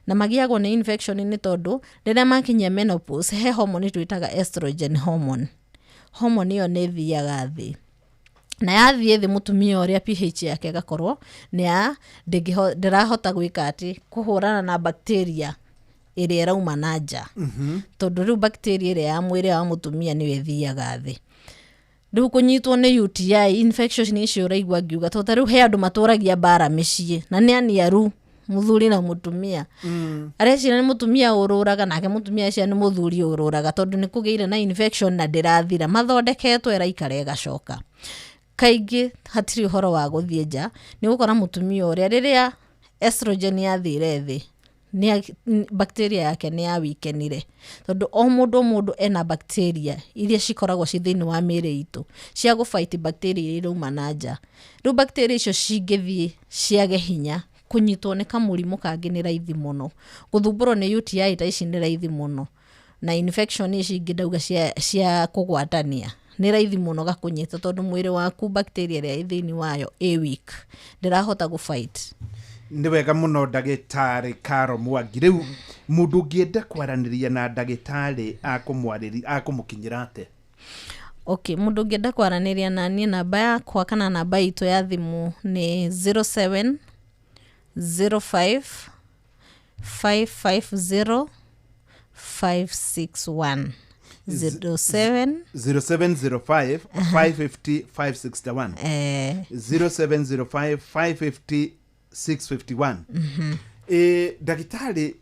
na magiagwo nĩ infection nĩ tondũ rĩrĩa makinyia menopause, he hormone twĩtaga estrogen hormone. Hormone ĩyo nĩ ĩthiaga thĩ, na yathiĩ thĩ, mũtumia ũrĩa pH yake ĩgakorwo nĩ ya ndĩrahota gwĩka atĩ kũhũrana na bacteria ĩrĩa ĩrauma na nja, tondũ rĩu bacteria ĩrĩa ya mwĩrĩ wa mũtumia nĩyo ĩthiaga thĩ. Rĩu kũnyitwo nĩ UTI infection icio ũraigua ngiuga, tondũ ta rĩu he andũ matũragia mbara mĩciĩ na nĩ aniaru, mũthuri na mũtumia. Areciria nĩ mũtumia ũrũraga, nake mũtumia acio nĩ mũthuri ũrũraga, tondũ nĩ kũgĩire na infection na ndĩrathira, mathondeketwo ĩraikara ĩgacoka. Kaingĩ hatirĩ ũhoro wa gũthiĩ nja, nĩ ũgũkora mũtumia ũrĩa rĩrĩa estrogen yathire thĩ, bacteria yake nĩ ya weakenire, tondũ o mũndũ o mũndũ ena bacteria iria cikoragwo ci thĩinĩ wa mĩĩrĩ itũ cia gũfight bacteria iria irauma na nja. Rĩu bacteria icio cingĩthiĩ ciage hinya, kũnyitwo nĩ kamũrimũ kangĩ nĩ raithi mũno, gũthumbũrwo nĩ UTI ta ici nĩ raithi mũno, na infection ici ingĩ ndauga cia kũgwatania nĩ raithi mũno gakũnyita, tondũ mwĩrĩ waku bacteria ĩrĩa ĩ thĩinĩ wayo ĩ weak, ndĩrahota gũfight. Nĩ wega mũno ndagĩtarĩ Caro Mwangi. Rĩu mũndũ ũngĩenda kwaranĩria na ndagĩtarĩ akũmũkinyĩra atĩa? Okay, mũndũ ũngĩenda kwaranĩria na niĩ, namba yakwa kana namba itũ ya thimũ nĩ 07 05 550 561. 07 0705 550 561. 0705 550 651. Ndagĩtarĩ,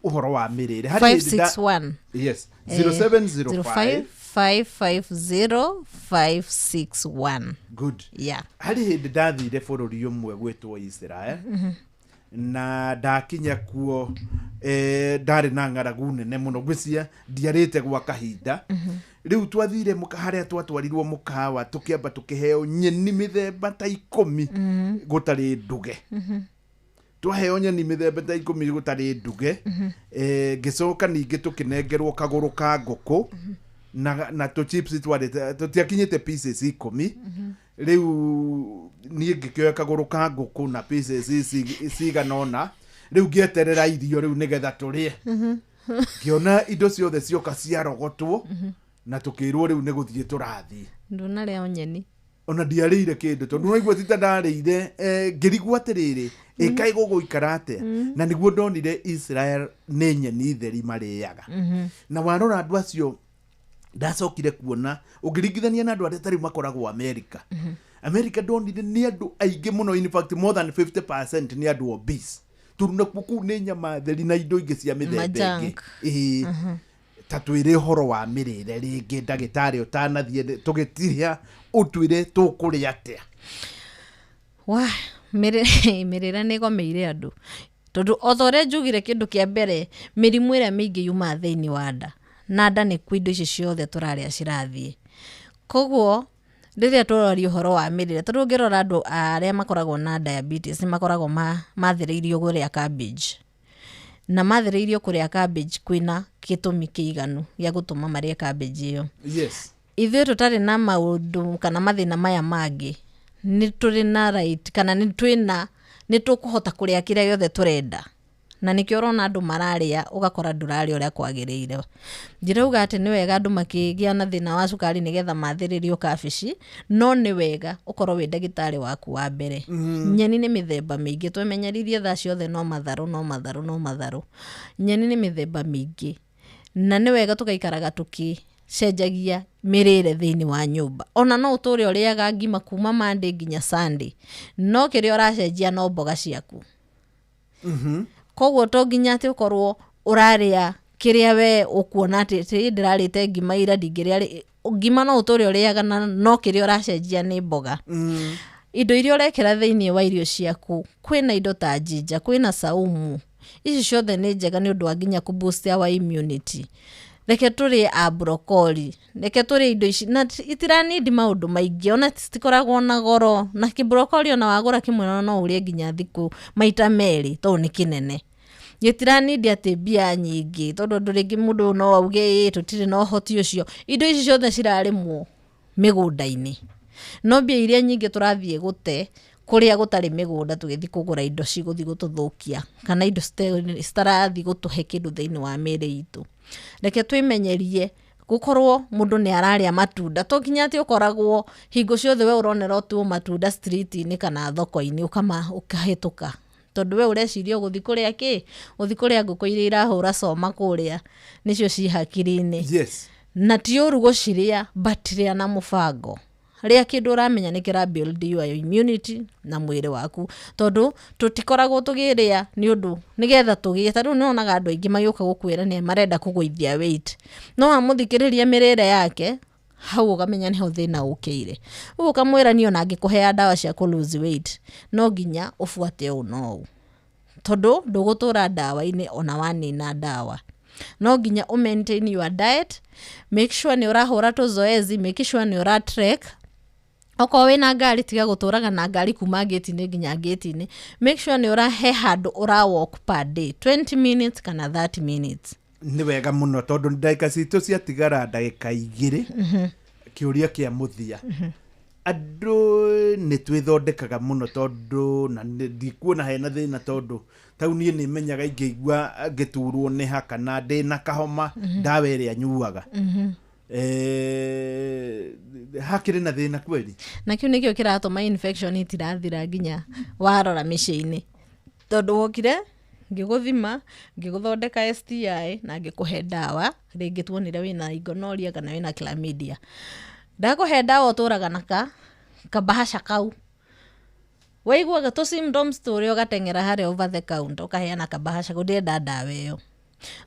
ũhoro wa mĩrĩre Harĩ hĩndĩ 561. Yes, 0705 550 561. Good. Yeah. Harĩ hĩndĩ ndathire bũrũri ũmwe gwĩtwo Israel, na ndakinya kuo, ndarĩ na ng'aragu nene mũno, ngwĩcia ndiarĩte gwa kahinda. Rĩu twathire harĩa twatwarirwo mũkawa, tũkĩamba tũkĩheo nyeni mĩthemba ta 10 gũtarĩ nduge. Twaheo nyeni mĩthemba ta 10 gũtarĩ nduge. Ngĩcoka ningĩ tũkĩnengerwo kagũrũ ka ngũkũ na tũ chips twarĩ tũtiakinyĩte pieces 10. Rĩu niĩ ngĩkĩoya kagũrũ ka ngũkũ na pieces cigana ũna. Rĩu ngĩeterera irio rĩu nĩgetha tũrĩe, ngĩona indo ciothe cioka ciarogotwo na tũkĩrwo rĩu nĩ gũthiĩ tũrathiĩ. Ndũnarĩa o nyeni? Ona ndiarĩire kĩndũ, tondũ naigua tita ndarĩire, ngĩrigwo atĩrĩrĩ, ĩkaĩ gũgũikara atĩa? Na nĩguo ndonire Israel nĩ nyeni theri marĩaga. Na warora andũ acio, ndacokire kuona ũngĩringithania na andũ arĩa tarĩu makoragwo America, America ndonire nĩ andũ aingĩ mũno, in fact more than 50% nĩ andũ obese, tondũ nakuo kũu nĩ nyama theri na indo ingĩ cia mĩthemba ĩngĩ. Majunk. Ĩĩ. Ta twĩre ũhoro wa mĩrĩre rĩngĩ, ndagĩtarĩ, ũtanathiĩ tũgĩtiria, ũtwĩre tũkũrĩa atĩa. Wa mĩrĩre nĩ ĩgomeire andũ, tondũ o ta ũrĩa njugire kĩndũ kĩa mbere, mĩrimũ ĩrĩa mĩingĩ yumaga thĩinĩ wa nda, na nda nĩkuo indo ici ciothe tũrarĩa cirathiĩ. Koguo rĩrĩa tũraria ũhoro wa mĩrĩre, tondũ ũngĩrora andũ arĩa makoragwo na diabetes nĩ makoragwo mathĩrĩirio kũrĩa cabbage, na mathĩrĩirio kũrĩa cabbage kwĩna gĩtũmi kĩiganu gĩa gũtũma marĩe cabbage ĩyo. Ithuĩ tũtarĩ na maũndũ kana mathĩna maya mangĩ, nĩ tũrĩ na right kana nĩ twĩna nĩ tũkũhota kũrĩa kĩrĩa gĩothe tũrenda, na nĩkĩo ũrona andũ mararĩa, ũgakora ndũrarĩa ũrĩa kwagĩrĩire. Njirauga atĩ nĩ wega andũ makĩgĩa na thĩna wa cukari nĩgetha mathĩrĩrio kabici, no nĩ wega ũkorwo wĩ ndagĩtarĩ waku wa mbere. Nyeni nĩ mĩthemba mĩingĩ, twemenyeririe thaa ciothe no matharũ, no matharũ, no matharũ. Nyeni nĩ mĩthemba mĩingĩ, na nĩ wega tũgaikaraga tũkĩcenjagia mĩrĩre thĩinĩ wa nyũmba. Ona no ũtũre ũrĩaga ngima kuma Monday nginya Sunday, no kĩrĩa ũracenjia no mboga ciaku. Koguo to nginya atĩ ũkorwo ũrarĩa kĩrĩa we ũkuona atĩ ndĩrarĩte ngima ira, ndingĩrĩa ngima, no ũtũre ũrĩaga na no kĩrĩa ũracenjia nĩ mboga. Indo iria ũrekĩra thĩinĩ wa irio ciaku, kwĩna indo ta jinja, kwĩna saumu, ici ciothe nĩ njega nĩ ũndũ wa nginya kũ boost our immunity. Reke tũrĩe a broccoli, reke tũrĩe indo ici na itiranindi maũndũ maingĩ, ona citikoragwo na goro. Na kĩbrokoli ona wagũra kĩmwe no ũrĩe nginya thikũ maita merĩ, tondũ nĩ kĩnene, gĩtiranindi atĩ mbia nyingĩ, tondũ andũ rĩngĩ mũndũ no auge, "Ĩ, tũtirĩ na ũhoti ũcio." Indo ici ciothe cirarĩmwo mĩgũnda-inĩ, no mbia iria nyingĩ tũrathiĩ gũte kũrĩa gũtarĩ mĩgũnda, tũgĩthiĩ kũgũra indo cigũthiĩ gũtũthũkia kana indo citarathiĩ gũtũhe kĩndũ thĩinĩ wa mĩĩrĩ itũ. Reke twĩmenyerie gũkorwo mũndũ nĩ ararĩa matunda. To nginya atĩ ũkoragwo hingo ciothe we ũronera tu matunda street-inĩ kana thoko-inĩ ũkama ũkahĩtũka, tondũ we ũreciria ũgũthiĩ kũrĩa kĩ, ũthiĩ kũrĩa ngũkũ iria irahũra coma kũrĩa nĩcio ci hakiri-inĩ. Na ti ũru gũcirĩa, but rĩa na mũbango. Rĩa kĩndũ ũramenya nĩ kĩra build your immunity na mwĩrĩ waku, tondũ tũtikoragwo tũgĩrĩa nĩ ũndũ nĩgetha tũgĩe. Ta rĩu nĩwonaga andũ aingĩ magĩũka gũkwĩra nĩ marenda kũgũithia weight, no wamũthikĩrĩria mĩrĩre yake hau ũkamenya nĩho thĩna ũkĩire. Ũguo ũkamwĩra, niĩ ona ngĩkũhea ndawa cia kũ lose weight, no nginya ũbuate ũũ na ũũ, tondũ ndũgũtũra ndawa-inĩ. Ona wanina ndawa, no nginya ũ maintain your diet, make sure nĩ ũrahũra tũzoezi, make sure nĩ ũra trek. Okorwo wĩna ngari, tiga gũtũraga na ngari kuma ngĩti-inĩ nginya ngĩti-inĩ. Make sure nĩ ũrahe handũ ũra walk per day, 20 minutes kana 30 minutes. Nĩ wega mũno, tondũ ndagĩka citũ ciatigara ndagĩka 2. Kĩũria kĩa mũthia, andũ nĩ twĩthondekaga mũno, tondũ na ndikuona hena thĩna, tondũ tau niĩ nĩ menyaga ingĩigua ngĩturwo nĩ ha kana ndĩna kahoma, ndawa ĩrĩa nyuaga. Hakĩrĩ na thĩna kweri? Na kĩu nĩkĩo kĩratũma infection itirathira nginya warora mĩciĩ-inĩ, tondũ wokire Ngĩgũthima, ngĩgũthondeka STI na ngĩkũhe ndawa. Rĩngĩ tuonire wĩna gonorrhea kana wĩna chlamydia, ndakũhe ndawa, ũtũraga na ka kabahasha kau. Waiguaga tũ symptoms tũrĩa, ũgateng'era harĩa over the counter, ũkaheana kabahasha kau, ndĩrenda ndawa ĩyo.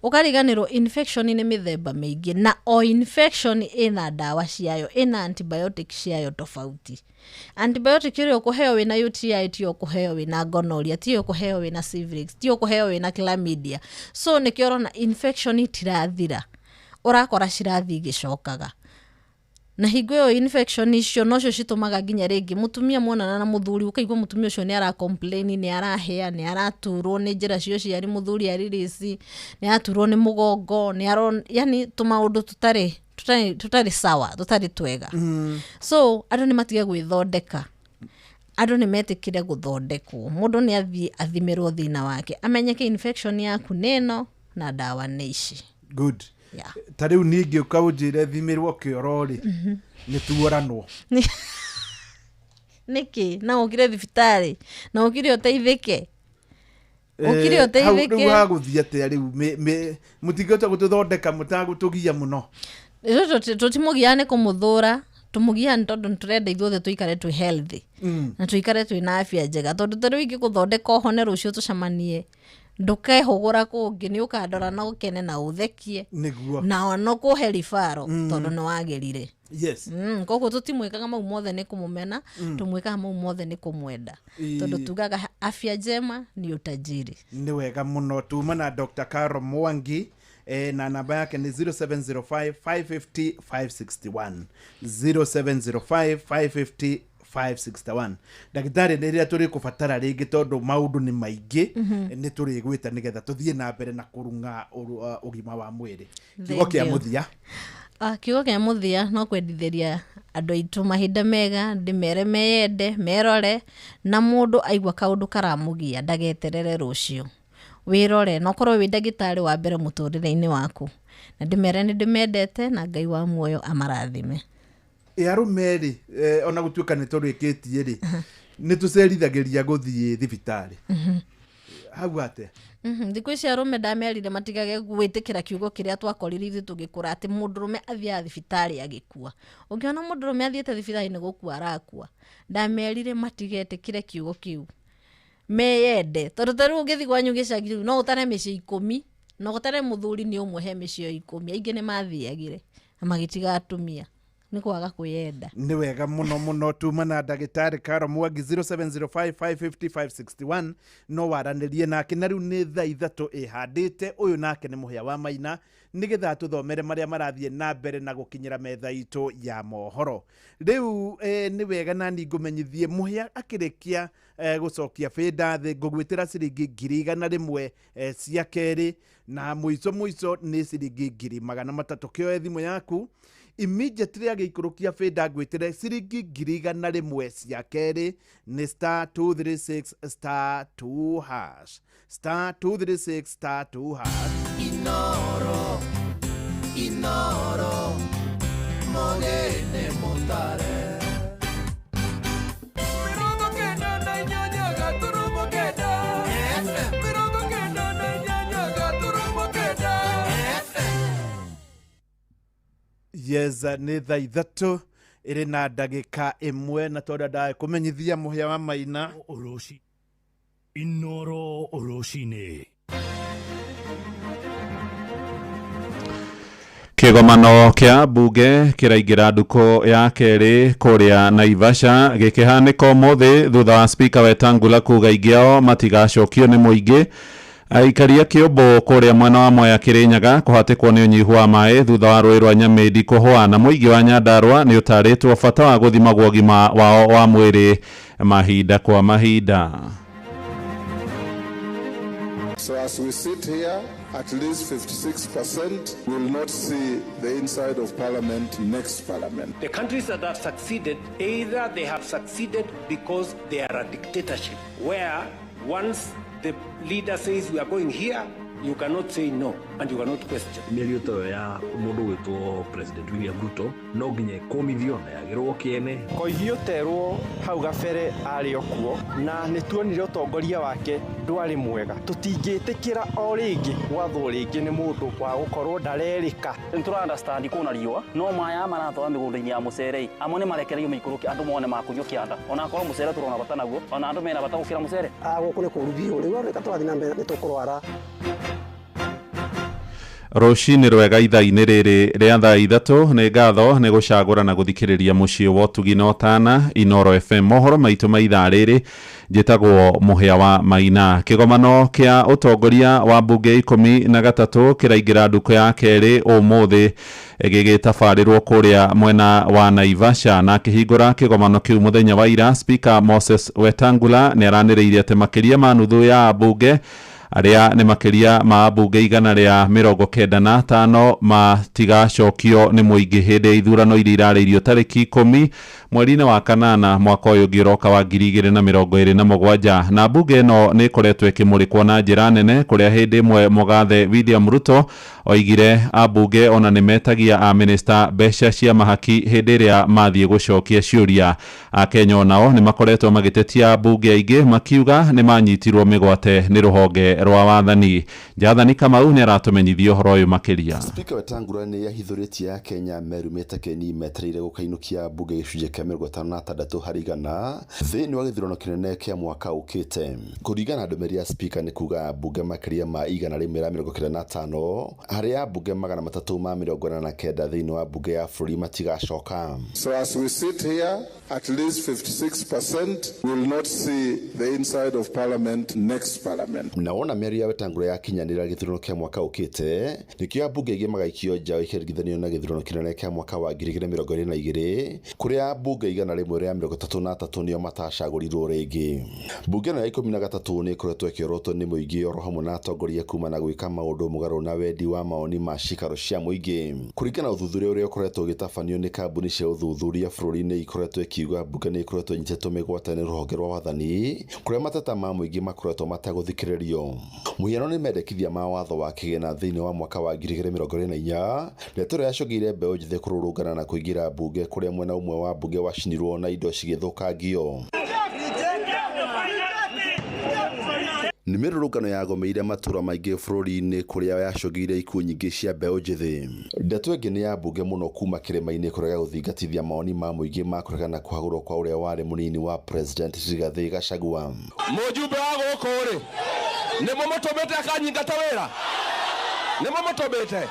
Ũkariganĩrwo infection nĩ mĩthemba mĩingĩ, na o infection ĩna ndawa ciayo, ĩna antibiotic ciayo tofauti. Antibiotic ĩrĩa ũkũheo wĩna UTI tiyo ũkũheo wĩna gonorrhea, tiyo ũkũheo wĩna syphilis, tiyo ũkũheo wĩna chlamydia. So nĩkĩo ũrona infection itirathira, ũrakora cirathiĩ igĩcokaga. Na hingo ĩyo infection icio nocio citũmaga nginya rĩngĩ mũtumia monana na mũthuri, ũkaigua mũtumia ũcio nĩ ara complain, nĩ arahĩa, nĩ araturwo nĩ njĩra cia ũciari, mũthuri arirĩci, nĩ araturwo nĩ mũgongo, nĩ aro, yani tũmaũndũ tũtarĩ sawa, tũtarĩ twega. So andũ nĩ matige gwĩthondeka, andũ nĩ metĩkĩre gũthondekwo. Mũndũ nĩ athiĩ athimĩrwo thĩna wake, amenyeke infection yaku nĩ ĩno na ndawa nĩ ici. Good. Yeah. Ta rĩu ningĩ ũka ũnjĩre thimĩrwo kĩoro rĩ, nĩ tuoranwo. Nĩkĩ na ũkire thibitarĩ na ũkire ũteithĩke, ũkire Hau rĩu ũteithĩke. Hagũthiĩ atĩa rĩu? Mũtingĩhota gũtũthondeka mũtagũtũgia mũno? Tũtimũgiaga nĩ kũmũthũra, tũmũgiaga nĩ tondũ nĩtũrenda ithuothe tũikare twĩ healthy na tũikare twĩ na afya njega, tondũ ta rĩu ingĩgũthondeka ũhone, rũciũ tũcemanie ndũkehũgũra kũngĩ, nĩ ũkandora na ũkene na ũthekie. Na no kũhe ribaro tondũ nĩ wagĩrire. Koguo tũtimwĩkaga mau mothe nĩ kũmũmena, tũmwĩkaga mau mothe nĩ kũmwenda, tondũ tugaga afya njema ni utajiri. Nĩ wega mũno. Tuma na Dr. Caro Mwangi, na namba yake nĩ 0705 550 561, 0705 550 561. Ndagĩtarĩ, nĩ rĩrĩa tũrĩ kũbatara rĩngĩ, tondũ maũndũ nĩ maingĩ, nĩ tũrĩgwĩta nĩgetha tũthiĩ na mbere na kũrung'a ũgima wa mwĩrĩ. Kiugo kĩa Thank you. mũthia? Ah, kiugo kĩa mũthia no kwendithĩria andũ aitũ mahinda mega, ndĩmere meyende, merore, na mũndũ aigua kaũndũ karamũgia ndageterere rũciũ, wĩrore na ũkorwo wĩ ndagĩtarĩ wa mbere mũtũrĩre-inĩ waku. Na ndĩmere nĩ ndĩmendete na Ngai wa muoyo amarathime. Ĩ arũme rĩ, ona gũtuĩka nĩ tũrĩkĩtie rĩ, nĩ tũcerithagĩria gũthiĩ thibitarĩ hau atĩa? Thikũ ici arũme ndamerire matigage gwĩtĩkĩra kiugo kĩrĩa twakorire ithuĩ tũgĩkũra, atĩ mũndũrũme athiaga thibitarĩ agĩkua. Ũngĩona mũndũrũme athiĩte thibitarĩ, nĩ gũkua arakua. Ndamerire matigetĩkĩre kiugo kĩu, meyende, tondũ ta rĩu ũngĩthiĩ kwanyu gĩcagi rĩu, no ũtare mĩciĩ 10 na ũtare mũthuri nĩ ũmwe he mĩciĩ ĩyo 10. Aingĩ nĩ mathiagire na magĩtiga atumia nĩ kwaga kwĩyenda. Nĩ wega mũno mũno. Tuma na ndagĩtarĩ Caro Mwangi, 0705 550 561, no waranĩrie nake. Na rĩu nĩ thaa 3 ĩhandĩte. Ũyũ nake nĩ Mũhĩa wa Maina, nĩgetha tũthomere marĩa marathiĩ na mbere na gũkinyĩra metha itũ ya mohoro rĩu. Nĩ wega nani ngũmenyithie Mũhĩa akĩrĩkia gũcokia bĩnda thĩ, ngũgwĩtĩra ciringi 100,000 cia kerĩ, na mũico mũico nĩ ciringi 300,000. Kĩoe thimũ yaku immediately agĩikũrũkia bĩnda, ngwĩtĩre ciringi 100,000 cia kerĩ, nĩ star 236 star 2 hash, star 236 star 2 hash. Inoro, Inoro, mogene motare. 98.9 FM. 98.9 FM. Yes, nĩ thaa 3 ĩrĩ na ndagĩka 1, na tondũ ndaĩ kũmenyithia Mũhĩa wa Maina. Rũci Inoro rũcinĩ. Kĩgomano kĩa mbunge kĩraingĩra ndukũ ya kerĩ kũrĩa Naivasha gĩkĩhanĩka ũmũthĩ thutha wa spika Wetangula kuga aingĩ ao matigacokio nĩ mũingĩ. Aikari a Kĩũmbũ kũrĩa mwena wa Mwea Kĩrĩnyaga kũhatĩkwo nĩ ũnyihu wa maĩ thutha wa rũĩ rwa Nyamĩndi kũhũa, na mũingĩ wa Nyandarũa nĩ ũtarĩtwo bata wa gũthimagwo ũgima wao wa mwĩrĩ mahinda kwa mahinda. So as we sit here, at least 56% will not see the inside of parliament next parliament. The countries that have succeeded, either they have succeeded because they are a dictatorship, where once the leader says we are going here, you cannot say no and you cannot question. Mĩario ta ĩyo ya mũndũ gwĩtwo President William Ruto no nginya ĩkũmithio na yagĩrwo kĩene. Koigi ũterwo hau gabere arĩ o kuo, na nĩ tuonire ũtongoria wake. Ndwarĩ mwega. Tũtingĩtĩkĩra o rĩngĩ gwathwo rĩngĩ nĩ mũndũ wa gũkorwo ndarerĩka. Nĩtũra understand kwĩna riũa no maya maratwara mĩgũnda-inĩ ya mũcere amwe nĩ marekereirio maikũrũke andũ mone makũnyua kĩanda onakorwo mũcere tũrona bata naguo ona andũ mena bata gũkĩra mũcere. Gũkũ nĩ kũũru biũ rĩu rĩka tũrathiĩ na mbere nĩ tũkũrwara. Rũcinĩ rwega ithaa-inĩ rĩrĩ rĩa thaa 3 nĩ ngatho nĩ gũcagũra na gũthikĩrĩria mũciĩ wa ũtugi na ũtana Inoro FM. Mohoro maitũ ma ithaa rĩrĩ njĩtagwo Mũhĩa wa Maina. Kĩgomano kĩa ũtongoria wa mbunge 13 kĩraingĩra ndukũ ya kerĩ ũmũthĩ gĩgĩtabarĩrwo kũrĩa mwena wa Naivasha. Na kĩhingũra kĩgomano kĩu mũthenya wa ira, Speaker Moses Wetangula nĩ aranĩrĩirie atĩ makĩria ma nuthu ya ambunge arĩa nĩ makĩria ma ambunge 195 matigacokio nĩ mũingĩ hĩndĩ ya ithurano iria irarĩirio tarĩki 10 mweri-inĩ wa kanana mwaka ũyũ ũngĩ ũroka wa 2027. Na mbunge ĩno nĩ ĩkoretwo ĩkĩmũrĩkwo na njĩra nene kũrĩa hĩndĩ ĩmwe mũgathe William Ruto oigire ambunge ona nĩ metagia amĩnĩsta mbeca cia mahaki hĩndĩ ĩrĩa mathiĩ gũcokia ciũria. Akenya onao nĩ makoretwo magĩtetia ambunge aingĩ makiuga nĩ manyitirwo mĩgwate nĩ rũhonge rwa wathani. Jathani Kamau nĩ aratũmenyithia ũhoro ũyũ makĩria. Speaker Wetangula nĩ ahithũrĩtie Akenya merumĩte keni metereire gũkainũkia mbunge gĩcunjĩ kĩa 56 harĩ igana thĩinĩ wa gĩthurano kĩnene kĩa mwaka ũkĩte. Kũringana na ndũmĩrĩri ya Speaker nĩ kuga mbunge makĩria ma 195 harĩ mbunge 349 thĩinĩ wa mbunge ya bũrũri matigacoka. So as we sit here, at least 56% will not see the inside of parliament next parliament. Na wona mĩario ya Wetangula yakinyanĩra gĩthurano kĩa mwaka ũkĩte nĩkĩo ambunge aingĩ magaikio nja ikĩringithanio na gĩthurano kĩnene kĩa mwaka wa 2022 kũrĩa mbunge 133 nĩo matacagũrirwo rĩngĩ. Mbunge ĩno ya 13 nĩ ĩkoretwo ĩkĩorotwo nĩ mũingĩ oro hamwe na atongoria kuma na gwĩka maũndũ mũgarũ na wendi wa maoni ma cikaro cia mũingĩ. Kũringana na ũthuthuria ũrĩa ũkoretwo ũgĩtabanio nĩ kambuni cia ũthuthuria bũrũri-inĩ ikoretwo ikiuga mbunge nĩ ikoretwo ĩnyitĩtwo mĩgwate nĩ rũhonge rwa wathani kũrĩa mateta ma mũingĩ makoretwo mategũthikĩrĩrio. Mũhiano nĩ mendekithia ma watho wa kĩgĩna thĩinĩ wa mwaka wa 2024 ndeto ĩrĩa yacũngĩire mbeũ njĩthĩ kũrũrũngana na kũingĩra mbunge kũrĩa mwena ũmwe wa mbunge wacinirwo na indo cigĩthũkangio. Nĩ mĩrũrũngano yagomeire matũra maingĩ bũrũri-inĩ kũrĩa yacũngĩire ikuũ nyingĩ cia mbeũ njĩthĩ. Ndeto ĩngĩ nĩ ya mbunge mũno kuma kĩrĩma-inĩ kũrega gũthingatithia maoni ma mũingĩ ma kũregana na kũhagũrwo kwa ũrĩa warĩ mũnini wa President Rigathĩ Gachagua. Mũjumbe wa gũkũ rĩ nĩ mũmũtũmĩte akanyingata wĩra, nĩ mũmũtũmĩte.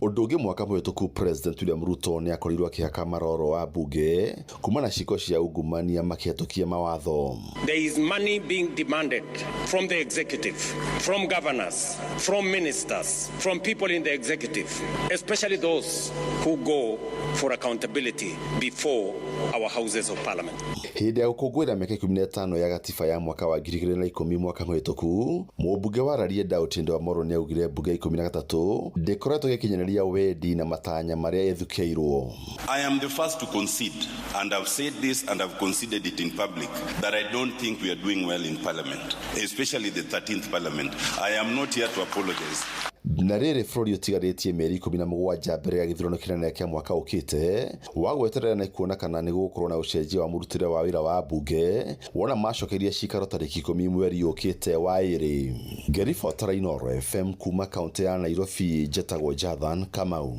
Ũndũ ũngĩ mwaka mũhĩtũku President William Ruto nĩ akorirwo akĩhaka maroro wa mbunge kuma na ciĩko cia ungumania makĩhetũkia mawatho. There is money being demanded from the executive, from governors, from ministers, from people in the executive, especially those who go for accountability before our houses of parliament. Hĩndĩ ya gũkũngũĩra mĩaka 15 ya gatiba ya mwaka wa 2010 mwaka mũhĩtũku, mũmbunge wa Rarieda Otiende Amollo nĩ augire mbunge 13 ndĩkoretwo ĩgĩkinyanĩria wendi na matanya marĩa ĩthukĩirwo. I am the first to concede, and I've said this and I've conceded it in public, that I don't think we are doing well in parliament, especially the 13th parliament. I am not here to apologize. Na rĩrĩ bũrũri ũtigarĩtie mĩeri 17 mbere ya gĩthurano kĩnene kĩa mwaka ũkĩte wa gweterera nĩ kuona kana nĩ gũgũkorwo na ũcenjia wa mũrutĩre wa wĩra wa mbunge wona macokeirie cikaro tarĩki 10 mweri ũkĩte wa ĩrĩ. Ngĩribotera Inoro FM kuma kaũntĩ ya Nairobi, njetagwo Jathan Kamau.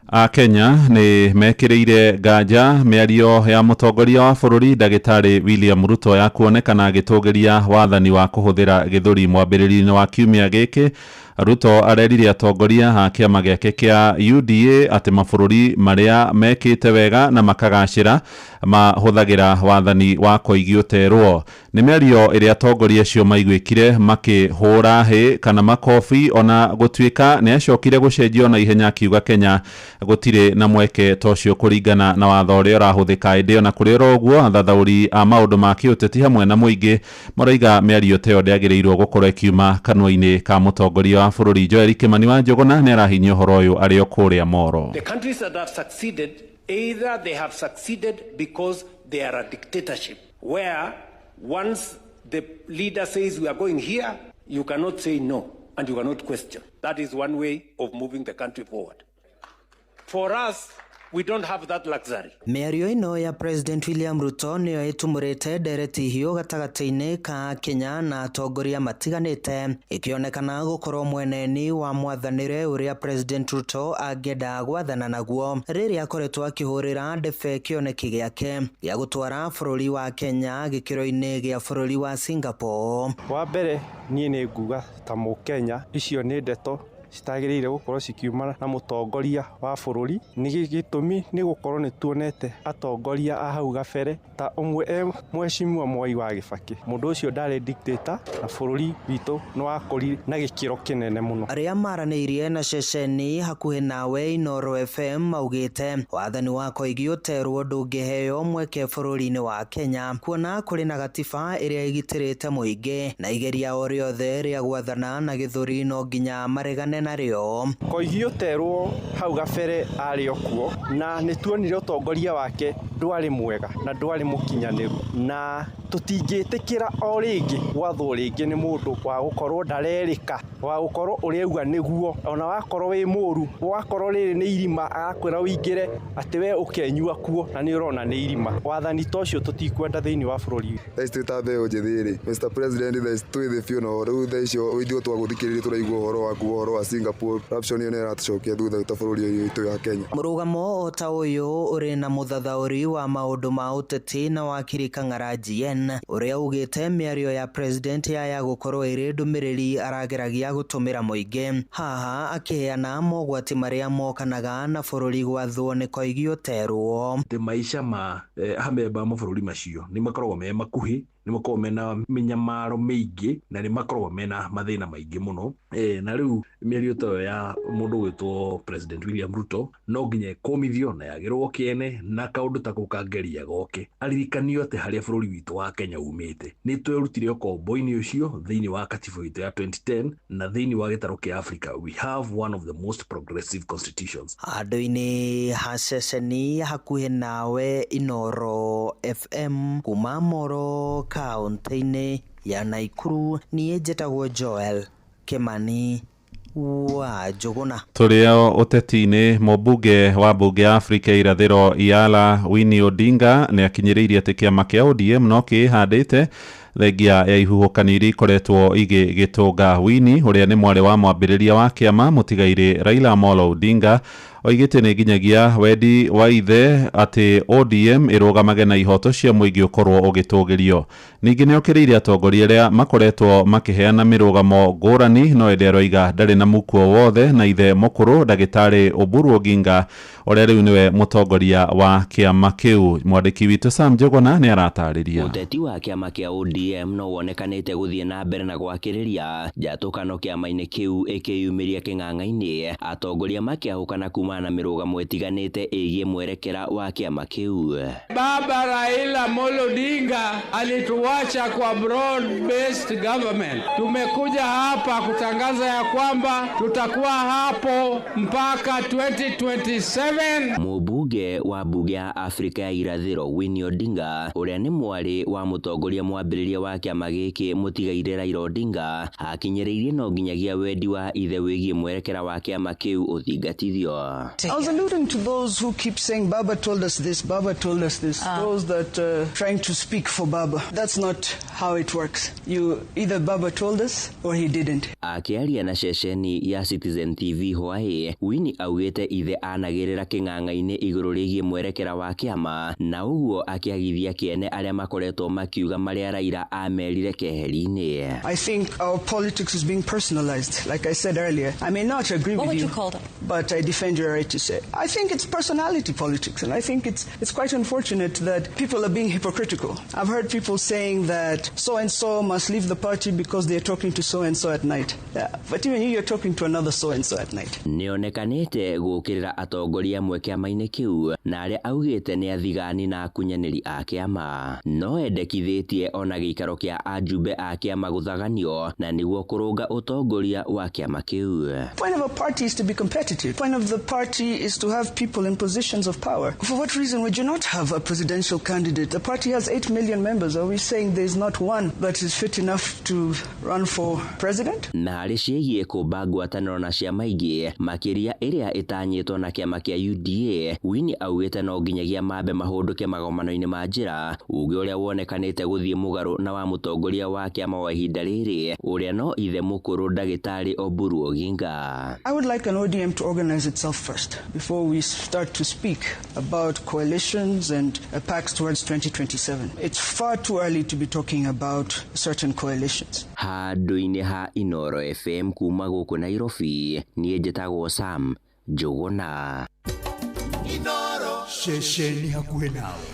Akenya nĩ mekĩrĩire nganja mĩario ya mũtongoria wa bũrũri ndagĩtarĩ William Ruto ya kuonekana agĩtũgĩria wathani wa kũhũthĩra gĩthũri mwambĩrĩrio-inĩ wa kiumia gĩkĩ. Ruto arerire atongoria a kĩama gĩake kĩa UDA atĩ mabũrũri marĩa mekĩte wega na makagacĩra mahũthagĩra wathani wa koigi ũterwo. Nĩ mĩario ĩrĩa atongoria acio maiguĩkire makĩhũra hĩ kana makobi, ona gũtuĩka nĩ acokire gũcenjio na ihenya akiuga Kenya gũtirĩ na mweke ta ũcio kũringana na watho ũrĩa ũrahũthĩka. Ĩndĩ ona kũrĩ oro ũguo, athathaũri a maũndũ ma kĩũteti hamwe na mũingĩ marauga mĩario ta ĩyo ndĩagĩrĩirwo gũkorwo ĩkiuma kanua-inĩ ka mũtongoria wa bũrũri. Joel Kimani wa Njũgũna nĩ arahinyia ũhoro ũyũ arĩ o kũrĩa Moro. The countries that have succeeded, either they have succeeded because they are a dictatorship, where once the leader says we are going here, you cannot say no and you cannot question. That is one way of moving the country forward. For us, We don't have that luxury. Mĩario ĩno ya President William Ruto nĩyo ĩtumũrĩte ndereti hiũ gatagatĩ-inĩ ka Kenya na atongoria matiganĩte, ĩkĩonekana gũkorwo mweneni wa mwathanĩre ũrĩa President Ruto angĩenda gwathana naguo rĩrĩa akoretwo akĩhũrĩra ndebe kĩoneki gĩake gĩa gũtwara bũrũri wa Kenya gĩkĩro-inĩ gĩa bũrũri wa Singapore. Wa mbere niĩ nĩ nguga ta mũkenya icio nĩ ndeto citagĩrĩire gũkorwo cikiumana na mũtongoria wa bũrũri. Nĩ gĩtũmi nĩ gũkorwo nĩ tuonete atongoria a hau gabere ta ũmwe e Mheshimiwa Mwai wa Kibaki. Mũndũ ũcio ndarĩ dictator na bũrũri witũ nĩ wakũrire na gĩkĩro kĩnene mũno. Arĩa maranĩirie na ceceni hakuhĩ nawe Inooro FM maugĩte wathani wa Koigi ũterwo ndũngĩheo mweke bũrũri-inĩ wa Kenya kuona kũrĩ na gatiba ĩrĩa ĩgitĩrĩte mũingĩ na igeria o rĩothe rĩa gwathana na gĩthũri no nginya maregane narĩo. Koigi ũterwo hau gabere arĩ o kuo na nĩ tuonire ũtongoria wake ndwarĩ mwega na ndwarĩ mũkinyanĩru, na tũtingĩtĩkĩra o rĩngĩ gwathwo rĩngĩ nĩ mũndũ wa gũkorwo ndarerĩka, wa gũkorwo ũrĩa auga nĩguo, ona wakorwo wĩ mũru, wakorwo rĩrĩ nĩ irima agakwĩra ũingĩre atĩ we ũkenyua kuo na nĩ ũrona nĩ irima. Wathani ta ũcio tũtikwenda thĩinĩ wa bũrũri. Thaa ici twĩ ta mbeũ njĩthĩ rĩ, Mr President, thaa ici twĩ thĩ biũ, na rĩu thaa icio ithuĩ twagũthikĩrĩria tũraigua ũhoro waku, ũhoro wa Singapore corruption ĩyo nĩ ĩratũcokia thutha ta bũrũri ũyũ witũ wa Kenya. Mũrũgamo o ta ũyũ ũrĩ na mũthathaũri wa maũndũ ma ũteti na wakiri Kang'ara GN ũrĩa ugĩte mĩario ya president ya gũkorwo ĩrĩ ndũmĩrĩri arageragia gũtũmĩra mũingĩ, haha akĩheana mogwati marĩa mokanaga na bũrũri gwathwo nĩ Koigi ũterwo. Atĩ maica ma amemba a mabũrũri macio nĩ makoragwo me makuhĩ, nĩ makoragwo mena mĩnyamaro mĩingĩ na nĩ makoragwo mena mathĩna maingĩ mũno. Na rĩu mĩario ta ĩyo ya mũndũ ũgwĩtwo President William Ruto no nginya ĩkũmithio na yagĩrwo kĩene, na kaũndũ ta kau kangeria goke aririkanio atĩ harĩa bũrũri witũ wa Kenya umĩte nĩ twerutire ũkombo-inĩ ũcio thĩinĩ wa katiba itũ ya 2010 na thĩinĩ wa gĩtarũ kĩa Africa we have one of the most progressive constitutions. Handũ-inĩ ha ceceni hakuhĩ nawe Inooro FM kuma Moro kaunti-inĩ ya Naikuru, niĩ njĩtagwo Joel Kimani wa Njũgũna. Tũrĩ o ũteti-inĩ, mũmbunge wa mbunge ya Afrika irathĩro Iyala Winnie Odinga nĩ akinyĩrĩirie atĩ kĩama kĩa ODM no kĩĩhandĩte thengia ya ihuhũkanio iria ikoretwo igĩgĩtũnga. Winnie ũrĩa nĩ mwarĩ wa mwambĩrĩria wa kĩama mũtigairĩ Raila Amolo Odinga oigĩte nĩ nginyagia wendi wa ithe atĩ ODM ĩrũgamage na ihoto cia mũingĩ ũkorwo ũgĩtũgĩrio. Ningĩ nĩ okĩrĩire atongoria arĩa makoretwo makĩheana mĩrũgamo ngũrani, no ĩndĩ aroiga ndarĩ na mukuo wothe na ithe mũkũrũ ndagĩtarĩ Oburu Oginga ũrĩa rĩu nĩwe mũtongoria wa kĩama kĩu. Mwandĩki witũ Sam Njũgũna nĩ aratarĩria. Ũteti wa kĩama kĩa ODM no wonekanĩte gũthiĩ na mbere na gwakĩrĩria njatũkano kĩama-inĩ kĩu ĩkĩyumĩria kĩng'ang'a-inĩ, atongoria makĩahũkana kumana na mĩrũgamo ĩtiganĩte ĩgiĩ mwerekera wa kĩama kĩu. Baba Raila Amolo Odinga alituacha kwa broad based government. Tumekuja hapa kutangaza ya kwamba tutakuwa hapo mpaka 2027. Mũmbunge wa mbunge ya Afrika ya irathĩro Winnie Odinga ũrĩa nĩ mwarĩ wa mũtongoria mwambĩrĩria wa kĩama gĩkĩ mũtigairĩ Raila Odinga akinyĩrĩirie no nginyagia wendi wa ithe wĩgiĩ mwerekera wa kĩama kĩu ũthingatithio. I was alluding to those who keep saying Baba told us this, Baba told us this. Those that trying to speak for Baba. That's not how it works. You either Baba told us or he didn't. Akĩaria na ceceni ya Citizen TV hwaĩ, Winnie augĩte ithe anagĩrĩra kĩng'ang'a-inĩ igũrũ rĩgiĩ mwerekera wa kĩama na ũguo akĩagithia kĩene arĩa makoretwo makiuga marĩa Raila amerire keheri-inĩ. I think our politics is being personalized. Like I said earlier, I may not agree What with would you, you call them? but I defend your right to say. I think it's personality politics, and I think it's quite unfortunate that people are being hypocritical. I've heard people saying that so-and-so must leave the party because they're talking to so-and-so at night. Yeah, but even you, you're talking to another so-and-so at night. Nĩonekanĩte gũkĩrĩra atongoria amwe kĩama-inĩ kĩu na arĩa augĩte nĩ athigani na akunyanĩri a kĩama. No endekithĩtie ona gĩikaro kĩa ajumbe a kĩama gũthaganio na nĩguo kũrũnga ũtongoria wa kĩama kĩu. Point of a party is to be competitive. Point of the party is to have people in positions of power. For what reason would you not have a presidential candidate? The party has 8 million members. Are we saying there's not one that is fit enough to run for president? Na harĩ ciĩgiĩ kũmba ngwatanĩro na ciama ingĩ makĩria ĩrĩa ĩtanyĩtwo na kĩama kĩa UDA, Winnie Winnie augĩte no nginyagia mambe mahũndũke magomano-inĩ ma njĩra, uge ũrĩa wonekanĩte gũthiĩ mũgarũ na wa mũtongoria wa kĩama wa ihinda rĩrĩ ũrĩa no ithe mũkũrũ ndagĩtarĩ Oburu Oginga. I would like an ODM to organize itself first before we start to speak about coalitions and pacts towards 2027. It's far too early to be talking about certain coalitions. Handũ-inĩ ha Inoro FM kuma gũkũ Nairobi, niĩ njĩtagwo Sam Njũgũna. Ceceni hakuhĩ nawe.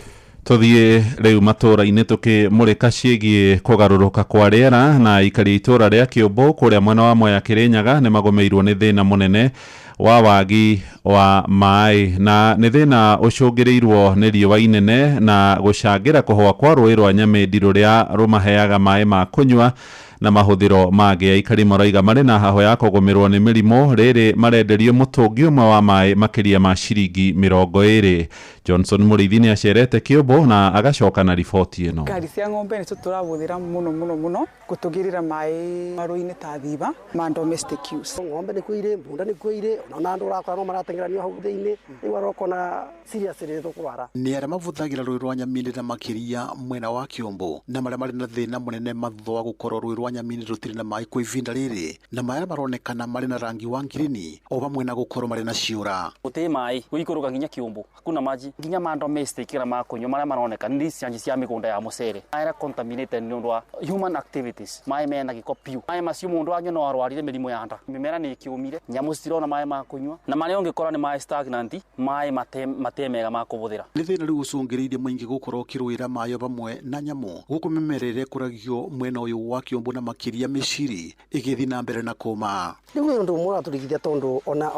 Tuthiĩ rĩu matũũra-inĩ tũkĩmũrĩka ciĩgiĩ kũgarũrũka kwa rĩera na aikari itũũra rĩa Kĩũmbũ kũrĩa mwena wa Mwea Kĩrĩnyaga nĩ magũmĩirwo nĩ thĩna mũnene wa wagi wa maĩ, na nĩ thĩna ũcũngĩrĩirwo nĩ riũa inene na gũcangĩra kũhũa kwa rũĩ rwa Nyamĩndi rũrĩa rũmaheaga maĩ ma kũnyua na mahũthĩro mangĩ. Aikari maraiga marĩ na hahũ ya kũgũmĩrwo nĩ mĩrimũ rĩrĩ marenderio mũtũngi ũmwe wa maĩ makĩria ma ciringi 20. Johnson Mũrĩithi nĩ acerete Kĩũmbũ na agacoka na riboti ĩno. Ngari cia ng'ombe nĩcio tũrahũthĩra mũno mũno mũno gũtũgĩrĩra maĩ marũĩ-inĩ ta thiba ma domestic use. Ng'ombe nĩkuo irĩ, mbunda nĩkuo irĩ, ona andũ ũrakora no marateng'eranio hau thĩinĩ, rĩu arokona serious rĩrĩ tũkũrwara. Nĩ arĩa mavũthagĩra rũĩ rwa Nyamĩndĩ na makĩria mwena wa Kĩũmbũ na marĩa marĩ na thĩna mũnene mathutha wa gũkorwo rũĩ rwa Nyamĩndĩ rũtirĩ na maĩ kwa ihinda rĩrĩ, na maĩ maronekana marĩ na rangi wa ngirini o vamwe na gũkorwo marĩ na ciũra. Gũtirĩ maĩ gũikũrũka nginya Kĩũmbũ, hakuna maji nginya ma domestic kĩrĩa ma kũnyua marĩa maroneka nĩ discharge cia mĩgũnda ya mũcere marĩa contaminated nĩ ũndũ wa human activities. Maĩ mena gĩko piũ, maĩ macio mũndũ anyua no arwarire mĩrimũ ya nda, mĩmera nĩ ĩkĩũmire, nyamũ citirona maĩ ma kũnyua, na marĩa ũngĩkora nĩ maĩ stagnant, maĩ mate mega ma kũhũthĩra. Nĩ thĩna rĩu ũcũngĩrĩirie mũingĩ gũkorwo ũkĩrũĩra maĩ vamwe na nyamũ gũkũ mĩmera ĩrĩa ĩkũragio mwena ũyũ wa Kĩũmbũ na makĩria mĩciri ĩgĩthiĩ na mbere na kũma. Rĩu nĩ ũndũ ũmwe ũratũrigithia tondũ ona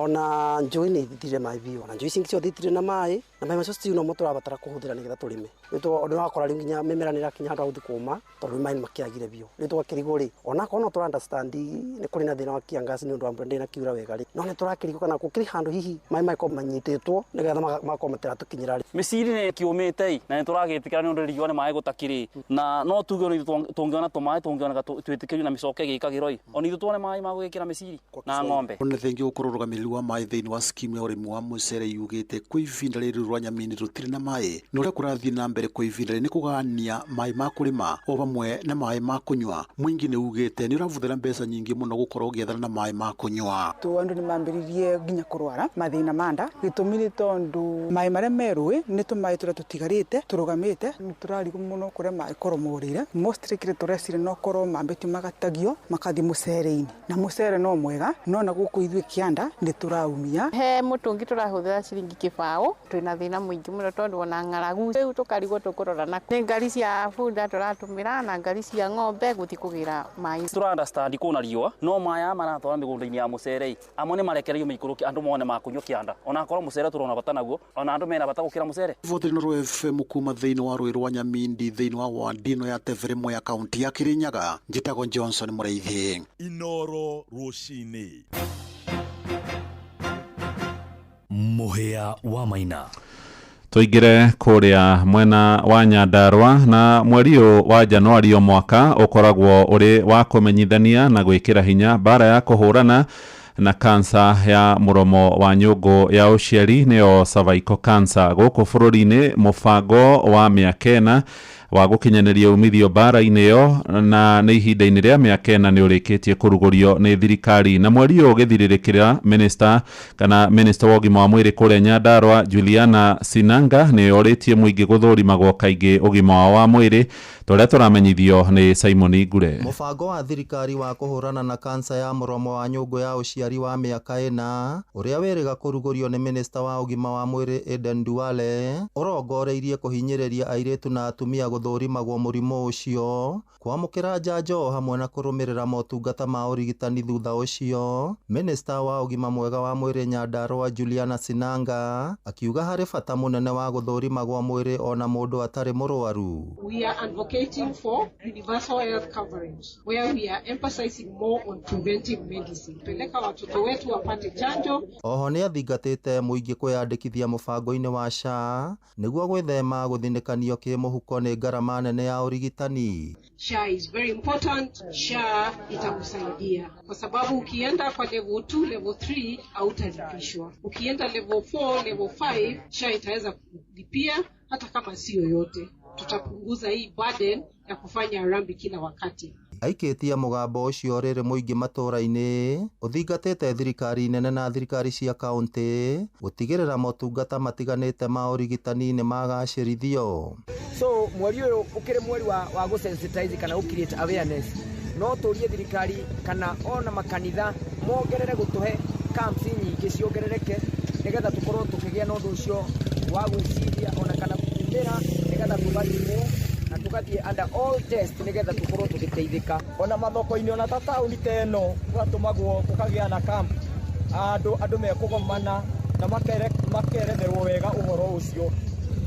njũĩ nĩ ithirire maĩ biũ, ona njũĩ ici ingĩ ciothe itirĩ na maĩ, na maĩ macio still no mo tũrabatara kũhũthĩra nĩgetha tũrĩme. Rĩu ũndũ ũrakora rĩu nginya mĩmera nĩ ĩrakinya handũ ha gũthiĩ kũma tondũ maĩ nĩ makĩagire biũ. Rĩu tũgakĩrigwo rĩ, onakorwo no tũra understand nĩ kũrĩ na thĩna wa kiangazi nĩ ũndũ wa mbura ndĩnakiura wega rĩ, no nĩ tũrakĩrigwo kana gũkĩrĩ handũ hihi maĩ makorwo manyitĩtwo nĩgetha makorwo matiratũkinyĩra rĩ. Mĩciri nĩ ĩkĩũmĩte ĩ, na nĩ tũragĩtĩkĩra nĩ ũndũ riũa nĩ maĩ gũtakĩrĩ, na no tuge ona ithuĩ tũngĩona tũmaĩ tũngĩoneka twĩtĩkĩrio na mĩcoke ĩgĩkagĩrwo ĩ, ona ithuĩ tuone maĩ ma gũgĩkĩra mĩciri na ng'ombe. Ona thengia gũkorwo ũrũgamĩrĩri wa maĩ thĩinĩ wa skimu ya ũrĩmi wa mũcere yugĩte kwa ihinda rĩrĩ rwa Nyamĩndĩ rũtirĩ na maĩ, na ũrĩa kũrathiĩ na mbere kwa ihinda rĩrĩ nĩ kũgania maĩ ma kũrĩma o vamwe na maĩ ma kũnyua. Mũingĩ nĩ ugĩte nĩ ũravũthĩra mbeca nyingĩ mũno gũkorwo ũgĩethana na maĩ ma kũnyua. Andũ nĩ mambĩrĩirie nginya kũrwara mathĩna ma nda, gĩtũmi nĩ tondũ maĩ marĩa me rũĩ nĩ tũmaĩ tũrĩa tũtigarĩte tũrũgamĩte, nĩ tũrarigwo mũno kũrĩa maĩ korwo morĩire. Mostly kĩrĩa tũreciria no korwo mambĩtio magatagio makathiĩ mũcere-inĩ, na mũcere no mwega no na gũkũ ithuĩ kĩanda nĩ tũraumia. He mũtũngi tũrahũthĩra ciringi 0.20, twĩna thĩna mũingĩ mũno tondũ ona ng'aragu rĩu tũkarigwo tũkũrora na nĩ ngari cia bunda tũratũmĩra na ngari cia ng'ombe gũthiĩ kũgĩra maĩ. Tũra understand kwĩna riũa no maĩ maratwara mĩgũnda-inĩ ya mũcere ĩ, amwe nĩ marekereirio maikũrũke andũ mone ma kũnyua kĩanda, onakorwo mũcere tũrona bata naguo, ona andũ mena bata gũkĩra mũcere. Riboti Inooro FM kuma thĩinĩ wa rũĩ rwa Nyamĩndĩ thĩinĩ wa ward ĩno ya Tevere Mwea kaunti ya Kĩrĩnyaga, njĩtagwo Johnson Mũrĩithi. Inoro rũcinĩ. Mũhĩa wa Maina. Tũingĩre kũrĩa mwena wa Nyandarua na mweri ũyũ wa Januari o mwaka ũkoragwo ũrĩ wa kũmenyithania na gwĩkĩra hinya mbara ya kũhũrana na kansa ya mũromo wa nyũngũ ya ũciari nĩyo cervical cancer. Gũkũ bũrũri-inĩ mũbango wa mĩaka 4 wa gũkinyanĩria umithio mbara-inĩ ĩyo na nĩ ihinda-inĩ rĩa mĩaka 4 nĩ ũrĩkĩtie kũrugũrio nĩ thirikari. Na mweri ũyũ ũgĩthirĩrĩkĩra minister kana minister wa ũgima wa mwĩrĩ kũrĩa Nyandarua Juliana Sinanga nĩ orĩtie mũingĩ gũthũrimagwo kaingĩ ũgima wao wa mwĩrĩ tũrĩa tũramenyithio nĩ Simon Ngure. Mũbango wa thirikari wa kũhũrana na kansa ya mũromo wa nyũngũ ya ũciari wa mĩaka 4 ũrĩa wĩrĩga kũrugũrio nĩ minister wa ũgima wa mwĩrĩ Aden Duale ũrongoreirie kũhinyĩrĩria airĩtu na atumia gũthũrimagwo mũrimũ ũcio, kwamũkĩra njanjo hamwe na kũrũmĩrĩra motungata ma ũrigitani thutha ũcio. Minister wa ũgima mwega wa mwĩrĩ Nyandarua Juliana Sinanga akiuga harĩ bata mũnene wa gũthũrimagwo mwĩrĩ ona mũndũ atarĩ mũrwaru. We are advocating advocating for universal health coverage where we are emphasizing more on preventive medicine. Peleka watoto wetu wapate chanjo. Oho nĩathingatĩte mũingĩ kwĩyandĩkithia mũbango-inĩ wa SHA nĩguo gwĩthema gũthinĩkanio kĩmũhuko nĩ ngarama nene ya ũrigitani. SHA is very important. SHA itakusaidia kwa sababu ukienda kwa level 2, level 3 hautalipishwa. Ukienda level 4, level 5, SHA itaweza kulipia hata kama sio yote. Tutapunguza hii burden ya kufanya harambee kila wakati. Aikĩtie mũgambo ũcio rĩrĩ mũingĩ matũra-inĩ ũthingatĩte thirikari nene na thirikari cia kaũntĩ gũtigĩrĩra motungata matiganĩte ma ũrigitani nĩ magacĩrithio. So mweri ũyũ ũkĩrĩ mweri wa gũ-sensitize kana gũ-create awareness, no tũrie thirikari kana ona makanitha mongerere gũtũhe camps nyingĩ ciongerereke nĩgetha tũkorwo tũkĩgĩa na ũndũ ũcio wa gwĩciria ona kana kumĩra nĩgetha tũgathimwo na tũgathiĩ under all test nĩgetha tũkorwo tũgĩteithĩka. Ona mathoko-inĩ ona ta taũni ta ĩno gũgatũmagwo gũkagĩa na camp andũ mekũgomana na makeretherwo wega ũhoro ũcio.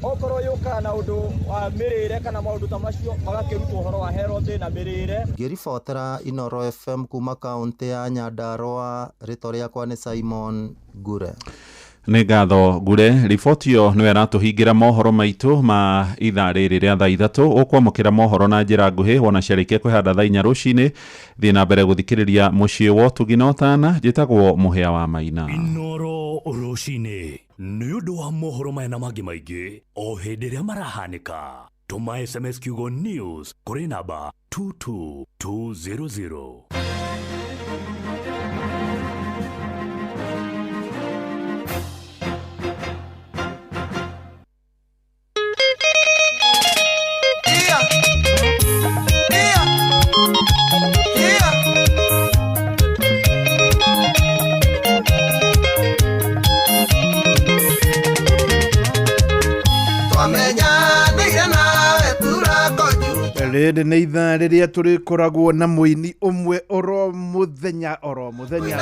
Okorwo yũkaga na ũndũ wa mĩrĩre kana maũndũ ta macio magakĩrutwo ũhoro wa health na mĩrĩre. Ngĩribotera Inooro FM kuma kaũntĩ ya Nyandarua, rĩtwa rĩakwa nĩ Simon Ngure. Nĩ ngatho Ngure. Riboti ĩyo nĩyo ĩratũhingĩra mohoro maitũ ma ithaa rĩrĩ rĩa thaa 3. Ũkwamũkĩra mohoro na njĩra nguhĩ wona ciarĩkia kwĩhanda thaa 4 rũcinĩ. Thiĩ na mbere gũthikĩrĩria mũciĩ wa ũtugi na ũtana. Njĩtagwo Mũhĩa wa Maina. Inooro rũcinĩ nĩ ũndũ wa mohoro maya na mangĩ maingĩ o hĩndĩ ĩrĩa marahanĩka. Tũma SMS kiugo news kũrĩ namba 22200. Rĩrĩ nĩ ithaa rĩrĩa tũrĩkoragwo na mũini ũmwe oro mũthenya oro mũthenya.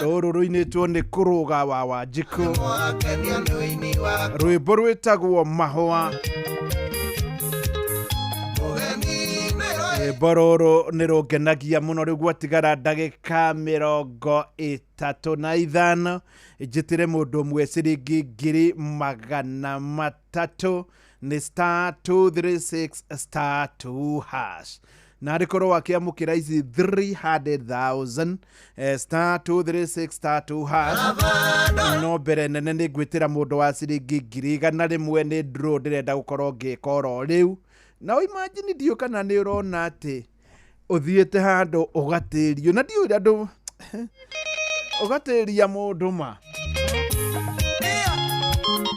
Rũrũ rũinĩtwo nĩ Kũrũga wa Wanjikũ, rwĩmbo rwĩtagwo Mahũa. Rwĩmbo rũrũ nĩ rũngenagia mũno. Rĩu gwatigara ndagĩka 35 njĩtĩre mũndũ ũmwe ciringi 300,000 nĩ star 236 star 2 hash. Na arĩkorwo akĩamũkĩra ici 300,000 star 236 star 2 hash. No mbere nene nĩ ngwĩtĩra mũndũ wa ciringi 100,000 nĩ draw ndĩrenda gũkorwo ngĩka oro rĩu. Na imagine ndiũ kana nĩ ũrona atĩ ũthiĩte handũ ũgatĩrio, na ndiũĩ andũ ũgatĩria mũndũ ma.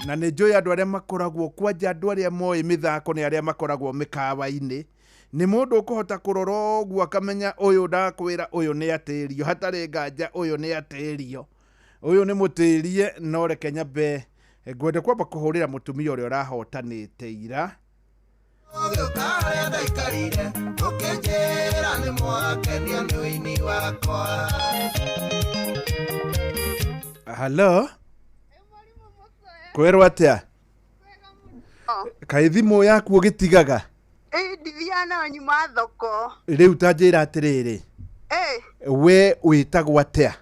Na nĩ njũĩ andũ arĩa makoragwo kwanja, andũ arĩa moĩ mĩthako nĩ arĩa makoragwo mĩkawa-inĩ. Nĩ mũndũ ũkũhota kũrora ũguo akamenya ũyũ ndakwĩra ũyũ nĩ atĩrio, hatarĩ nganja ũyũ nĩ atĩrio, ũyũ nĩ mũtĩrie. No reke nyambe ngwende kwamba kũhũrĩra mũtumia ũrĩa ũrahotanĩte ira. Hello? Kwĩrwo atĩa? Kaĩ thimũ yaku ũgĩtigaga? Ndithiaga nayo nyuma thoko. Rĩu ta njĩra atĩrĩrĩ, we wĩtagwo atĩa?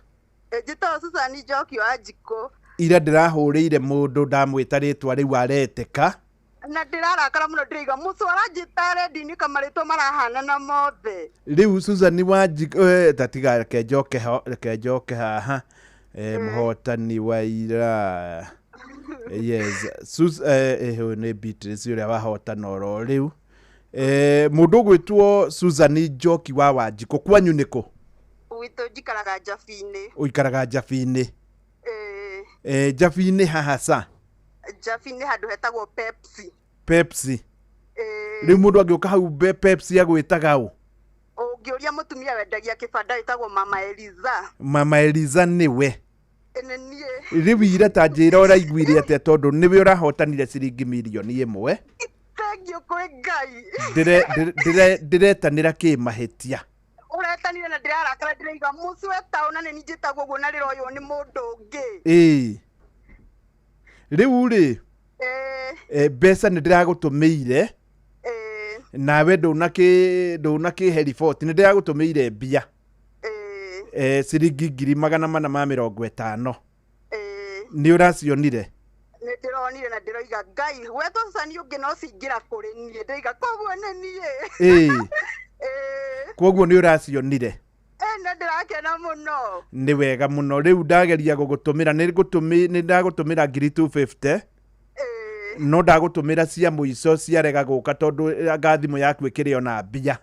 Njĩtagwo Susan Njoki wa Njikũ. Ira ndĩrahũrĩire mũndũ ndamwĩta rĩtwa rĩu aretĩka. Na ndĩrarakara mũno, ndĩraiga mũcũ aranjĩta redio-inĩ kamarĩtwa marahanana mothe. Rĩu Susan wa Njikũ, tatiga reke njoke haha. Mũhotani wa ira. Yes, ũyũ nĩ Beatrice ũrĩa wahotana oro rĩu. Mũndũ ũgwĩtwo Susan Njoki wa Wanjikũ, kwanyu nĩkũ? Gwitũ njikaraga Njabi-inĩ. Ũikaraga Njabi-inĩ? Njabi-inĩ haha ca? Njabi-inĩ handũ hetagwo Pepsi. Pepsi. Rĩu mũndũ angĩũka hau Pepsi agwĩtaga ũ? Ũngĩũria mũtumia wendagia kĩbanda wĩtagwo Mama Eliza. Mama Eliza nĩwe? Nĩ niĩ. Rĩu ira ta njĩra ũraiguire atĩa tondũ nĩwe ũrahotanire ciringi 1,000,000. Thengiũ kwĩ Ngai. Ndĩretanĩra kĩ mahĩtia? Ũretanire na ndĩrarakara ndĩraiga mũcũ etaũ na nĩ niĩ njĩtagwo ũguo na rĩroywo nĩ mũndũ ũngĩ. Ĩĩ. Rĩu rĩ, mbeca nĩ ndĩragũtũmĩire. Nawe ndũnakĩhe riboti, nĩ ndĩragũtũmĩire mbia ciringi 450,000. Nĩ ũracionire? Nĩ ndĩronire na ndĩroiga Ngai gwetwo Susan ũngĩ no cingĩra kũrĩ niĩ, ndĩroiga koguo nĩ niĩ. Ĩĩ, koguo nĩ ũracionire? Nĩ ndĩrakena mũno. Nĩ wega mũno. Rĩu ndageria gũgũtũmĩra, nĩ ndagũtũmĩra 250,000, no ndagũtũmĩra cia mũico ciarega gũka tondũ anga thimũ yaku ĩkĩrĩ ona mbia.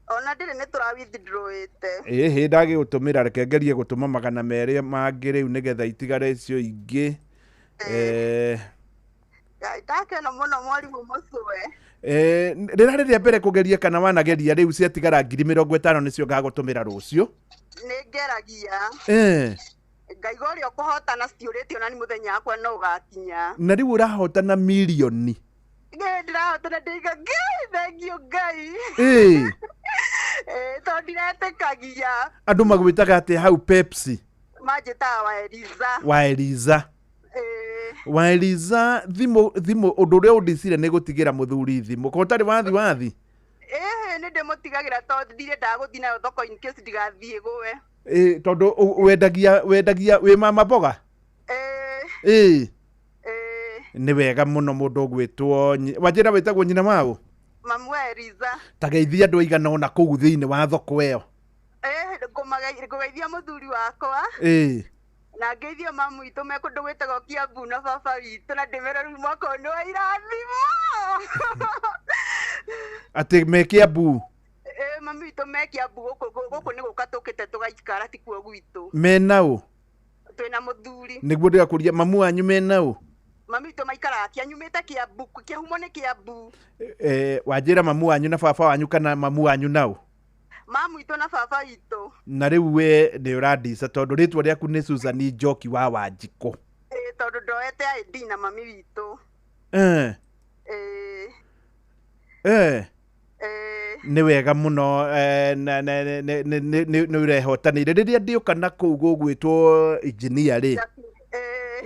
Ona ndĩrĩ, nĩ tũra withdrawĩte. Ĩhĩ, ndagĩgũtũmĩra, reke ngerie gũtũma 200 mangĩ rĩu nĩgetha itigare icio ingĩ. Ngai, ndakena mũno mwarimũ Mũcũe. Rĩrarĩ rĩa mbere kũgeria kana wanageria? Rĩu ciatigara 50,000 nĩcio ngagũtũmĩra rũciũ. Nĩ ngeragia. Ngaiga ũrĩa ũkũhotana citiũrĩte ona nĩ mũthenya wakwa no ũgakinya. Na rĩu ũrahotana mirioni. Ngai, ndĩrahotana, ndĩiga Ngai thengiũ Ngai. Tondũ ndiretĩkagia. Andũ magwĩtaga atĩa hau Pepsi? Manjĩtaga wa Eliza. Wa Eliza. Wa Eliza, thimũ ũndũ ũrĩa ũndicire nĩ gũtigĩra mũthuri thimũ ko ũtarĩ wathi wathi? Ĩhĩ, nĩ ndĩmũtigagĩra tondũ ndirendaga gũthiĩ nayo thoko in case ndigathiĩ gũe. Tondũ wendagia wĩ mama mboga? Ĩĩ. Nĩ wega mũno. Mũndũ ũgwĩtwo wanjĩra wĩtagwo nyina waũ? Mamu wa Eliza. Ta geithia andũ aigana ũna kũu thĩinĩ wa thoko ĩyo. Ngũgeithia mũthuri wakwa na ngeithio mamu witũ me kũndũ gwĩtagwo Kiambu na baba witũ, na ndĩmere rĩu mwaka ũyũ nĩ wa irathimo. Atĩ me Kiambu? Ĩĩ, mami witũ me Kiambu, gũkũ nĩ gũka tũkĩte tũgaikara, tikuo gwitũ. Menaũ? Twĩna mũthuri. Nĩguo ndĩrakũria, mamu wanyu menaũ? Mami witũ maikaraga kĩanyumĩte Kiambu, kĩhumo nĩ Kiambu. Wanjĩra mamu wanyu na baba wanyu kana mamu wanyu nau? Mamu witũ na baba witũ. Na rĩu we nĩ ũrandica tondũ rĩtwa rĩaku nĩ Susan Njoki wa Wanjikũ. Ĩĩ, tondũ ndoete ID na mami witũ. Ĩĩ. Nĩ wega mũno, nĩ ũrehotanĩire. Rĩrĩa ndĩũka na kũu gũgwĩtwo injinia rĩ,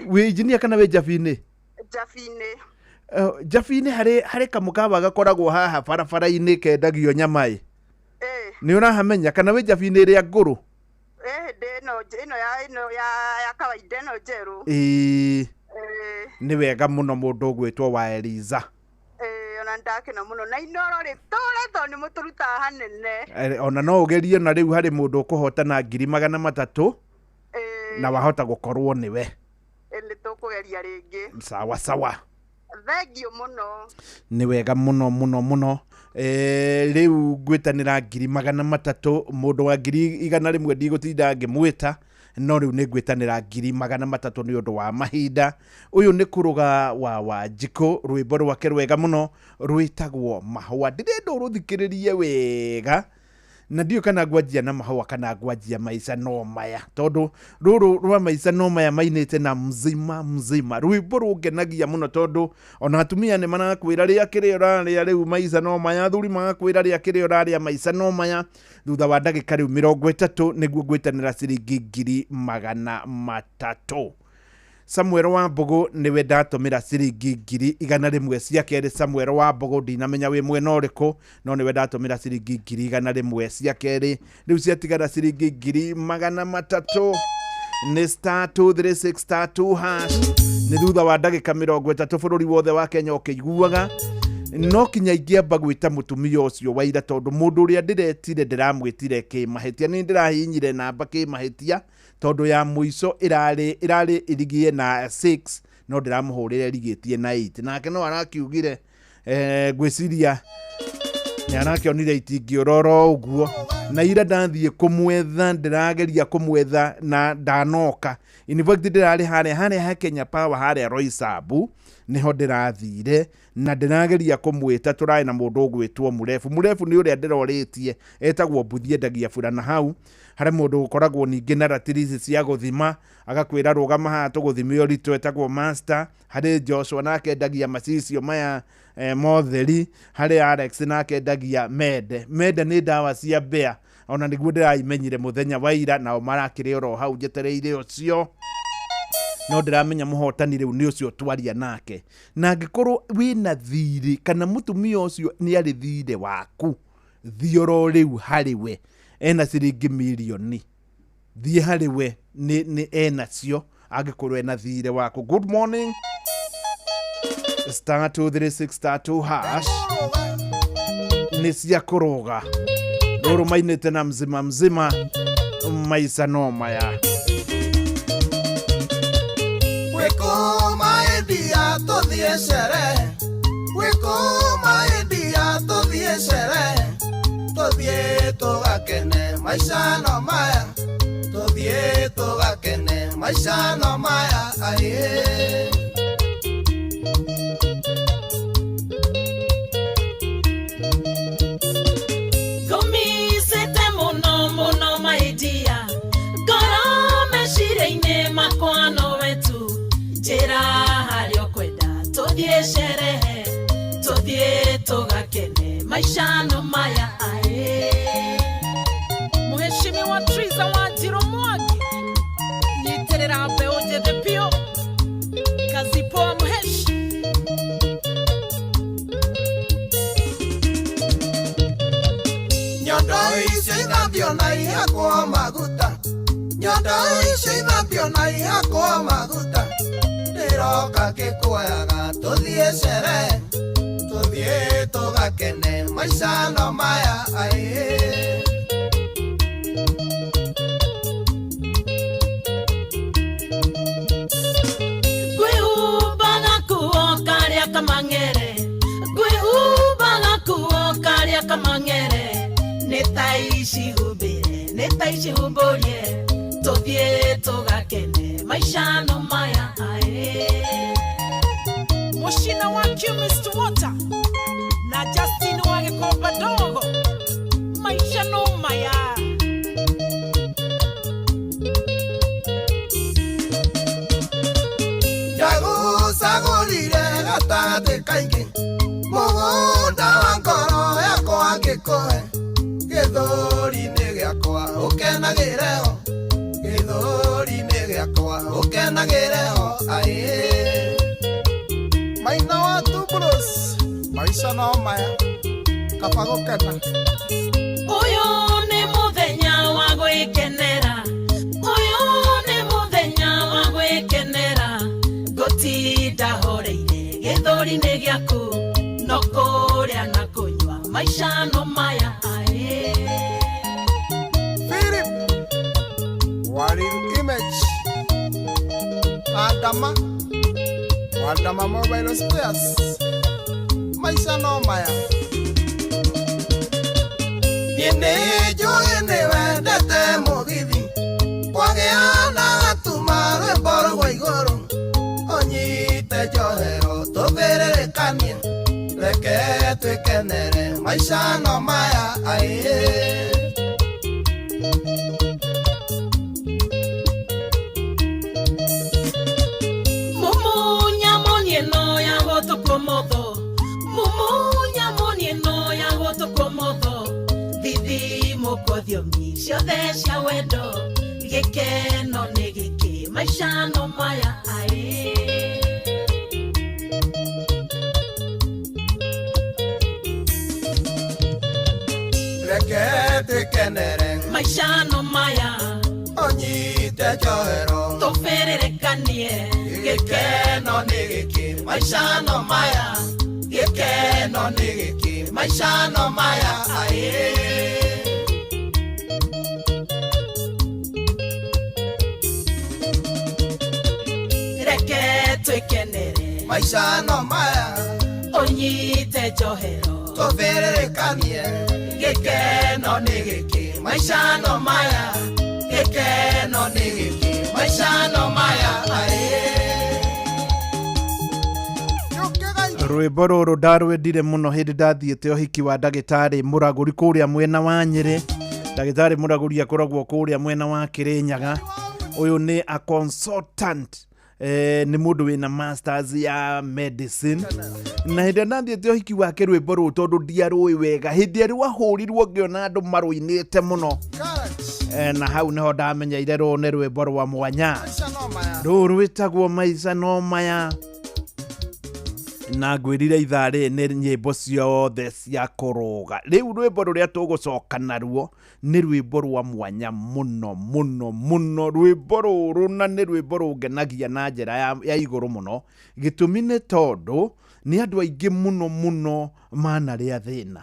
wĩ injinia kana wĩ Njabi-inĩ? Njabi-inĩ. Njabi-inĩ harĩ kamũkawa gakoragwo haha barabara-inĩ kendagio nyama ĩ. Nĩ ũrahamenya kana wĩ Njabi-inĩ ĩrĩa ngũrũ? Ndĩ ĩno ya kawaida ĩno njerũ. Ĩĩ. Nĩ wega mũno mũndũ ũgwĩtwo wa Eliza. Ona ndakena mũno na Inoro rĩtũre tondũ nĩ mũtũrutaga hanene. Ona no ũgerie, na rĩu harĩ mũndũ ũkũhotana 300,000 na wahota gũkorwo nĩwe. Nĩ tũkũgeria rĩngĩ. Sawa sawa. Thengiũ mũno. Nĩ wega mũno mũno mũno. Rĩu ngwĩtanĩra 300,000, mũndũ wa 100,000 ndigũtinda ngĩmwĩta, no rĩu nĩ ngwĩtanĩra 300,000 nĩ ũndũ wa mahinda. Ũyũ nĩ kũrũga wa Wanjikũ, rwĩmbo rwake rwega mũno rwĩtagwo Mahũa. Ndĩrenda ũrũthikĩrĩrie wega na ndiũĩ kana ngwanjia na Mahũa kana ngwanjia Maica no Maya, tondũ rũrũ rwa Maica no Maya mainĩte na mzima mzima, rwĩmbo rũngenagia mũno tondũ ona atumia nĩ marakwĩra rĩa kĩrĩa ũrarĩa rĩu maica no maya, athuri magakwĩra rĩa kĩrĩa ũrarĩa maica no maya. Thutha wa ndagĩka rĩu 30 nĩguo ngwĩtanĩra ciringi 300,000. Samuel wa Mbũgũ nĩwe ndatũmĩra ciringi 100,000 cia kerĩ. Samuel wa Mbũgũ, ndinamenya wĩ mwena ũrĩkũ, no nĩwe ndatũmĩra ciringi 100,000 cia kerĩ. Rĩu ciatigara ciringi 300,000, nĩ star 236 star 2 hash. Nĩ thutha wa ndagĩka 30 bũrũri wothe wa Kenya ũkĩiguaga. No kinya ingĩamba gwĩta mũtumia ũcio wa ira, tondũ mũndũ ũrĩa ndĩretire ndĩramwĩtire kĩmahĩtia, nĩ ndĩrahihinyire namba kĩmahĩtia, tondũ ya mũico ĩrarĩ irigie na 6, no ndĩramũhũrĩre ĩrigĩtie na 8, nake no arakiugire, ngwĩciria nĩ arakĩonire itingĩũra oro ũguo. Na ira ndathiĩ kũmwetha, ndĩrageria kũmwetha na ndanoka. In fact ndĩrarĩ harĩa ha Kenya Power, harĩa Roysambu nĩho ndĩrathire na ndĩrageria kũmwĩta. Tũrarĩ na mũndũ ũgwĩtwo Mũrebu. Mũrebu nĩ ũrĩa ndĩrorĩtie, etagwo Mbuthi, endagia burana hau. Harĩ mũndũ ũkoragwo ningĩ na ratiri ici cia gũthima, agakwĩra rũgama haha tũgũthime ũritũ, etagwo Master. Harĩ Joshua, nake endagia macicio maya, motheri. Harĩ Alex, nake endagia mende. Mende nĩ ndawa cia mbĩa, ona nĩguo ndĩraimenyire mũthenya wa ira, nao marakĩrĩ oro hau njetereire ũcio. No ndĩramenya mũhotani rĩu nĩ ũcio twaria nake. Na angĩkorwo wĩna thirĩ kana mũtumia ũcio nĩ arĩ thirĩ waku, thiĩ oro rĩu harĩ we. Ena ciringi mirioni, thiĩ harĩ we, nĩ enacio angĩkorwo ena thirĩ waku. Good morning. Star 236 star 2 hash nĩ cia kũrũga rũrũ mainĩte na mzima mzima maica no maya. Wĩkũma India tũthiĩ sherehe, wĩkũma India tũthiĩ sherehe, tũthiĩ tũgakene maica no maya, tũthiĩ tũgakene maica no maya aye. Ngũmicĩte mũno mũno maidia, ngoro meciria-inĩ makwa nowe tu, njĩra harĩa ũkwenda tũthiĩ sherehe, tũthiĩ tũgakene maica no maya ae. Mheshimiwa Triza Wanjiru Mwangi, nyitĩrĩra mbeũ njĩthĩ biũ, kazi poa mheshi. Nyondo icio ithambio na ihakwo maguta, nyondo icio ithambio na ihakwo maguta, ndĩroka ngĩkuoyaga tũthiĩ sherehe, tũthiĩ tũgakene maica no maya ae. Ngwĩhumba gakuo karĩa kamang'ere, ngwĩhumba gakuo karĩa kamang'ere, nĩ ta ici humbĩre, nĩ ta ici humbũrie, tũthiĩ tũgakene maica no maya ae. Mũcina wa Chemist Water na Justin wa Gĩkomba Ndogo, maica no maya. Ndagũcagũrire gatagatĩ kaingĩ, mũgũnda wa ngoro yakwa ngĩkũhe, gĩthũri-inĩ gĩakwa ũkenagĩre ho, gĩthũri-inĩ gĩakwa ũkenagĩre ho ae. Maina wa Tubros, maica no maya, kaba gũkena. Ũyũ nĩ mũthenya wa gwĩkenera, ũyũ nĩ mũthenya wa gwĩkenera, ngũtinda horeire gĩthũri-inĩ gĩaku, no kũrĩa na kũnyua maica no maya ae. Philip Waril Image, Adama Waldama Mobile Spares, maica no maya. Niĩ nĩnjũĩ nĩwendete mũgithi, kwagĩa na gatuma rwĩmbo rwa igũrũ, ũnyite njohero tũthĩrĩrĩkanie, reke twĩkenere maica no maya ae. Mumunya moni ĩno ya gũtũ kũmotho, mumunya moni ĩno ya gũtũ kũmotho, thithimũko thiomi ciothe cia wendo, gĩkeno nĩ gĩkĩ maica no maya ae. Reke twĩkenere maica no maya, ũnyite njohero tũbĩrĩrĩkanie, gĩkeno nĩ gĩkĩ maica no maya, gĩkeno nĩ gĩkĩ maica no maya ae. Reke twĩkenere maica no maya, ũnyite njohero tũbĩrĩrĩkanie, gĩkeno nĩ gĩkĩ maica no maya, gĩkeno nĩ gĩkĩ maica no maya ae. Rwĩmbo rũrũ ndarwendire mũno hĩndĩ ndathiĩte ũhiki wa ndagĩtarĩ Mũragũri kũrĩa mwena wa Nyĩrĩ. Ndagĩtarĩ Mũragũri akoragwo kũrĩa mwena wa Kĩrĩnyaga. Ũyũ nĩ a consultant Nĩ mũndũ wĩna masters ya medicine, na hĩndĩ ĩrĩa ndathiĩte ũhiki wake, rwĩmbo rũu tondũ ndiarũĩ wega, hĩndĩ ĩrĩa rwahũrirwo ngĩona andũ marũinĩte mũno. Na hau nĩho ndamenyeire rũũ nĩ rwĩmbo rwa mwanya, rũũ rwĩtagwo Maica no Maya. Na ngwĩrire ithaa rĩrĩ nĩ nyĩmbo ciothe cia kũrũga. Rĩu rwĩmbo rũrĩa tũgũcoka naruo nĩ rwĩmbo rwa mwanya mũno mũno mũno, rwĩmbo rũrũ, na nĩ rwĩmbo rũngenagia na njĩra ya igũrũ mũno. Gĩtũmi nĩ tondũ nĩ andũ aingĩ mũno mũno manarĩa thĩna,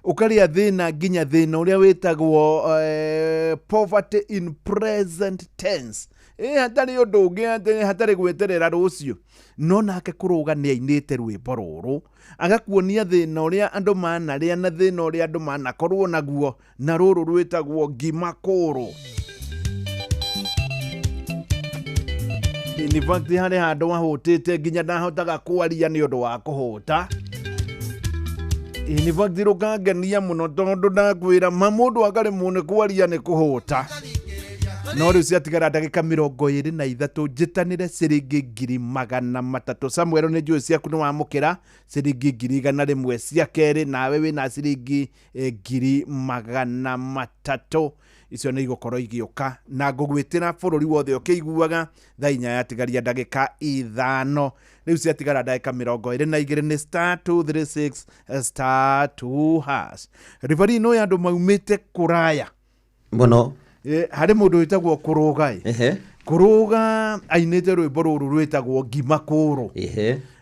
ũkarĩa thĩna nginya thĩna ũrĩa wĩtagwo poverty in present tense, ĩ hatarĩ ũndũ ũngĩ, atĩ hatarĩ gweterera rũciũ. No nake kũrũga nĩ ainĩte rwĩmbo rũrũ agakuonia thĩna ũrĩa andũ manarĩa na thĩna ũrĩa andũ manakorwo naguo, na rũrũ rwĩtagwo Ngima Kũrũ. In fact, harĩ handũ ahũtĩte nginya ndahotaga kwaria nĩ ũndũ wa kũhũta. In fact, rũkangenia mũno tondũ ndakwĩra ma mũndũ akaremwo nĩ kwaria nĩ kũhũta. No rĩu ciatigara ndagĩka 23 njĩtanĩre ciringi 300,000. Samuel, nĩ njũĩ ciaku nĩ wamũkĩra ciringi 100,000 cia kerĩ, nawe wĩna ciringi 300,000. Icio nĩ igũkorwo igĩũka na ngũgwĩtĩra bũrũri wothe ũkĩiguaga. Thaa 4 yatigaria ndagĩka 5, rĩu ciatigara ndagĩka 22, nĩ *236*2#. Ribari ĩno ya andũ maumĩte kũraya mũno. Harĩ mũndũ wĩtagwo Kũrũga ĩ. Kũrũga ainĩte rwĩmbo rũrũ rwĩtagwo Ngima Kũrũ.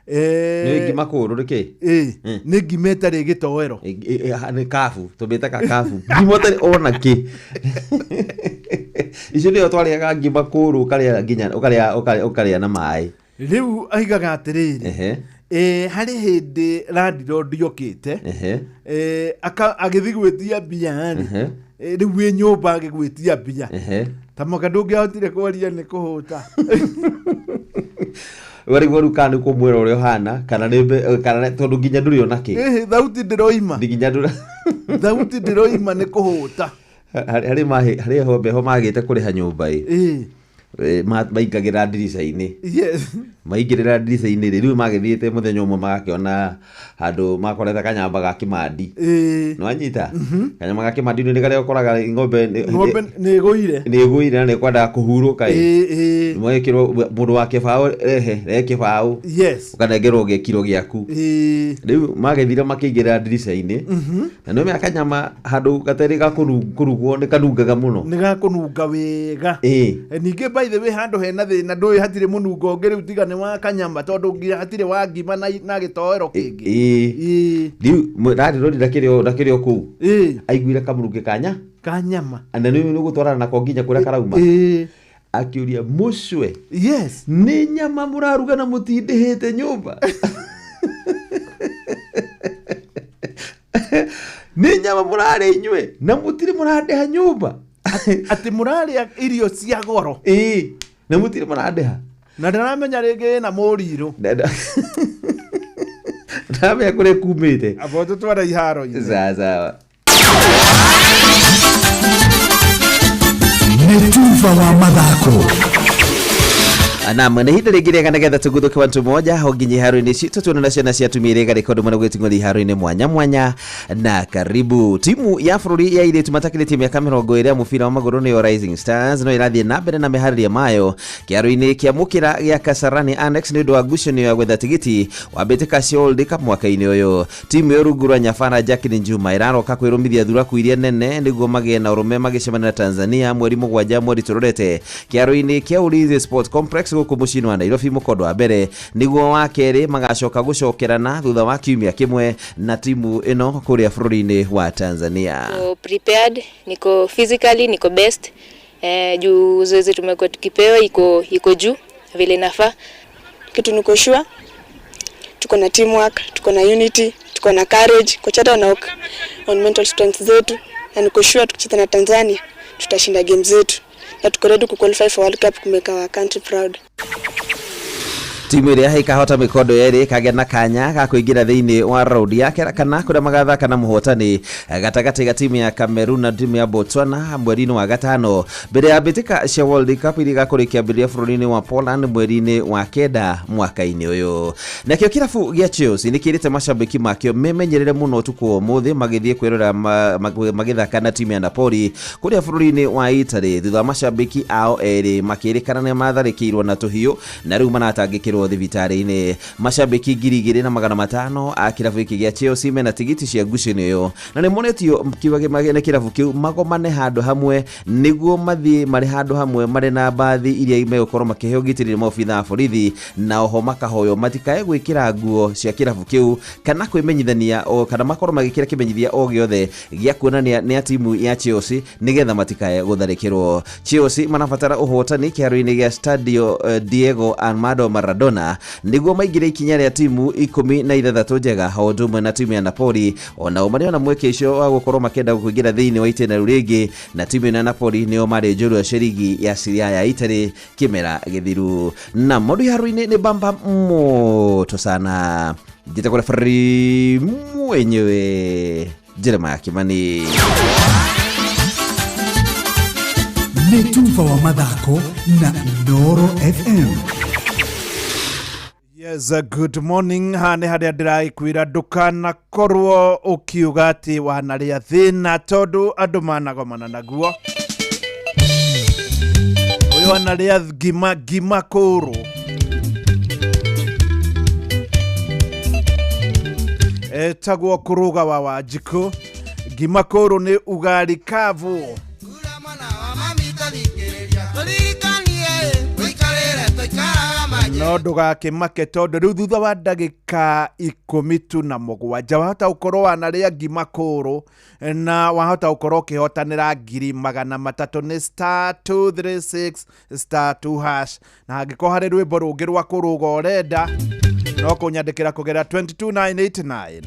Nĩ ngima kũrũ nĩ kĩ? Ĩ, nĩ ngima ĩtarĩ gĩtoero. Nĩ kabu, tũmĩtaga kabu, ngima ũtarĩ ona kĩ. Icio nĩyo twarĩaga, ngima kũrũ, ũkarĩa nginya ũkarĩa na maĩ. Rĩu aigaga atĩrĩrĩ, harĩ hĩndĩ landlord okĩte, agĩthiĩ gwĩtia mbia rĩ, rĩu wĩ nyũmba agĩgwĩtia mbia, ta mwaka ndũngĩahotire kwaria nĩ kũhũta. Warigwo rĩu kana nĩ kũmwĩra ũrĩa ũhana kana nĩ kana tondũ nginya ndũrĩ ona kĩ. Ĩhĩ, thauti ndĩroima. Nginya ndũrĩ. Thauti ndĩroima nĩ kũhũta. Harĩ ho beho magĩte kũrĩha nyũmba ĩ. Maingagĩra ndirica-inĩ. Maingĩrĩra ndirica-inĩ rĩ, rĩu magĩthiĩte mũthenya ũmwe magakĩona handũ makorete kanyamba ga kĩmandi. Nĩwanyita kanyama ga kĩmandi nĩ karĩa ũkoraga ng'ombe Ng'ombe nĩ ĩgũire. Nĩ ĩgũire na nĩ ĩkwendaga kũhurũka ĩ. Magĩkĩrwo mũndũ wa kĩbaũ, rehe rehe kĩbaũ, ũkanengerwo gĩkiro gĩaku. Rĩu magĩthire makĩingĩrĩra ndirica-inĩ, na nĩũmenya kanyama handũ gatarĩ ga kũrugwo nĩ kanungaga mũno. Nĩ gakũnunga wega. Ningĩ by the way, handũ hena thĩna ndũĩ hatirĩ mũnungo ũngĩ rĩu tiga nĩ wa kanyama, tondũ nginya hatirĩ wa ngima na gĩtoero kĩngĩ. Ĩĩ, rĩu rarĩrori ndakĩrĩ o kũu, aiguire kamũrukĩ kanya kanyama, na nĩ nĩ gũtwarana nako nginya kũrĩa karauma. Akĩũria mũcwe, nĩ nyama mũraruga na mũtindĩhĩte nyũmba? Nĩ nyama mũrarĩa inyuĩ na mũtirĩ mũrandĩha nyũmba? Atĩ mũrarĩa irio cia goro. Ĩĩ, na mũtirĩ mũrandĩha. Na ndaramenya rĩngĩ ĩna mũrirũ. Ndaramenya kũrĩa kumĩte. Abo tũtware iharo-inĩ. Sawa sawa. Nĩ tuba wa mathako. Naam, nĩ ihinda rĩngĩ rĩega nĩgetha tũguthũke wantu moja ho nginya iharo-inĩ citũ, tuone na ciana cia atumia iria igarĩka ũndũ mũno gwĩting'ũria iharo-inĩ mwanya mwanya. Na karibu timu ya bũrũri ya airĩtu matakĩrĩtie mĩaka 20 ya mũbira wa magũrũ nĩyo Rising Stars no ĩrathiĩ na mbere na meharĩria mayo kĩaro-inĩ kĩa mũkĩra gĩa Kasarani Annex nĩ ũndũ wa ngucanio ya gwetha tigiti wa mbĩtĩka cia World Cup mwaka-inĩ ũyũ. Timu ĩyo rungu rwa nyabara Jacqueline Juma ĩraroka kwĩrũmithia thuraku iria nene nĩguo magĩe na ũrũme magĩcemania na Tanzania mweri 7 mweri tũrorete kĩaro-inĩ kĩa Ulinzi Sports Complex gũkũ mũciĩ-inĩ wa Nairobi. Mũkondo wa mbere nĩguo wa kerĩ magacoka gũcokerana thutha wa kiumia kĩmwe na timu ĩno kũrĩa bũrũri-inĩ wa Tanzania. Niko prepared, niko physically, niko best. Juu zoezi tumekuwa tukipewa iko juu vile inafaa. Kitu niko sure, tuko na teamwork, tuko na unity, tuko na courage, kocha hata wana on mental strength zetu, na niko sure tukicheza na Tanzania tutashinda game zetu na tuko ready ku qualify for World Cup, kumake our country proud. Timu ĩrĩa ĩkahota mĩkondo yerĩ ĩkagĩa na kanya ga kũingĩra thĩinĩ wa raundi ya kana kũrĩa magathaka na mũhotani gatagatĩ ga timu ya Cameroon na timu ya Botswana mweri-inĩ wa gatano mbere ya mbĩtĩka cia World Cup iria igakorwo ikĩambĩrĩria bũrũri-inĩ wa Poland mweri-inĩ wa kenda mwaka-inĩ ũyũ. Nakĩo kĩrabu gĩa Chelsea nĩ kĩrĩte mashabiki makĩo memenyerere mũno ũtukũ wa ũmũthĩ magĩthiĩ kwĩrorera magĩthaka na timu ya Napoli kũrĩa bũrũri-inĩ wa Italy thutha wa mashabiki ao erĩ makĩrĩkana nĩ matharĩkĩirwo na tũhiũ na rĩu maratangĩkĩrwo thibitarĩ-inĩ. Mashabiki 2500 a kĩrabu gĩkĩ gĩa Chelsea mena tigiti cia ngucanio ĩyo na nĩ monetio nĩ kĩrabu kĩu magomane handũ hamwe nĩguo mathiĩ marĩ handũ hamwe marĩ na mbathi iria megũkorwo makĩheo ũgitĩri nĩ maobitha a borithi, na oho makahoywo matikae gwĩkĩra nguo cia kĩrabu kĩu kana kwĩmenyithania o kana makorwo magĩkĩra kĩmenyithia o gĩothe gĩa kuonania nĩ a timu ya Chelsea nĩgetha matikae gũtharĩkĩrwo. Chelsea marabatara ũhotani kĩharo-inĩ gĩa Stadio Diego Armando Maradona nĩguo maingĩre ikinya rĩa timu 16 njega o ũndũ ũmwe na timu ya Napoli, onao marĩ na mweke ũcio wa gũkorwo makĩenda kũingĩra thĩinĩ wa itĩna rĩu rĩngĩ, na timu ĩno ya Napoli nĩo marĩ njorua cia ligi ya Serie A ya Italy kĩmera gĩthiru. Na maũndũ iharo-inĩ nĩ bamba moto sana. Njĩtagwo referee mwenyewe Jeremiah Kimani. Nĩ tuba wa mathako na Inooro FM. Yes, good morning. Haha nĩ harĩa ndĩragĩkwĩra ndũkanakorwo ũkiuga atĩ wanarĩa thĩna tondũ andũ managomana naguo. Ũyũ anarĩa ngima ngima kũrũ. Etagwo kũrũga wa Wanjikũ. Ngima kũrũ nĩ ugali kavu. No ndũgakĩmake tondũ rĩu thutha wa ndagĩka 17 wahota gũkorwo wanarĩa ngima kũrũ na wahota gũkorwo ũkĩhotanĩra 300,000 nĩ star 236 star 2 hash, na hangĩkorwo harĩ rwĩmbo rũngĩ rwa kũrũga ũrenda no kũnyandĩkĩra kũgerera 22989.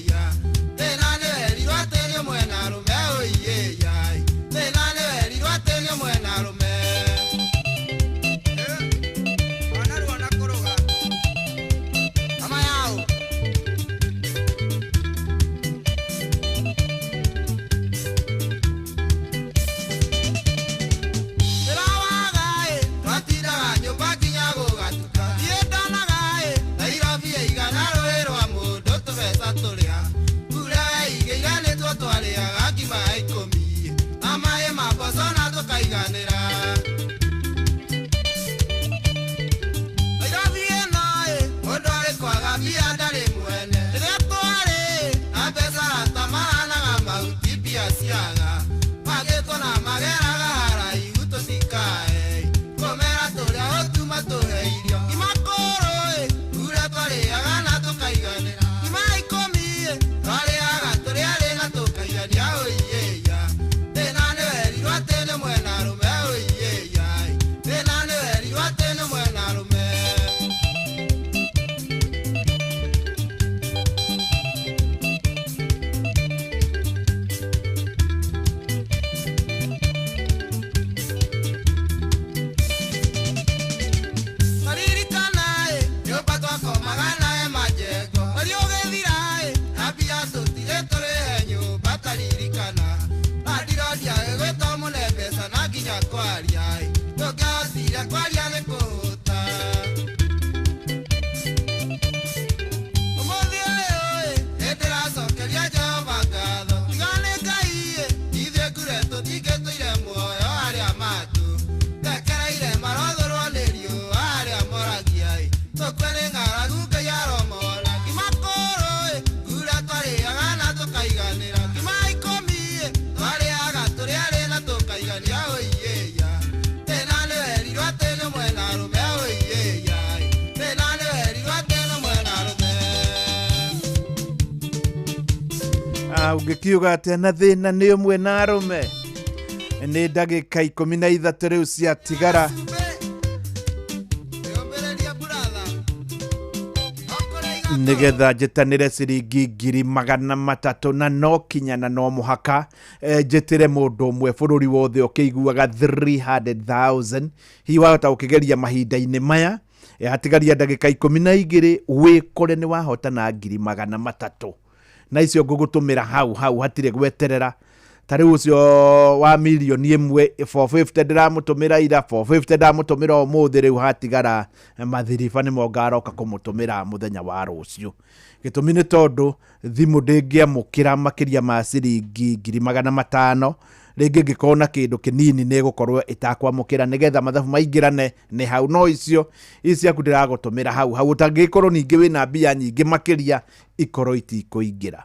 Yeah. Nginya kwaria nĩ kũhũta. Ũmũthĩ ũyũ ĩ, nĩndĩracokeria Jehova ngatho. Tiga nĩ Ngai ĩ, ithuĩ ngure tũtingĩtũire muoyo arĩa matũ. Ndekereire marothũrwo nĩ riũa arĩa moragia ĩ, tũkue nĩ ng'aragu Ngai aromona. Ngima kũrũ ĩ, ngura twarĩaga na tũkaiganĩra. Ngima ikũmi ĩ, twarĩaga tũrĩ arĩ na tũkaigania ũiĩya. Thĩna nĩ werirwo atĩ nĩ mwena arũme ũiĩya ĩ, thĩna nĩ werirwo atĩ nĩ mwena arũme. Ũngĩkiuga atĩa na thĩna nĩ ũmwe na arũme? Nĩ ndagĩka 13 rĩu ciatigara. Nĩgetha njĩtanĩre ciringi 300,000 na no kinya na no mũhaka njĩtĩre mũndũ ũmwe bũrũri wothe ũkĩiguaga 300,000. Hihi wahota gũkĩgeria mahinda-inĩ maya, hatigaria ndagĩka 12 wĩkore nĩ wahotana 300,000 na icio ngũgũtũmĩra hau hau hatirĩ gweterera. Ta rĩu ũcio wa 1,000,000 450 ndĩramũtũmĩra ira, 450 ndamũtũmĩra ũmũthĩ, rĩu hatigara mathiriba nĩmo ngaroka kũmũtũmĩra mũthenya wa rũciũ. Gĩtũmi nĩ tondũ thimũ ndĩngĩamũkĩra makĩria ma ciringi 500,000, rĩngĩ ngĩkorwo na kĩndũ kĩnini nĩ ĩgũkorwo ĩtakwamũkĩra, nĩgetha mathabu maingĩrane nĩ hau. No icio ici ciaku ndĩragũtũmĩra hau hau, ũtangĩgĩkorwo ningĩ wĩna mbia nyingĩ makĩria ikorwo itikũingĩra.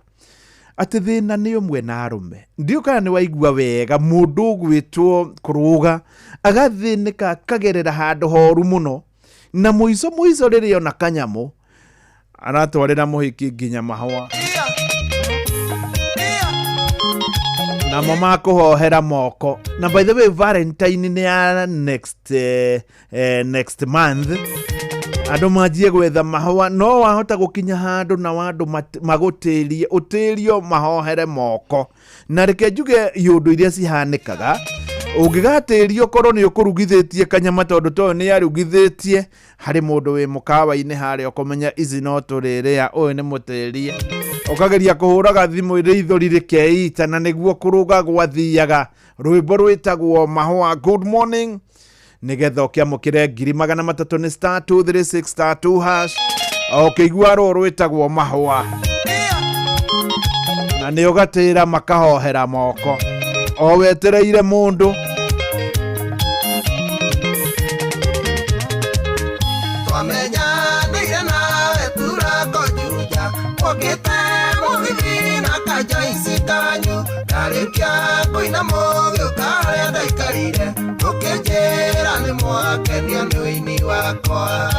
Atĩ thĩna nĩ ũmwe na arũme. Ndiũ kana nĩ waigua wega mũndũ ũgwĩtwo kũrũga agathĩnĩka akagerera handũ horu mũno, na mũico mũico rĩrĩa ona kanyamũ aratwarĩra mũhiki nginya mahũa namo makũhohera moko. Na by the way, Valentine nĩ ya next next month, andũ manjie gwetha mahũa. No wahota gũkinya handũ na andũ magũtĩrie ũtĩrio mahohere moko. Na reke njuge iũndũ iria cihanĩkaga ũngĩgatĩrio korwo nĩ ũkũrugithĩtie kanyama, tondũ toyũ nĩ arugithĩtie harĩ mũndũ wĩ mũkawa-inĩ harĩa ũkũmenya ici no tũrĩrĩa, ũyũ nĩ mũtĩrie. Ũkageria kũhũraga thimũ rĩithori rĩkeita, na nĩguo kũrũga gwathiaga. Rwĩmbo rwĩtagwo mahũa. Good morning. Nĩgetha ũkĩamũkĩre 300,000 nĩ star 236 star 2 hash. Ũkĩigua rũũ rwĩtagwo mahũa na nĩ ũgatĩra makahohera moko o wetereire mũndũ. Twamenyanĩire nawe turako Juja, ũkĩte mũgithi na kanjoici kanyu. Ndarĩkia kũina mũgĩũka harĩa ndaikarire, ũkĩnjĩra nĩ mwakenio nĩ ũini wakwa.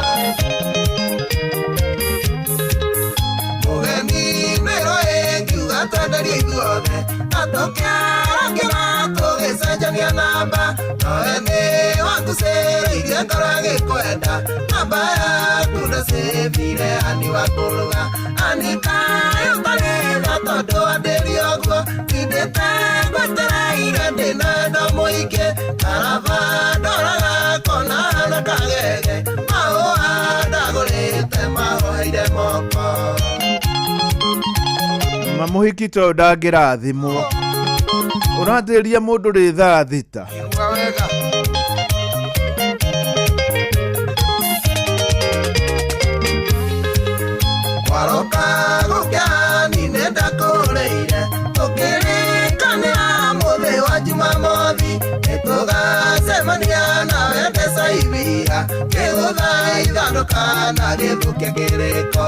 Mũgeni mĩro ĩngiuga twenderie ithuothe, na tũkĩarangira tũgĩcenjania namba. Nowe nĩ wangucĩrĩirie ngoro ĩgĩkwenda, namba yaku ndacĩbire ani wa kũrũga. Anikaĩ ũtarĩ tha tondũ wandĩrie ũguo, ndindĩte ngwetereire ndĩna wendo mũingĩ. Karaba ndoraga kona na kagege, mahũa ndagũrĩte mahoeire moko. Mamũhiki toyũ ndangĩrathimwo, ũratĩria mũndũ rĩ thaa 6. Igua wega. Waroka gũkĩa ni nĩndakũrĩire, tũkĩrĩkanĩra mũthĩ wa Jumamothi, nĩtũgacemania nawe mbeca ibira, kĩgũtha ithandũka na gĩthũkia kĩrĩko.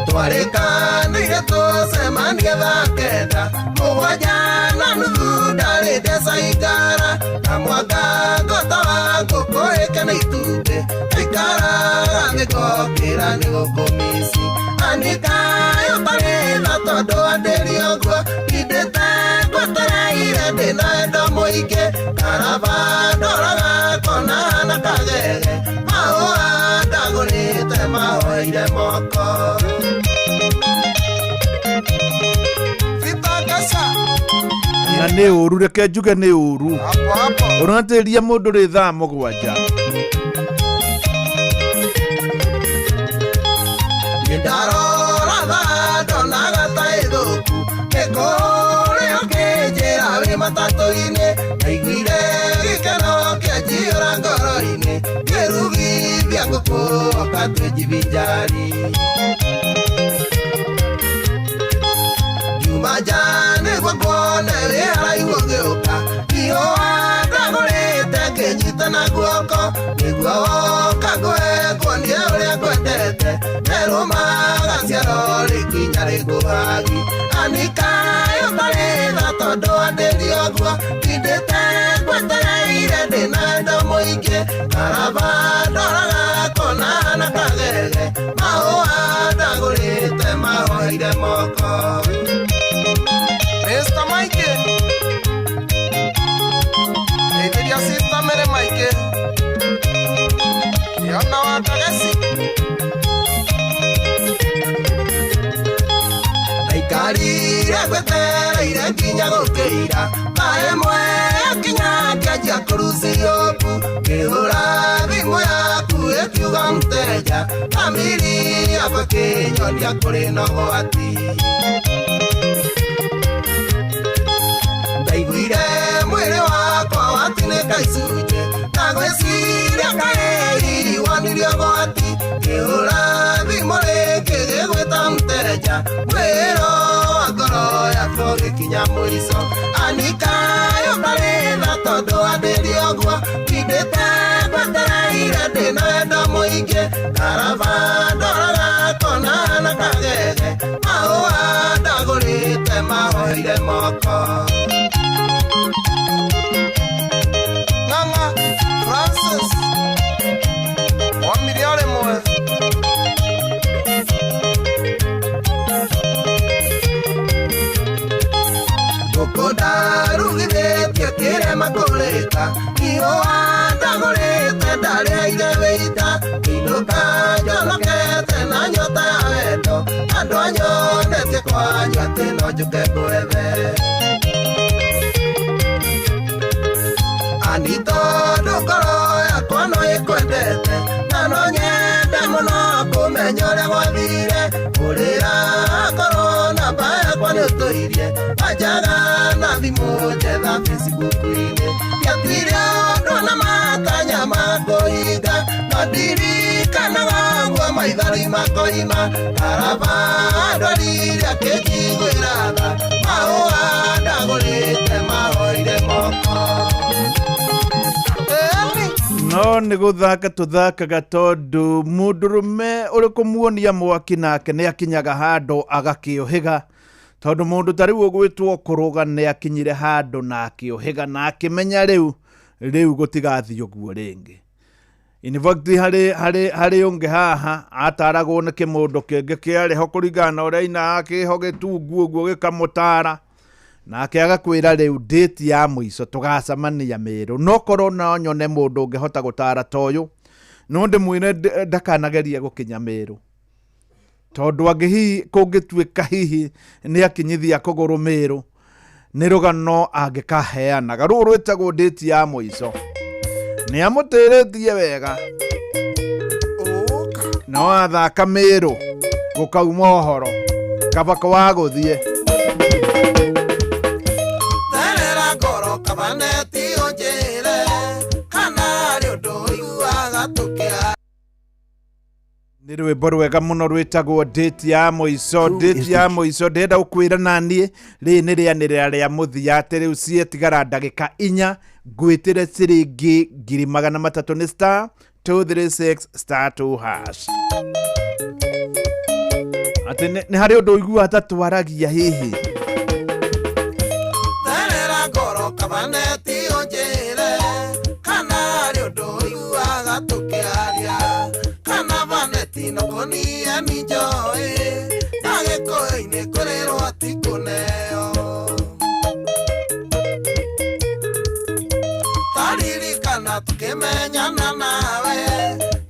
Twarĩkanĩire tũcemanie thaa 9, 7:30 ndarĩ ndeca ikara, na mwaka ngota wa ngũkũ ĩke na itumbĩ, ikaraga ngĩkokĩra nĩ gũkũmici. Anikaĩ ũtarĩ tha tondũ wandĩrie ũguo, ndindĩte ngwetereire ndĩna wendo mũingĩ. Karaba ndoraga kona na kagege, mahũa ndagũrĩte mahoeire moko. Na nĩ ũru, reke njuge nĩ ũru. Ũratĩria mũndũ rĩ thaa 7. Ndarora thaa ndonaga ta ĩthũku, nĩ kũrĩ ũkĩnjĩra wĩ matatũ-inĩ. Ndaiguire Oka twijivinjari Juma jane gwakone wĩharaihu ũgĩũka Ihũa ndagũrĩte ngĩnyita na guoko Nĩguo woka ngũhe nguonie ũrĩa ngwendete Nderũmaga ciaro rĩkinya rĩkũhagi Anika ũtarĩ tha tondũ andĩri ũguo Ndindĩte ngwetereire ndĩna wendo mũingĩ Karaba ndoraga kona na kagege Mahũa ndagũrĩte mahoire moko Mr. Mike Ndeithiria sister Mary Mike Yona wa Kagesi Ndaikarire ngwetereire nginya gũkĩira Thaa ĩmwe yakinya ngĩanjia kũrucia ũmbu Ngĩhũra thimũ yaku ĩkiuga mteja Thamiri yakwa ĩkĩnyonia kũrĩ na ũgwati Ndaiguire mwĩrĩ wakwa watinĩka icunjĩ Na ngwĩciria kaĩ hihi wonirie ũgwati Ngĩhũra thimũ rĩngĩ gĩgwĩta mteja Mwĩro wa ngoro yakwa ũgĩkinya mũico Anika ũtarĩ tha tondũ andĩri ũguo Ndindĩte ngwetereire ndĩna wendo mũingĩ Karaba ndoraga kona na kagege Mahũa ndagũrĩte mahoire moko Ng'ang'a Francis wa mirioni ĩmwe Ngũkũ ndarugithĩtie kĩrema kũrĩka Ihũa ndagũrĩte ndarĩhaire wĩita Ngĩinũka njonokete na nyota ya wendo Andũ anyonetie kwanyu atĩ no njũke ngwethe Ani tondũ ngoro yakwa no ĩkwendete Na no nyende mũno kũmenya ũrĩa gwathire Ũrĩra korwo namba yakwa nĩũtũirie Anjaga na thimũ njetha Facebook-inĩ Ndiatuire ũndũ na matanya ma kũhinga No ndirikanaga ũguo maithori makoima Karaba ndwarire akĩnjiguĩra tha Mahũa ndagũrĩte mahoire moko No nĩ gũthaka tũthakaga tondũ mũndũrũme ũrĩ kũmuonia mwaki nake nĩ akinyaga handũ agakĩũhĩga tondũ mũndũ ta rĩu ũgwĩtwo kũrũga nĩ akinyire handũ na akĩũhĩga na akĩmenya rĩu gũtigathiĩ ũguo rĩngĩ. In fact harĩ ũngĩ haha ataragwo nĩ kĩmũndũ kĩngĩ kĩarĩ ho kũringana na ũrĩa ainaga kĩho gĩtungu ũguo gĩkamũtara nake agakwĩra rĩu date ya mũico tũgacemania Mĩrũ no korwo no nyone mũndũ ũngĩhota gũtara ta ũyũ no ndĩmwĩre ndakanagerie gũkinya Mĩrũ tondũ angĩ hihi kũngĩtuĩka hihi nĩ akinyithia kũgũrũ Mĩrũ nĩ rũgano angĩkaheanaga rũu rwĩtagwo date ya mũico nĩ amũtĩrĩtie wega no athaka Mĩrũ gũkauma ũhoro kaba kwa gũthiĩ Terera ngoro kabaneti ũnjĩre kana harĩ ũndũ ũiguaga tũkĩaria Nĩ rwĩmbo rwega mũno rwĩtagwo date ya mũico date ya mũico ndĩrenda gũkwĩra naniĩ rĩrĩ nĩ rĩanĩrĩra rĩa mũthia atĩ rĩu ciĩtigara ndagĩka 4 ngwĩtĩre ciringi 300,000 nĩ star 236 star 2 hash atĩ nĩ harĩ ũndũ ũiguaga ta twaragia hihi Terera ngoro kabaneti ũnjĩre kana harĩ ũndũ ũiguaga tũkĩaria kana vaneti no kũnie ni njoĩ na gĩkũyũ-inĩ kũrĩrwo ti kũneo taririkana tũkĩmenyana nawe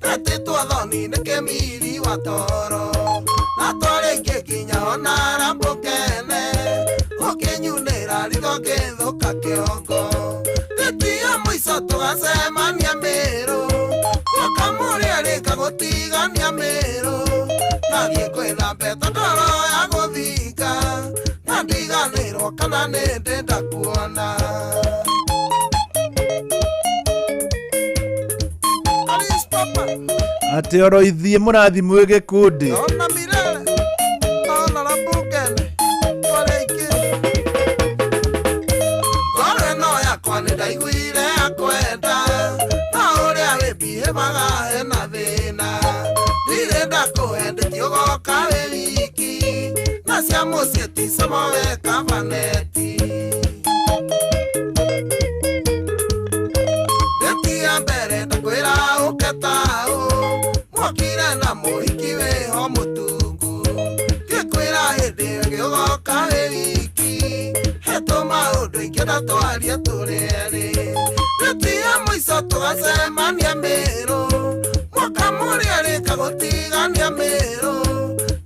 twetĩtwo thoni nĩ kĩmiri wa toro na twarĩingĩ nginya ona rambũkene ũkĩnyunĩra ritho ngĩthũka kĩongo tĩtia mũico tũgacemania Mĩrũ ũkamũrĩa rĩka gũtigania Mĩrũ nathiĩ kwĩthambe tondoro ya gũthinga na ndiganĩrwo kana nĩ ndĩnda kuona Atä oro ithiä må rathi mwä gä kundi. Ona milele honorable Ngene twarĩ aingĩ. Ngoro ĩno yakwa nĩ ndaiguire akwenda na ũrĩa wĩbihĩmaga hena thĩna ndirĩ ndakũhe ndĩtiũgoka wĩ wiki na cia mũciĩ ticamo we kabaneti ndĩtia mbere ndakwĩra ũke taũ mwokire na mũhiki wĩho mũtungu ngĩkwĩra hĩndĩ ĩngĩ ũgoka wĩ wiki hetũ maũndũ ingĩenda twarie tũrĩ erĩ ndĩtia mũico tũgacemania mĩrũ mwaka mũrĩ erĩ kagũtigania mĩrũ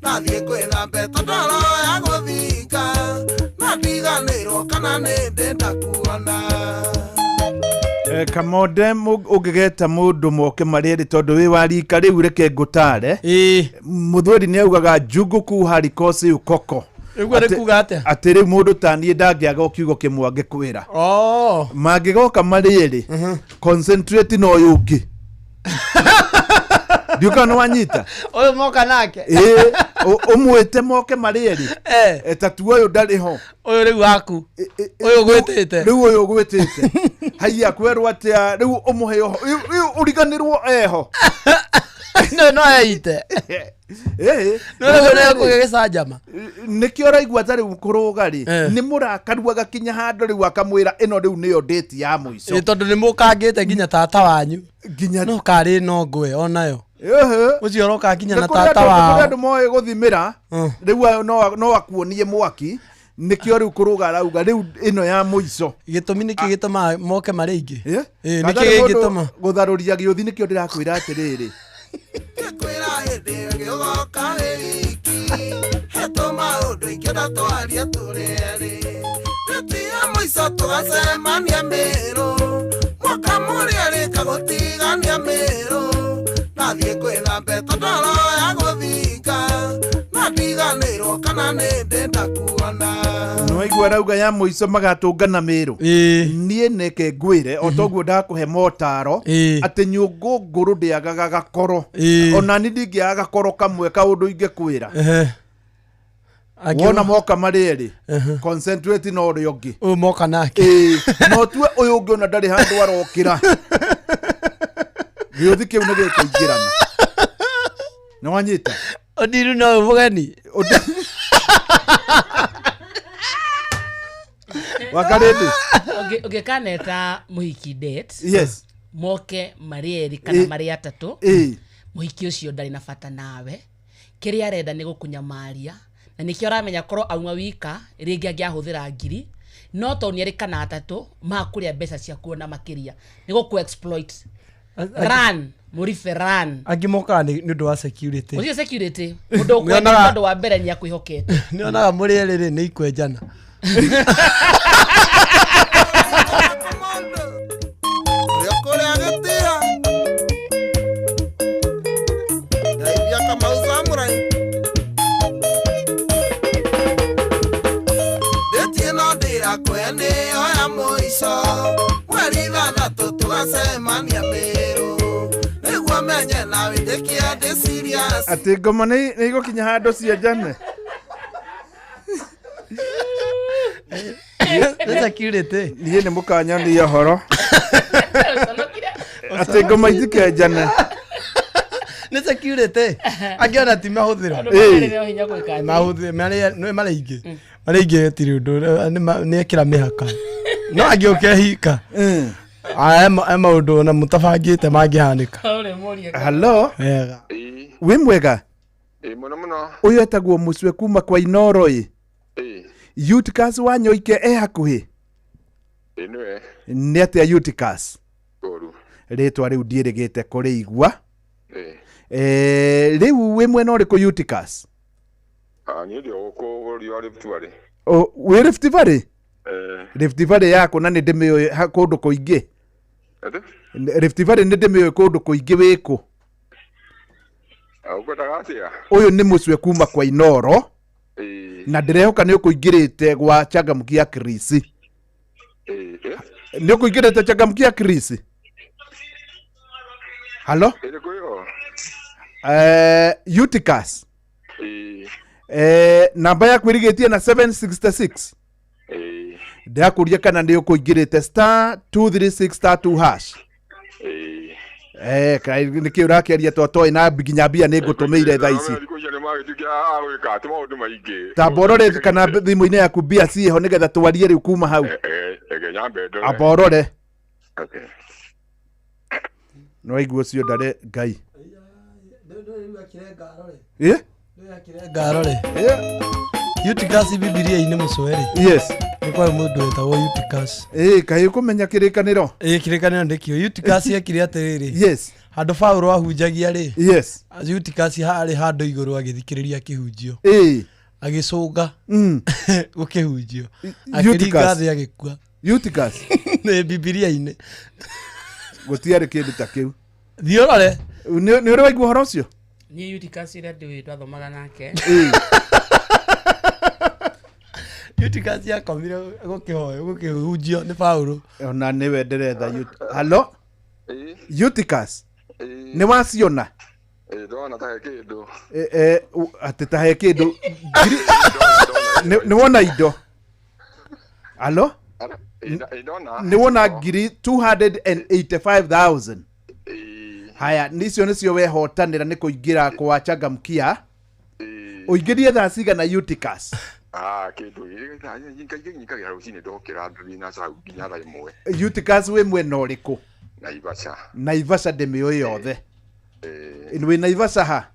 nathiĩ kwĩthambe tondoro ya gũthinga na ndiganĩrwo kana nĩ ndĩ ndakuona. Kamonde ũngĩgeta mũndũ moke marĩ erĩ tondũ wĩ wa rika rĩu reke ngũtare mũthweri nĩ augaga njunguku harikosi ukoko. Ũguo nĩ kuga atĩa? Atĩ rĩu mũndũ ta niĩ ndangĩaga o kiugo kĩmwe angĩkwĩra. Oh. Mangĩgoka marĩ erĩ concentrate na ũyũ ũngĩ ndiũka nĩ wanyita. Ũyũ moka nake. Ĩĩ, ũmwĩte moke marĩ erĩ. Ta tu ũyũ ndarĩ ho. Ũyũ rĩu waku. Ũyũ ũgwĩtĩte. Rĩu ũyũ ũgwĩtĩte haiya kwerwo atĩa rĩu ũmũhe ũho rĩu ũriganĩrwo eho. No no eite. Ĩĩ. No rĩu nĩ kũgĩa gĩcanjama. Nĩkĩo ũraigua ta rĩu kũrũga rĩ nĩ mũrakaru agakinya handũ rĩu akamwĩra ĩno rĩu nĩyo date ya mũico. Ĩ tondũ nĩ mũkangĩte nginya tata wanyu. Nginya no karĩ no ngũĩ onayo. Ũcio ũroka nginya na Nĩ kũrĩ tata andũ- nĩ kũrĩ wao. andũ moĩ gũthimĩra rĩu ayo no akuonie mwaki nĩkĩo rĩu kũrũga arauga rĩu ĩno ya mũico. Gĩtũmi nĩkĩ gĩtũmaga moke marĩ aingĩ? Ĩ Kana nĩkĩ rĩ mũndũ gĩngĩtũma? gũtharũria gĩũthi nĩkĩo ndĩrakwĩra atĩrĩrĩ. Ngĩkwĩra hĩndĩ ĩngĩ ũgoka wĩ wiki hetũ maũndũ ingĩenda twarie tũrĩ erĩ ndĩtia mũico tũgacemania mĩrũ mwaka mũrĩ erĩ kagũtigania mĩrũ nathiĩ kwĩthambe tondoro ya gũthinga na ndiganĩrwo kana nĩ ndĩ ndakuona. Nĩwaigua arauga ya mũico magatũngana mĩrũ. Niĩ neke ngwĩre o toguo ndakũhe motaro atĩ nyũngũ ngũrũ ndĩagaga gakoro. Ona ni ndingĩaga gakoro kamwe kaũndũ ingĩkwĩra. Wona moka marĩ erĩ concentrate na ũrĩa ũngĩ. Ũyũ moka nake. Ĩĩ, no tue ũyũ ũngĩ ona ndarĩ handũ arokĩra. Gĩũthi kĩu nĩ gĩkũingĩrana. Nĩ wanyita? Odiru no mũgeni. Wakarĩndĩ. Ũngĩkaneta mũhiki date. Yes. Moke marĩ erĩ kana Ĩ. marĩ atatũ. Ĩ. Mũhiki ũcio ndarĩ na bata nawe. Kĩrĩa arenda nĩ gũkũnyamaria na nĩkĩo aramenya korwo auma wika rĩngĩ angĩahũthĩra ngiri no tondũ nĩ erĩ kana atatũ makũrĩa mbeca ciaku ona makĩria nĩ gũkũ exploit. Run mũribe run. Angĩ mokaga nĩ ũndũ wa security. Ũcio security mũndũ ũkwenda Nĩonaga- tondũ wa mbere nĩ akwĩhokete. Nĩonaga mũrĩ erĩ rĩ nĩ ikwenjana. Ũrĩa kũrĩa gĩtĩa ndeithia Kamau Samurai ndĩtie no ndĩrakũhe nĩyo ya mũico mweri ithathatũ tũgacemania mĩrũ nĩguo menye na wĩtĩkie ndĩ serious. Atĩ ngoma nĩ igũkinya handũ cienjane. Nĩ security. Niĩ nĩ mũkanyonia ũhoro. Atĩ ngoma itikenjane. Nĩ security. Angĩ ona ti mahũthĩro. Andũ magerere hinya gwĩka atĩ. Mahũthĩro nĩ marĩ aingĩ. Marĩ aingĩ gũtirĩ ũndũ nĩ ekĩra mĩhaka. No angĩũka ehika. He maũndũ ona mũtabangĩte mangĩhanĩka. Hello. Wega. Wĩ mwega? Ĩ mũno mũno. Ũyũ etagwo Mũcwe kuma kwa Inoro ĩ. Eutychus wa Nyoike e hakuhĩ? Ĩ nĩwe. Nĩ atĩa Eutychus? Ũru. Rĩtwa rĩu ndiĩrĩgĩte kũrĩigua. Ĩ. Rĩu wĩ mwena ũrĩkũ Eutychus? Ah, niĩ ndĩ o gũkũ bũrũri wa Rift Valley. Wĩ Rift Valley? Eh. Rift Valley yakũ na nĩ ndĩmĩũĩ kũndũ kũingĩ. Atĩ? Rift Valley nĩ ndĩmĩũĩ kũndũ kũingĩ wĩkũ? Ah, ũkwendaga atĩa? Ũyũ nĩ Mũcwe kuma kwa Inoro. Ĩ. Na ndĩrehoka nĩ ũkũingĩrĩte gwa Changamkia Chris. Ĩ. Ĩ. Nĩ ũkũingĩrĩte Changamkia Chris? Halo? Ĩrĩkũ ĩyo? Eutychus. Ĩĩ. Namba yaku ĩrigĩtie na 766. Ĩĩ. Ndĩrakũria kana nĩ ũkũingĩrĩte star 236 star 2 hash. Ĩĩ. Nĩkĩ ũrakĩaria twatoĩ na nginya mbia nĩ ngũtũmĩire thaa ici. Thikũ icio nĩ magĩtuĩka a gwĩka atĩ maũndũ maingĩ. Tamba ũrore kana thimũ-inĩ yaku mbia ciĩho nĩgetha twarie rĩu kuma hau. Reke nyambe ndore. Amba ũrore. Okay. Nĩ waigua ũcio ndare Ngai. Ĩ? Ngarore. Eutychus Bibilia-inĩ mũcwe-rĩ. Yes. Nĩ kwarĩ mũndũ wetagwo Eutychus. Ĩ, kaĩ ũkũmenya kĩrĩkanĩro? Ĩ, kĩrĩkanĩro nĩkĩo. Eutychus ekire atĩrĩrĩ. Yes. Handũ Paũlũ ahunjagia rĩ. Yes. Eutychus harĩ handũ igũrũ agĩthikĩrĩria kĩhunjio. Ĩ. Agĩcũnga. Gũkĩhunjio. Eutychus. Akĩringa thĩ agĩkua. Eutychus. Nĩ Bibilia-inĩ. Gũtiarĩ kĩndũ ta kĩu. Thiĩ ũrore. Nĩ ũrĩ waigua ũhoro ũcio? Niĩ Eutychus ũrĩa ndĩũĩ twathomaga nake. Ĩ. Eutychus akomire gũkĩhoywo gũkĩhunjio nĩ Paũlũ. Ona nĩwe ndĩretha Halo? Eutychus. Nĩ waciona? Ĩĩ, ndona ta he kĩndũ. Atĩ ta he kĩndũ. Nĩ wona indo? Halo? Ĩĩ, ndona. Nĩ wona ngiri 285,000. Haya, nicio nĩcio wehotanĩra nĩ kũingĩra kwa Changamkia. Ũingĩrie thaa cigana Eutychus? Ah, kĩndũ kaingĩ nyingagĩra rũcinĩ ndokĩra thinacara nginya thaa ĩmwe. Eutychus wĩ mwena ũrĩkũ? Naivasha. Naivasha ndĩmĩũĩ yothe. Wĩ Naivasha ha?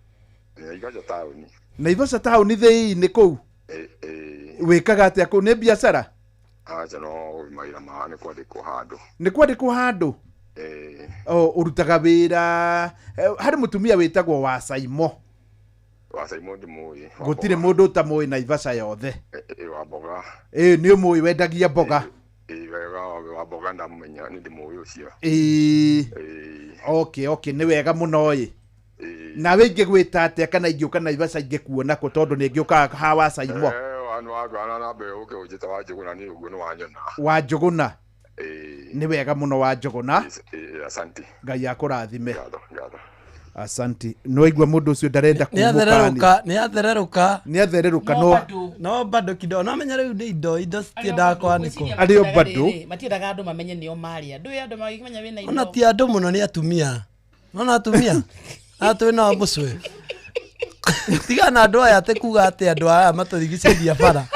Naivasha taũni. Naivasha taũni thĩinĩ kũu? Ĩĩ, ĩĩ. Wĩkaga atĩa kũu? Nĩ biacara? Aca no mawĩra ma nĩ kwandĩkwo handũ. Nĩ kwandĩkwo handũ? Ĩĩ. O, ũrutaga wĩra harĩ mũtumia wĩtagwo wa Saimo. Wa Saimo ndimũĩ. Gũtirĩ mũndũ ũtamũĩ Naivasha yothe. Ĩĩ, wa mboga. Ĩĩ, nĩ ũmũĩ wendagia mboga. Ĩĩ, wega wa mboga ndamũmenya nĩ ndĩmũĩ ũcio. Ĩĩ. Okay, okay, nĩ wega mũno ĩ. Nawe ingĩgwĩta atĩa kana ingĩũka Naivasha ingĩkuona kũ tondũ nĩ ngĩũkaga ha wa Saimo. Wanu wakana na mbere ũke ũnjĩta wa Njũgũna nĩ ũguo nĩ wanyona. Wa Njũgũna. Ĩĩ. Nĩ wega mũno wa Njũgũna. Ĩĩ, asante. Ngai akũrathime. Ngatho, ngatho. Asanti. Nĩ waigua mũndũ ũcio ndarenda Nĩ athererũka, nĩ athererũka. Nĩ athererũka no no bado kidogo. No menya rĩu nĩ indo citiendaga kwanĩkwo. Arĩ o bado. Matiendaga andũ mamenye nĩo marĩa. Ndũĩ andũ magĩkĩmenya wĩna indo. Ona ti andũ mũno nĩ atumia. Nona atumia. Aya twĩ nao mũcwe. Tiga na andũ aya atĩ kuga atĩ andũ aya matũrigicĩirie bara.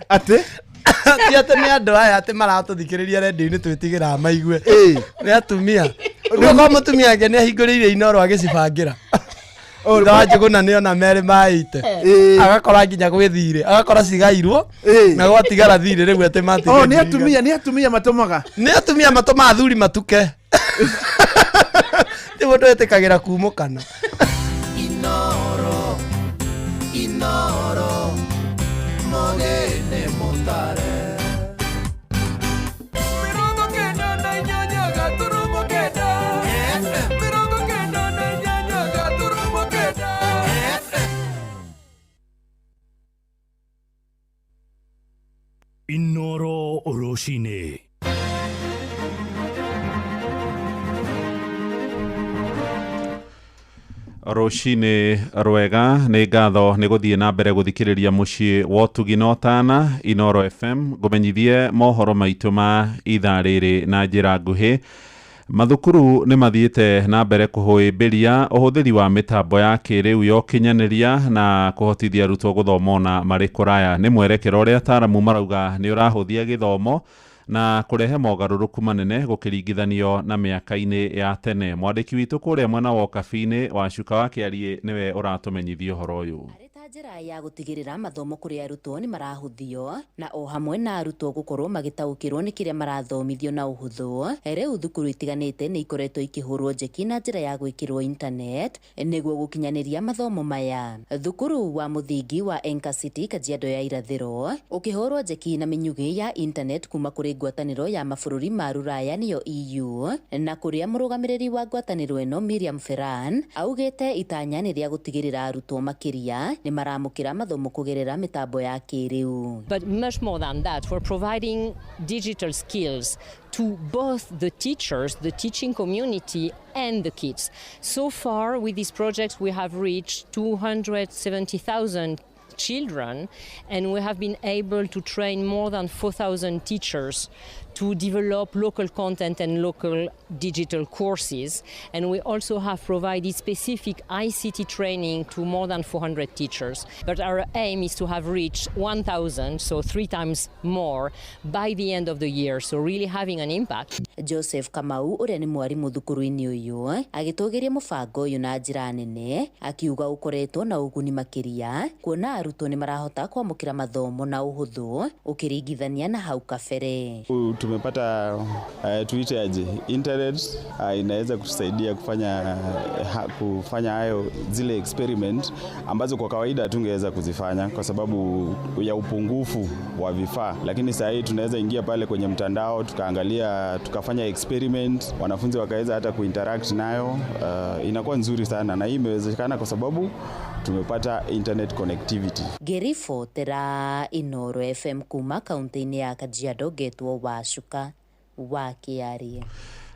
Atĩ? Ti atĩ nĩ andũ aya atĩ maratũthikĩrĩria redio-inĩ twĩtigĩraga maigue. Nĩ atumia. Rĩu okorwo mũtumia wake nĩ ahingũrĩire Inooro agĩcibangĩra. Thutha wa Njũgũna nĩ ona merĩ maite. Agakora nginya gwĩ thirĩ. Agakora cigairwo na gwatigara thirĩ rĩu atĩ matiga. Oh, nĩ atumia, nĩ atumia matũmaga. Nĩ atumia matũmaga athuri matuke. Ti mũndũ wĩtĩkagĩra kumũkana. Inoro, Inoro, mogene mutare. Mirongo kenda na inyanya gaturumo kenda. Mirongo kenda na inyanya gaturumo kenda. Inoro rũcinĩ. Rũcinĩ rwega nĩ ngatho nĩ gũthiĩ na mbere gũthikĩrĩria mũciĩ wa ũtugi na ũtana Inoro FM ngũmenyithie mohoro maitũ ma ithaa rĩrĩ na njĩra nguhĩ. Mathukuru nĩ mathiĩte na mbere kũhĩmbĩria ũhũthĩri wa mĩtambo ya kĩrĩu ya ũkinyanĩria na kũhotithia arutwo gũthoma ona marĩ kũraya. Nĩ mwerekera ũrĩa ataaramu marauga nĩ ũrahũthia gĩthomo na kũrehe mogarũrũku manene gũkĩringithanio na mĩaka-inĩ ya tene. Mwandĩki witũ kũrĩa mwena wa Ũkabi-inĩ wa Cuka wa Kĩariĩ nĩwe ũratũmenyithia ũhoro ũyũ. Njĩra ya gũtigĩrĩra mathomo kũrĩ arutwo nĩ marahũthio na o hamwe na arutwo gũkorwo magĩtaũkĩrwo nĩ kĩrĩa marathomithio na ũhũthũ. Rĩu thukuru itiganĩte nĩ ikoretwo ikĩhũrwo njeki na njĩra ya gwĩkĩrwo internet nĩguo gũkinyanĩria mathomo maya. Thukuru wa mũthingi wa Enka City Kajiado ya Irathĩro ũkĩhũrwo njeki na mĩnyugĩ ya internet kuma kũrĩ ngwatanĩro ya mabũrũri ma Rũraya nĩyo EU, na kũrĩa mũrũgamĩrĩri wa ngwatanĩro ĩno Miriam Ferran augĩte itanya nĩ rĩa gũtigĩrĩra arutwo makĩria nĩ maramũkĩra mathomo kũgerera mĩtambo ya kĩrĩu. But much more than that, we're providing digital skills to both the teachers, the teaching community, and the kids. So far, with these projects, we have reached 270,000 children, and we have been able to train more than 4,000 teachers to develop local content and local digital courses. And we also have provided specific ICT training to more than 400 teachers. But our aim is to have reached 1,000, so 3 times more, by the end of the year, so really having an impact. Joseph Kamau ũrĩa nĩ mwarimũ thukuru-inĩ ũyũ agĩtũgĩria mũbango ũyũ na njĩra nene, akiuga ũkoretwo na ũguni makĩria kuona arutwo nĩ marahota kwamũkĩra mathomo na ũhũthũ ũkĩringithania na hau kabere. Tumepata tuite aje internet inaweza kutusaidia kufanya hayo zile experiment ambazo kwa kawaida tungeweza kuzifanya kwa sababu ya upungufu wa vifaa, lakini sasa hii tunaweza ingia pale kwenye mtandao tukaangalia, tukafanya experiment, wanafunzi wakaweza hata kuinteract nayo. Inakuwa nzuri sana na hii imewezekana kwa sababu tumepata internet connectivity. Ngĩribotera Inooro FM kuma kaunti-inĩ ya Kajiado, ngetwo Wacuka wa Kĩarie.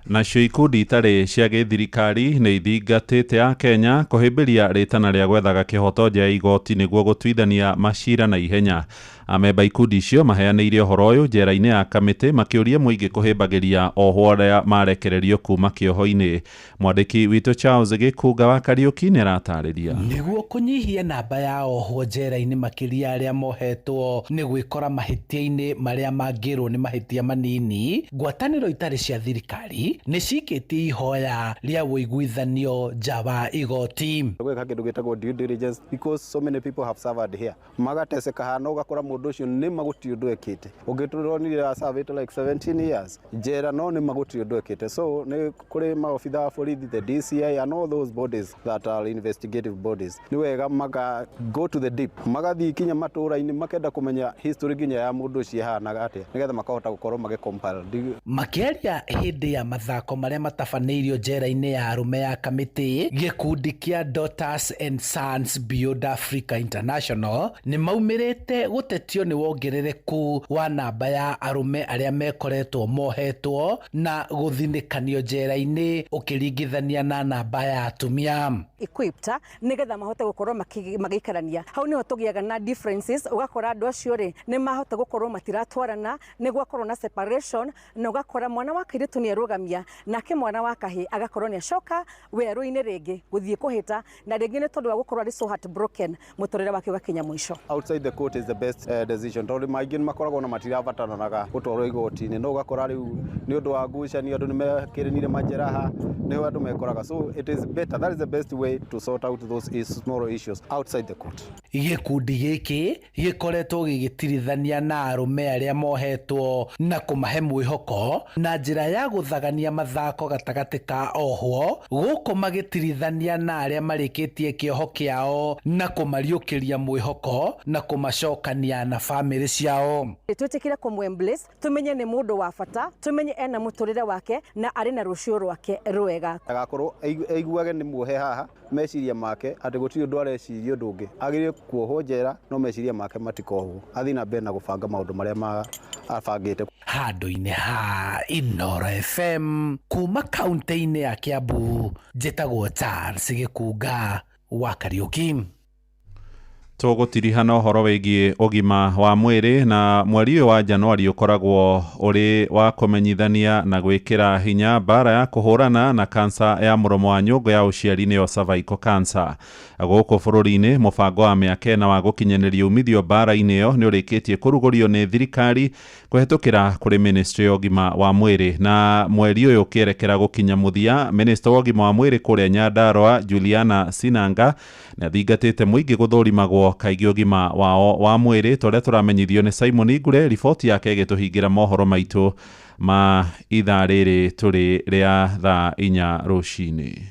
Nacio ikundi itarĩ cia gĩthirikari nĩ ithingatĩte a Kenya kũhĩmbĩria rĩtana rĩa gwethaga kĩhoto nja ya igoti nĩguo gũtuithania macira na ihenya. Amemba ikundi icio maheanĩire ũhoro ũyũ njera-inĩ ya Kamĩtĩ makĩũria mũingĩ kũhĩmbagĩria ohwo arĩa marekererio kuma kĩoho-inĩ. Mwandĩki witũ Charles Gĩkunga wa Kariũki nĩ aratarĩria. Nĩguo kũnyihia namba ya ohwo njera-inĩ makĩria arĩa mohetwo nĩ gwĩkora mahĩtia-inĩ marĩa mangĩrwo nĩ mahĩtia manini, ngwatanĩro itarĩ cia thirikari nĩ cikĩtie ihoya rĩa ũiguithanio nja wa igoti. Gwĩka kĩndũ gĩtagwo due diligence because so many people have suffered here. Magateseka hana ũgakora mũndũ ũcio nĩ ma gũtirĩ ũndũ ekĩte. Ũngĩ tũronire aservĩte like 17 years njera, no nĩ ma gũtirĩ ũndũ ekĩte. So nĩ kũrĩ maobitha a borithi, the DCI and all those bodies that are investigative bodies. Nĩ wega maka go to the deep, magathiĩ kinya matũra-inĩ makenda kũmenya history nginya ya mũndũ ũcio ĩhanaga atĩa, nĩgetha makahota gũkorwo magĩcompile. Makĩaria hĩndĩ ya mathako marĩa matabanĩirio njera-inĩ ya arũme ya Kamĩtĩ, gĩkundi kĩa Daughters and Sons Beyond Africa International nĩ maumĩrĩte gũtetio nĩ wongerereku wa namba ya arũme arĩa mekoretwo mohetwo na gũthinĩkanio njera-inĩ ũkĩringithania na namba ya atumia. Equipped nĩgetha mahote gũkorwo magĩikarania. Hau nĩho tũgĩaga na differences, ũgakora andũ acio rĩ nĩ mahota gũkorwo matiratwarana, nĩ gwakorwo na separation, na ũgakora mwana wa kairĩtu nĩ arũgamia nake mwana wa kahĩ agakorwo nĩ acoka werũ-inĩ rĩngĩ gũthiĩ kũhĩta, na rĩngĩ nĩ tondũ wa gũkorwo arĩ so heartbroken mũtũrĩre wake ũgakinya mũico. Outside the court is the best decision tondũ maingĩ nĩ makoragwo na matirabataranaga gũtwarwo igoti-inĩ, no ũgakora rĩu nĩ ũndũ wa ngucanio andũ nĩ mekĩrĩnire majeraha, nĩho andũ mekoraga. So it is better, that is the best way to sort out those small issues outside the court. Gĩkundi gĩkĩ gĩkoretwo gĩgĩtirithania na arũme arĩa mohetwo na kũmahe mwĩhoko na njĩra ya gũthagania mathako gatagatĩ ka ohwo, gũkũ magĩtirithania na arĩa marĩkĩtie kĩoho kĩao na kũmariũkĩria mwĩhoko na kũmacokania na bamĩrĩ ciao. Twĩtĩkĩre kũmũ-embrace, tũmenye nĩ mũndũ wa bata, tũmenye ena mũtũrĩre wake na arĩ na rũciũ rwake rwega. Agakorwo aiguage nĩ muohe haha meciria make atĩ gũtirĩ ũndũ areciria ũndũ ũngĩ, agĩrĩire kuohwo njera no meciria make matikohwo, athiĩ na mbere na gũbanga maũndũ marĩa abangĩte. Handũ-inĩ ha Inooro FM kuma kaunti-inĩ ya Kiambu, njĩtagwo Charles Gĩkunga wa Kariũki. Tũgũtirihana ũhoro wĩgiĩ ũgima wa mwĩrĩ, na mweri ũyũ wa Januari ũkoragwo ũrĩ wa kũmenyithania na gwĩkĩra hinya mbara ya kũhũrana na kansa ya mũromo wa nyũngũ ya ũciari nĩyo cervical cancer. Gũkũ bũrũri-inĩ mũbango wa mĩaka ĩna wa gũkinyanĩria umithio mbara-inĩ ĩyo nĩ ũrĩkĩtie kũrugũrio nĩ thirikari kũhetũkĩra kũrĩ ministry ya ũgima wa mwĩrĩ, na mweri ũyũ ũkĩerekera gũkinya mũthia, minister wa ũgima wa mwĩrĩ kũrĩa Nyandarua Juliana Sinanga nĩ athingatĩte mũingĩ gũthũrimagwo kaingĩ ũgima wao wa mwĩrĩ, ta ũrĩa tũramenyithio nĩ Simon Ngure. Riboti yake ĩgĩtũhingĩra mohoro maitũ ma ithaa rĩrĩ tũrĩ rĩa thaa 4 rũcinĩ.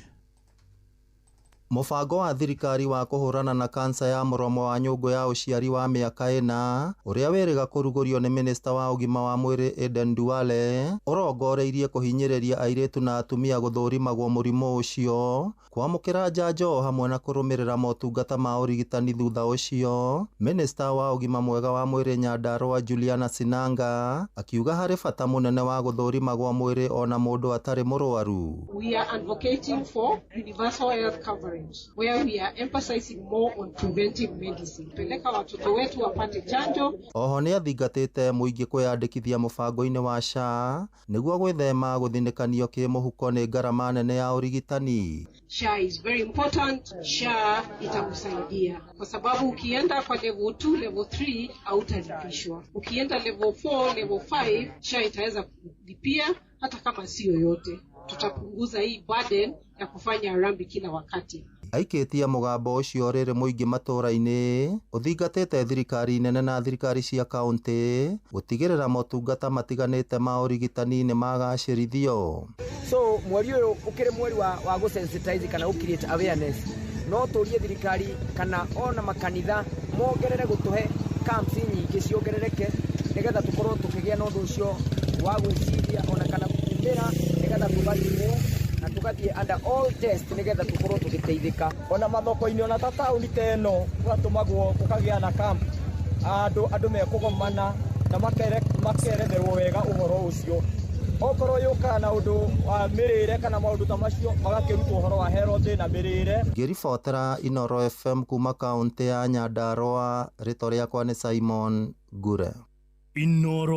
Mũbango wa thirikari wa kũhũrana na kansa ya mũromo wa nyũngũ ya ũciari wa mĩaka 4 ũrĩa wĩrĩga kũrugũrio nĩ minista wa ũgima wa mwĩrĩ Aden Duale ũrongoreirie kũhinyĩrĩria airĩtu na atumia gũthũrimagwo mũrimũ ũcio, kwamũkĩra njanjo o hamwe na kũrũmĩrĩra motungata ma ũrigitani thutha ũcio. Minista wa ũgima mwega wa mwĩrĩ Nyandarua Juliana Sinanga akiuga harĩ bata mũnene wa gũthũrimagwo mwĩrĩ ona mũndũ atarĩ mũrwaru. We are advocating for universal health coverage where we are emphasizing more on preventive medicine. Peleka watoto wetu wapate chanjo. Oho nĩathingatĩte mũingĩ kwĩyandĩkithia mũbango-inĩ wa SHA nĩguo gwĩthema gũthinĩkanio kĩmũhuko nĩ ngarama nene ya ũrigitani. SHA is very important. SHA itakusaidia kwa sababu ukienda kwa level 2, level 3 hautalipishwa. Ukienda level 4, level 5 SHA itaweza kulipia hata kama sio yote. Tutapunguza hii burden ya kufanya harambee kila wakati. Aikĩtie mũgambo ũcio rĩrĩ mũingĩ matũra-inĩ ũthingatĩte thirikari nene na thirikari cia kaũntĩ gũtigĩrĩra motungata matiganĩte ma ũrigitani nĩ magacĩrithio. So mweri ũyũ ũkĩrĩ mweri wa gũ-sensitize kana gũ-create awareness, no tũrie thirikari kana ona makanitha mongerere gũtũhe camps nyingĩ ciongerereke nĩgetha tũkorwo tũkĩgĩa na ũndũ ũcio wa gwĩciria ona kana kumĩra nĩgetha tũgathimwo na tũgathiĩ under all test nĩgetha tũkorwo tũgĩteithĩka. Ona mathoko-inĩ ona ta taũni ta ĩno gũgatũmagwo gũkagĩa na camp andũ mekũgomana na makeretherwo wega ũhoro ũcio. Okorwo yũkaga na ũndũ wa mĩrĩre kana maũndũ ta macio magakĩrutwo ũhoro wa health na mĩrĩre. Ngĩribotera Inooro FM kuma kaũntĩ ya Nyandarua, rĩtwa rĩakwa nĩ Simon Ngure. Inooro.